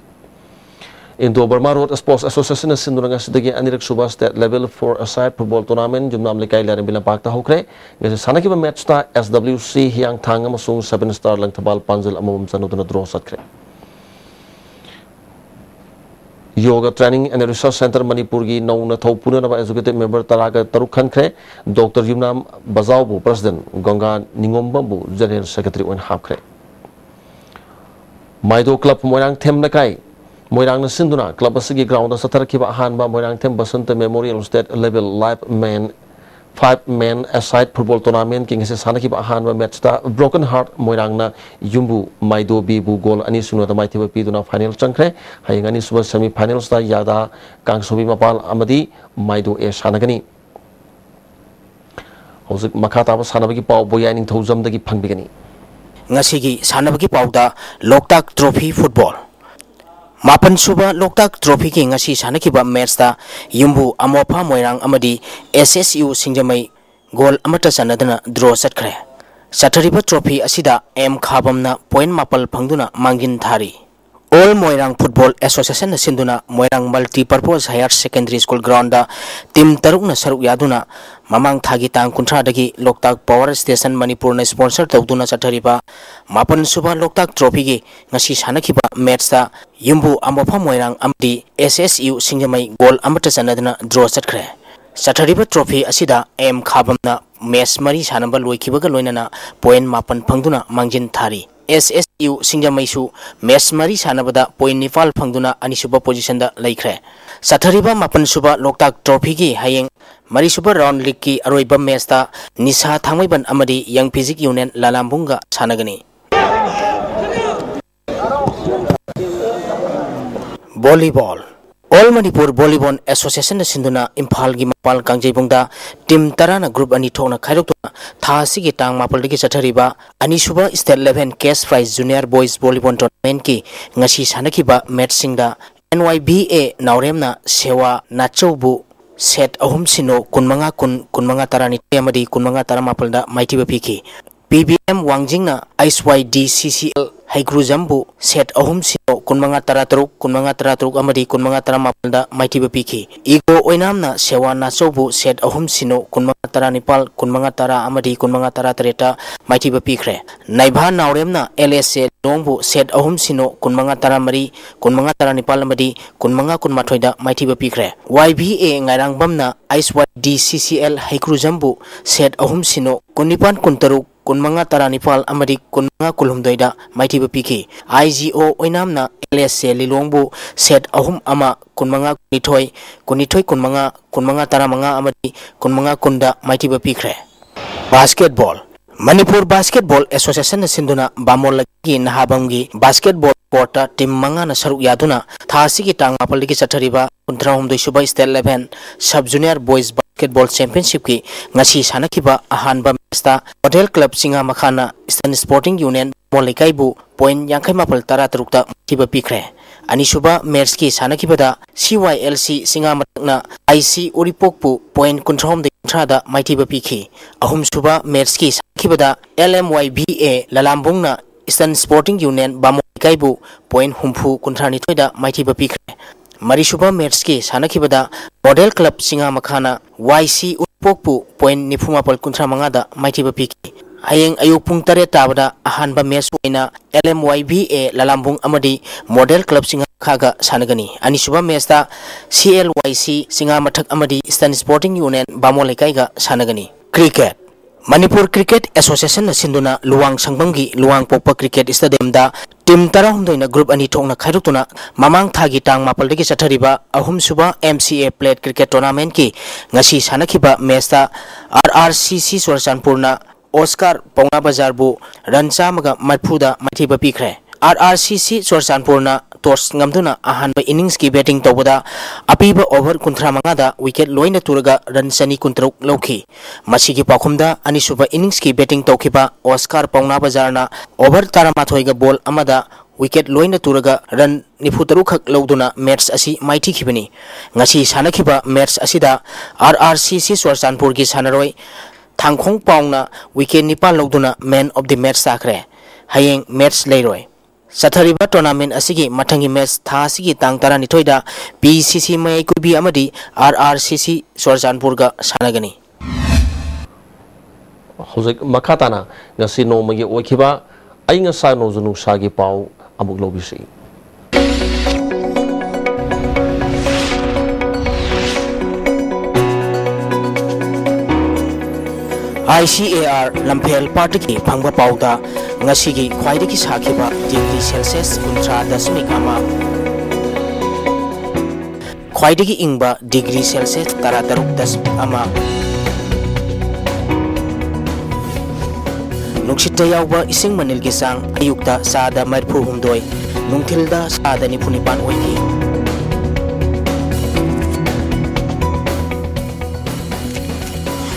Indo Burma Road Sports Association-ꯅ ꯁꯤꯟꯗꯨꯅ ꯉꯁꯤꯗꯒꯤ ꯑꯅꯤꯔꯛ ꯁꯨꯕ state level four-a-side football tournament ꯌꯨꯝꯅꯥꯝ ꯂꯩꯀꯥꯏ ꯂꯥꯏꯔꯦꯝꯕꯤ ꯂꯝꯄꯥꯛꯇ ꯍꯧꯈ꯭ꯔꯦ꯫ ꯉꯁꯤ ꯁꯥꯟꯅꯈꯤꯕ matchꯇ S W C ꯍꯤꯌꯥꯡꯊꯥꯡ ꯑꯃꯁꯨꯡ Seven Star ꯂꯪꯊꯕꯥꯜ ꯄꯥꯟꯖꯜ ꯑꯃꯃꯝ ꯆꯟꯅꯗꯨꯅ draw ꯆꯠꯈ꯭ꯔꯦ꯫ Yoga Training and Research Centre ꯃꯅꯤꯄꯨꯔꯒꯤ ꯅꯧꯅ ꯊꯧ ꯄꯨꯅꯅꯕ executive member ꯇꯔꯥꯒ ꯇꯔꯨꯛ ꯈꯟꯈ꯭ꯔꯦ꯫ Doctor ꯌꯨꯝꯅꯥꯝ ꯕꯖꯥꯎꯕꯨ president, ꯒꯪꯒꯥ ꯅꯤꯉꯣꯝꯕꯝꯕꯨ general secretary ꯑꯣꯏꯅ ꯍꯥꯞꯈ꯭ꯔꯦ꯫ ꯃꯥꯏꯗꯣ club ꯃꯣꯏꯔꯥꯡꯊꯦꯝ ꯂꯩꯀꯥꯏ ꯃꯣꯏꯔꯥꯡꯅ ꯁꯤꯟꯗꯨꯅ club ꯑꯁꯤꯒꯤ ground-ꯗ ꯆꯠꯊꯔꯛꯈꯤꯕ ꯑꯍꯥꯟꯕ Moirangthem Basanta Memorial State Level Live Men, Five Men-a-side Football Tournament-ꯀꯤ ꯉꯁꯤ ꯁꯥꯟꯅꯈꯤꯕ ꯑꯍꯥꯟꯕ match-ꯇ Broken Heart ꯃꯣꯏꯔꯥꯡꯅ ꯌꯨꯝꯕꯨ ꯃꯥꯏꯗꯣ B-ꯕꯨ goal ꯑꯅꯤ ꯁꯨꯅꯗ ꯃꯥꯏꯊꯤꯕ ꯄꯤꯗꯨꯅ final ꯆꯪꯈ꯭ꯔꯦ꯫ ꯍꯌꯦꯡ ꯑꯅꯤꯁꯨꯕ semi-finals-ꯇ ꯌꯥꯗꯥ ꯀꯥꯡꯁꯣꯕꯤ ꯃꯄꯥꯜ ꯑꯃꯗꯤ ꯃꯥꯏꯗꯣ A ꯁꯥꯟꯅꯒꯅꯤ꯫ ꯍꯧꯖꯤꯛ ꯃꯈꯥ ꯇꯥꯕ ꯁꯥꯟꯅꯕꯒꯤ ꯄꯥꯎ ꯕꯣꯌꯥꯏ ꯅꯤꯡꯊꯧꯖꯝꯗꯒꯤ ꯐꯪꯕꯤꯒꯅꯤ꯫ ꯉꯁꯤꯒꯤ ꯁꯥꯟꯅꯕꯒꯤ ꯄꯥꯎꯗ ꯂꯣꯛꯇꯥꯛ Trophy Football꯫ ꯃꯥꯄꯟ ꯁꯨꯕ ꯂꯣꯛꯇꯥꯛ Trophy-ꯒꯤ ꯉꯁꯤ ꯁꯥꯟꯅꯈꯤꯕ match-ꯇ ꯌꯨꯝꯕꯨ ꯑꯃꯣꯐꯥ ꯃꯣꯏꯔꯥꯡ ꯑꯃꯗꯤ S S U ꯁꯤꯡꯖꯃꯩ goal ꯑꯃꯠꯇ ꯆꯟꯅꯗꯅ draw ꯆꯠꯈ꯭ꯔꯦ꯫ ꯆꯠꯊꯔꯤꯕ trophy ꯑꯁꯤꯗ M ꯈꯥꯕꯝꯅ point ꯃꯥꯄꯜ ꯐꯪꯗꯨꯅ ꯃꯥꯡꯖꯤꯟ ꯊꯥꯔꯤ꯫ All Moirang Football Association-ꯅ ꯁꯤꯟꯗꯨꯅ ꯃꯣꯏꯔꯥꯡ Multipurpose Higher Secondary School ground-ꯗ team ꯇꯔꯨꯛꯅ ꯁꯔꯨꯛ ꯌꯥꯗꯨꯅ ꯃꯃꯥꯡ ꯊꯥꯒꯤ ꯇꯥꯡ ꯀꯨꯟꯊ꯭ꯔꯥꯗꯒꯤ ꯂꯣꯛꯇꯥꯛ Power Station ꯃꯅꯤꯄꯨꯔꯅ sponsor ꯇꯧꯗꯨꯅ ꯆꯠꯊꯔꯤꯕ ꯃꯥꯄꯟ ꯁꯨꯕ ꯂꯣꯛꯇꯥꯛ Trophy-ꯒꯤ ꯉꯁꯤ ꯁꯥꯟꯅꯈꯤꯕ match-ꯇ ꯌꯨꯝꯕꯨ ꯑꯃꯣꯐꯝ ꯃꯣꯏꯔꯥꯡ ꯑꯃꯗꯤ S S U ꯁꯤꯡꯖꯃꯩ goal ꯑꯃꯠꯇ ꯆꯟꯅꯗꯅ draw ꯆꯠꯈ꯭ꯔꯦ꯫ ꯆꯠꯊꯔꯤꯕ trophy ꯑꯁꯤꯗ M ꯈꯥꯕꯝꯅ match ꯃꯔꯤ ꯁꯥꯟꯅꯕ ꯂꯣꯏꯈꯤꯕꯒ ꯂꯣꯏꯅꯅ point ꯃꯥꯄꯟ ꯐꯪꯗꯨꯅ ꯃꯥꯡꯖꯤꯟ ꯊꯥꯔꯤ꯫ S S U ꯁꯤꯡꯖꯃꯩꯁꯨ match ꯃꯔꯤ ꯁꯥꯟꯅꯕꯗ point ꯅꯤꯄꯥꯜ ꯐꯪꯗꯨꯅ ꯑꯅꯤꯁꯨꯕ position-ꯗ ꯂꯩꯈ꯭ꯔꯦ꯫ ꯆꯠꯊꯔꯤꯕ ꯃꯥꯄꯟ ꯁꯨꯕ ꯂꯣꯛꯇꯥꯛ Trophy-ꯒꯤ ꯍꯌꯦꯡ ꯃꯔꯤꯁꯨꯕ round league-ꯀꯤ ꯑꯔꯣꯏꯕ match-ꯇ ꯅꯤꯁꯥ ꯊꯥꯡꯃꯩꯕꯟ ꯑꯃꯗꯤ Young Physique Union ꯂꯥꯂꯥꯝꯕꯨꯡꯒ ꯁꯥꯟꯅꯒꯅꯤ꯫ Volleyball꯫ All Manipur Volleyball Association ꯅ ꯁꯤꯟꯗꯨꯅ ꯏꯝꯐꯥꯜꯒꯤ ꯃꯄꯥꯜ ꯀꯥꯡꯖꯩꯕꯨꯡꯗ ꯇꯤꯝ ꯇꯔꯥꯅ ꯒ꯭ꯔꯨꯞ ꯑꯅꯤ ꯊꯣꯛꯅ ꯈꯥꯏꯗꯣꯛꯇꯨꯅ ꯊꯥ ꯑꯁꯤꯒꯤ ꯇꯥꯡ ꯃꯥꯄꯜꯗꯒꯤ ꯆꯠꯊꯔꯤꯕ ꯑꯅꯤꯁꯨꯕ State Level Cash Prize Junior Boys Volleyball Tournament ꯀꯤ ꯉꯁꯤ ꯁꯥꯟꯅꯈꯤꯕ ꯃꯦꯠꯁꯁꯤꯡꯗ N Y B A ꯅꯥꯎꯔꯦꯝꯅ ꯁꯦꯋꯥ ꯅꯥꯆꯧꯕꯨ ꯁꯦꯠ ꯑꯍꯨꯝ ꯁꯤꯅꯣ, ꯀꯨꯟꯃꯉꯥ ꯀꯨꯟ, ꯀꯨꯟꯃꯉꯥ ꯇꯔꯥꯅꯤꯊꯣꯏ ꯑꯃꯗꯤ ꯀꯨꯟꯃꯉꯥ ꯇꯔꯥꯃꯥꯄꯜꯗ ꯃꯥꯏꯊꯤꯕ ꯄꯤꯈꯤ꯫ P B M ꯋꯥꯡꯖꯤꯡꯅ H Y D C C L ꯍꯩꯀ꯭ꯔꯨꯖꯝꯕꯨ ꯁꯦꯠ ꯑꯍꯨꯝ ꯁꯤꯅꯣ, ꯀꯨꯟꯃꯉꯥ ꯇꯔꯥꯇꯔꯨꯛ, ꯀꯨꯟꯃꯉꯥ ꯇꯔꯥꯇꯔꯨꯛ ꯑꯃꯗꯤ ꯀꯨꯟꯃꯉꯥ ꯇꯔꯥꯃꯥꯄꯜꯗ ꯃꯥꯏꯊꯤꯕ ꯄꯤꯈꯤ꯫ ꯏꯒꯣ ꯑꯣꯏꯅꯥꯝꯅ ꯁꯦꯋꯥ ꯅꯥꯆꯧꯕꯨ ꯁꯦꯠ ꯑꯍꯨꯝ ꯁꯤꯅꯣ, ꯀꯨꯟꯃꯉꯥ ꯇꯔꯥꯅꯤꯄꯥꯜ, ꯀꯨꯟꯃꯉꯥ ꯇꯔꯥ ꯑꯃꯗꯤ ꯀꯨꯟꯃꯉꯥ ꯇꯔꯥꯇꯔꯦꯠꯇ ꯃꯥꯏꯊꯤꯕ ꯄꯤꯈ꯭ꯔꯦ꯫ ꯅꯥꯏꯚꯥ ꯅꯥꯎꯔꯦꯝꯅ L S A ꯂꯤꯂꯣꯡꯕꯨ ꯁꯦꯠ ꯑꯍꯨꯝ ꯁꯤꯅꯣ, ꯀꯨꯟꯃꯉꯥ ꯇꯔꯥꯃꯔꯤ, ꯀꯨꯟꯃꯉꯥ ꯇꯔꯥꯅꯤꯄꯥꯜ ꯑꯃꯗꯤ ꯀꯨꯟꯃꯉꯥ ꯀꯨꯟꯃꯥꯊꯣꯏꯗ ꯃꯥꯏꯊꯤꯕ ꯄꯤꯈ꯭ꯔꯦ꯫ Y B A ꯉꯥꯏꯔꯥꯡꯕꯝꯅ H Y D C C L ꯍꯩꯀ꯭ꯔꯨꯖꯝꯕꯨ ꯁꯦꯠ ꯑꯍꯨꯝ ꯁꯤꯅꯣ, ꯀꯨꯟꯅꯤꯄꯥꯜ ꯀꯨꯟꯇꯔꯨꯛ, ꯀꯨꯟꯃꯉꯥ ꯇꯔꯥꯅꯤꯄꯥꯜ ꯑꯃꯗꯤ ꯀꯨꯟꯃꯉꯥ ꯀꯨꯟꯍꯨꯝꯗꯣꯏꯗ ꯃꯥꯏꯊꯤꯕ ꯄꯤꯈꯤ꯫ I G O ꯑꯣꯏꯅꯥꯝꯅ L S A ꯂꯤꯂꯣꯡꯕꯨ ꯁꯦꯠ ꯑꯍꯨꯝ ꯑꯃ, ꯀꯨꯟꯃꯉꯥ ꯀꯨꯟꯅꯤꯊꯣꯏ, ꯀꯨꯟꯅꯤꯊꯣꯏ ꯀꯨꯟꯃꯉꯥ, ꯀꯨꯟꯃꯉꯥ ꯇꯔꯥꯃꯉꯥ ꯑꯃꯗꯤ ꯀꯨꯟꯃꯉꯥ ꯀꯨꯟꯗ ꯃꯥꯏꯊꯤꯕ ꯄꯤꯈ꯭ꯔꯦ꯫ Basketball꯫ ꯃꯅꯤꯄꯨꯔ Basketball Association ꯅ ꯁꯤꯟꯗꯨꯅ ꯕꯥꯃꯣꯟ ꯂꯩꯀꯥꯏꯒꯤ ꯅꯍꯥꯕꯝꯒꯤ basketball court ꯇ ꯇꯤꯝ ꯃꯉꯥꯅ ꯁꯔꯨꯛ ꯌꯥꯗꯨꯅ ꯊꯥ ꯑꯁꯤꯒꯤ ꯇꯥꯡ ꯃꯥꯄꯜꯗꯒꯤ ꯆꯠꯊꯔꯤꯕ ꯀꯨꯟꯊ꯭ꯔꯥꯍꯨꯝꯗꯣꯏꯁꯨꯕ State Level Sub Junior Boys Basketball Championship ꯀꯤ ꯉꯁꯤ ꯁꯥꯟꯅꯈꯤꯕ ꯑꯍꯥꯟꯕ ꯃꯦꯠꯁꯇ Model Club ꯆꯤꯡꯉꯥ ꯃꯈꯥꯅ Eastern Sporting Union ꯕꯥꯃꯣꯟ ꯂꯩꯀꯥꯏꯕꯨ ꯄꯣꯏꯟ ꯌꯥꯡꯈꯩ ꯃꯥꯄꯜ ꯇꯔꯥ ꯇꯔꯨꯛꯇ ꯃꯥꯏꯊꯤꯕ ꯄꯤꯈ꯭ꯔꯦ꯫ ꯑꯅꯤꯁꯨꯕ ꯃꯦꯠꯁꯀꯤ ꯁꯥꯟꯅꯈꯤꯕꯗ C Y L C ꯆꯤꯡꯉꯥ ꯃꯊꯛꯅ I C ꯎꯔꯤꯄꯣꯛꯄꯨ ꯄꯣꯏꯟ ꯀꯨꯟꯊ꯭ꯔꯥꯍꯨꯝꯗꯣꯏ ꯀꯨꯟꯊ꯭ꯔꯥꯗ ꯃꯥꯏꯊꯤꯕ ꯄꯤꯈꯤ꯫ ꯑꯍꯨꯝꯁꯨꯕ ꯃꯦꯠꯁꯀꯤ ꯁꯥꯟꯅꯈꯤꯕꯗ L M Y B A ꯂꯂꯥꯝꯕꯨꯡꯅ Eastern Sporting Union ꯕꯥꯃꯣꯟ ꯂꯩꯀꯥꯏꯕꯨ ꯄꯣꯏꯟ ꯍꯨꯝꯐꯨ ꯀꯨꯟꯊ꯭ꯔꯥꯅꯤꯊꯣꯏꯗ ꯃꯥꯏꯊꯤꯕ ꯄꯤꯈ꯭ꯔꯦ꯫ ꯃꯔꯤꯁꯨꯕ ꯃꯦꯠꯁꯀꯤ ꯁꯥꯟꯅꯈꯤꯕꯗ Model Club ꯆꯤꯡꯉꯥ ꯃꯈꯥꯅ Y C ꯎꯔꯤꯄꯣꯛꯄꯨ ꯄꯣꯏꯟ ꯅꯤꯐꯨ ꯃꯥꯄꯜ ꯀꯨꯟꯊ꯭ꯔꯥ ꯃꯉꯥꯗ ꯃꯥꯏꯊꯤꯕ ꯄꯤꯈꯤ꯫ ꯍꯌꯦꯡ ꯑꯌꯨꯛ ꯄꯨꯡ ꯇꯔꯦꯠ ꯇꯥꯕꯗ ꯑꯍꯥꯟꯕ ꯃꯦꯠꯁ ꯑꯣꯏꯅ L M Y B A ꯂꯂꯥꯝꯕꯨꯡ ꯑꯃꯗꯤ Model Club ꯆꯤꯡꯉꯥ ꯃꯈꯥꯒ ꯁꯥꯟꯅꯒꯅꯤ꯫ ꯑꯅꯤꯁꯨꯕ ꯃꯦꯠꯁꯇ C L Y C ꯆꯤꯡꯉꯥ ꯃꯊꯛ ꯑꯃꯗꯤ Eastern Sporting Union ꯕꯥꯃꯣꯟ ꯂꯩꯀꯥꯏꯒ ꯁꯥꯟꯅꯒꯅꯤ꯫ Cricket꯫ ꯃꯅꯤꯄꯨꯔ Cricket Association ꯅ ꯁꯤꯟꯗꯨꯅ ꯂꯨꯋꯥꯡ ꯁꯪꯕꯝꯒꯤ ꯂꯨꯋꯥꯡ ꯄꯣꯛꯄ Cricket Stadium ꯗ ꯇꯤꯝ ꯇꯔꯥꯍꯨꯝꯗꯣꯏꯅ ꯒ꯭ꯔꯨꯞ ꯑꯅꯤ ꯊꯣꯛꯅ ꯈꯥꯏꯗꯣꯛꯇꯨꯅ ꯃꯃꯥꯡ ꯊꯥꯒꯤ ꯇꯥꯡ ꯃꯥꯄꯜꯗꯒꯤ ꯆꯠꯊꯔꯤꯕ ꯑꯍꯨꯝꯁꯨꯕ M C A Plate Cricket Tournament ꯀꯤ ꯉꯁꯤ ꯁꯥꯟꯅꯈꯤꯕ ꯃꯦꯠꯁꯇ R R C C ꯆꯨꯔꯆꯥꯟꯄꯨꯔꯅ Oscar ꯄꯥꯎꯅꯥ ꯕꯖꯥꯔꯕꯨ ꯔꯟ ꯆꯥꯝꯃꯒ ꯃꯔꯤꯐꯨꯗ ꯃꯥꯏꯊꯤꯕ ꯄꯤꯈ꯭ꯔꯦ꯫ R R C C ꯆꯨꯔꯆꯥꯟꯄꯨꯔꯅ toss ꯉꯝꯗꯨꯅ ꯑꯍꯥꯟꯕ innings ꯀꯤ batting ꯇꯧꯕꯗ ꯑꯄꯤꯕ over ꯀꯨꯟꯊ꯭ꯔꯥ ꯃꯉꯥꯗ wicket ꯂꯣꯏꯅ ꯇꯨꯔꯒ run ꯆꯅꯤ ꯀꯨꯟꯇꯔꯨꯛ ꯂꯧꯈꯤ꯫ ꯃꯁꯤꯒꯤ ꯄꯥꯎꯈꯨꯝꯗ ꯑꯅꯤꯁꯨꯕ innings ꯀꯤ batting ꯇꯧꯈꯤꯕ ꯑꯣꯁꯀꯥꯔ ꯄꯥꯎꯅꯥ ꯕꯖꯥꯔꯅ over ꯇꯔꯥꯃꯥꯊꯣꯏꯒ ball ꯑꯃꯗ wicket ꯂꯣꯏꯅ ꯇꯨꯔꯒ run ꯅꯤꯐꯨꯇꯔꯨꯛ ꯈꯛ ꯂꯧꯗꯨꯅ match ꯑꯁꯤ ꯃꯥꯏꯊꯤꯈꯤꯕꯅꯤ꯫ ꯉꯁꯤ ꯁꯥꯟꯅꯈꯤꯕ match ꯑꯁꯤꯗ R R C C ꯆꯨꯔꯆꯥꯟꯄꯨꯔꯒꯤ ꯁꯥꯟꯅꯔꯣꯏ ꯊꯥꯡꯈꯣꯡ ꯄꯥꯎꯅ wicket ꯅꯤꯄꯥꯟ ꯂꯧꯗꯨꯅ man of the match ꯇꯥꯈ꯭ꯔꯦ꯫ ꯍꯌꯦꯡ match ꯂꯩꯔꯣꯏ꯫ ꯆꯠꯊꯔꯤꯕ tournament ꯑꯁꯤꯒꯤ ꯃꯊꯪꯒꯤ match ꯊꯥ ꯑꯁꯤꯒꯤ ꯇꯥꯡ ꯇꯔꯥꯅꯤꯊꯣꯏꯗ P C C ꯃꯌꯥꯏ ꯀꯨꯏꯕꯤ ꯑꯃꯗꯤ R R C C ꯆꯨꯔꯆꯥꯟꯄꯨꯔꯒ ꯁꯥꯟꯅꯒꯅꯤ꯫ ꯍꯧꯖꯤꯛ ꯃꯈꯥ ꯇꯥꯅ ꯉꯁꯤ ꯅꯣꯡꯃꯒꯤ ꯑꯣꯏꯈꯤꯕ ꯑꯏꯪ ꯑꯁꯥ ꯅꯣꯡꯖꯨ ꯅꯨꯡꯁꯥꯒꯤ ꯄꯥꯎ ꯑꯃꯨꯛ ꯂꯧꯕꯤꯁꯤ꯫ I C A R ꯂꯝꯐꯦꯜ ꯄꯥꯠꯇꯒꯤ ꯐꯪꯕ ꯄꯥꯎꯗ ꯉꯁꯤꯒꯤ ꯈ꯭ꯋꯥꯏꯗꯒꯤ ꯁꯥꯈꯤꯕ degree Celsius ꯀꯨꯟꯊ꯭ꯔꯥ ꯗꯁꯃꯤꯛ ꯑꯃ, ꯈ꯭ꯋꯥꯏꯗꯒꯤ ꯏꯪꯕ degree Celsius ꯇꯔꯥꯇꯔꯨꯛ ꯗꯁꯃꯤꯛ ꯑꯃ꯫ ꯅꯨꯡꯁꯤꯠꯇ ꯌꯥꯎꯕ ꯏꯁꯤꯡ ꯃꯅꯤꯜꯒꯤ ꯆꯥꯡ ꯑꯌꯨꯛꯇ ꯆꯥꯗ ꯃꯔꯤꯐꯨ ꯍꯨꯝꯗꯣꯏ, ꯅꯨꯡꯊꯤꯜꯗ ꯆꯥꯗ ꯅꯤꯐꯨ ꯅꯤꯄꯥꯟ ꯑꯣꯏꯈꯤ꯫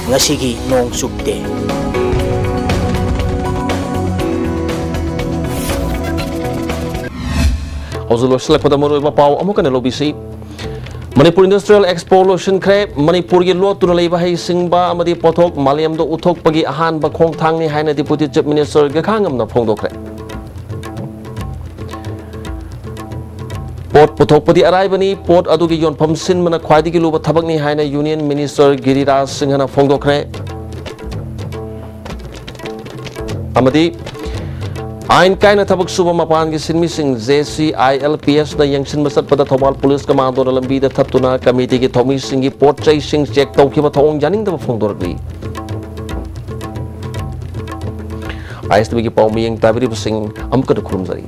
ꯉꯁꯤꯒꯤ ꯅꯣꯡ ꯆꯨꯞꯇꯦ꯫ ꯍꯧꯖꯤꯛ ꯂꯣꯏꯁꯤꯜꯂꯛꯄꯗ ꯃꯔꯨꯑꯣꯏꯕ ꯄꯥꯎ ꯑꯃꯨꯛ ꯍꯟꯅ ꯂꯧꯕꯤꯁꯤ꯫ ꯃꯅꯤꯄꯨꯔ Industrial Expo ꯂꯣꯏꯁꯤꯟꯈ꯭ꯔꯦ꯫ ꯃꯅꯤꯄꯨꯔꯒꯤ ꯂꯣꯠꯇꯨꯅ ꯂꯩꯕ ꯍꯩꯁꯤꯡꯕ ꯑꯃꯗꯤ ꯄꯣꯠꯊꯣꯛ ꯃꯥꯂꯦꯝꯗ ꯎꯠꯊꯣꯛꯄꯒꯤ ꯑꯍꯥꯟꯕ ꯈꯣꯡꯊꯥꯡꯅꯤ ꯍꯥꯏꯅ Deputy Chief Minister ꯒꯈꯥꯉꯝꯅ ꯐꯣꯡꯗꯣꯛꯈ꯭ꯔꯦ꯫ ꯄꯣꯠ ꯄꯨꯊꯣꯛꯄꯗꯤ ꯑꯔꯥꯏꯕꯅꯤ, ꯄꯣꯠ ꯑꯗꯨꯒꯤ ꯌꯣꯟꯐꯝ ꯁꯤꯟꯕꯅ ꯈ꯭ꯋꯥꯏꯗꯒꯤ ꯂꯨꯕ ꯊꯕꯛꯅꯤ ꯍꯥꯏꯅ Union Minister ꯒꯤꯔꯤꯔꯥꯖ ꯁꯤꯡꯍꯅ ꯐꯣꯡꯗꯣꯛꯈ꯭ꯔꯦ꯫ ꯑꯃꯗꯤ ꯑꯥꯏꯟ ꯀꯥꯏꯅ ꯊꯕꯛ ꯁꯨꯕ ꯃꯄꯥꯟꯒꯤ ꯁꯤꯟꯃꯤꯁꯤꯡ, J C I L P S ꯅ ꯌꯦꯡꯁꯤꯟꯕ ꯆꯠꯄꯗ ꯊꯧꯕꯥꯜ ꯄꯨꯂꯤꯁ ꯀꯃꯥꯟꯗꯣꯅ ꯂꯝꯕꯤꯗ ꯊꯠꯇꯨꯅ ꯀꯃꯤꯇꯤꯒꯤ ꯊꯧꯃꯤꯁꯤꯡꯒꯤ ꯄꯣꯠ ꯆꯩꯁꯤꯡ check ꯇꯧꯈꯤꯕ ꯊꯧꯑꯣꯡ ꯌꯥꯅꯤꯡꯗꯕ ꯐꯣꯡꯗꯣꯔꯛꯂꯤ꯫ I S T V ꯒꯤ ꯄꯥꯎ ꯃꯤꯌꯦꯡ ꯇꯥꯕꯤꯔꯤꯕꯁꯤꯡ ꯑꯃꯨꯛꯀ ꯈꯨꯔꯨꯝꯖꯔꯤ꯫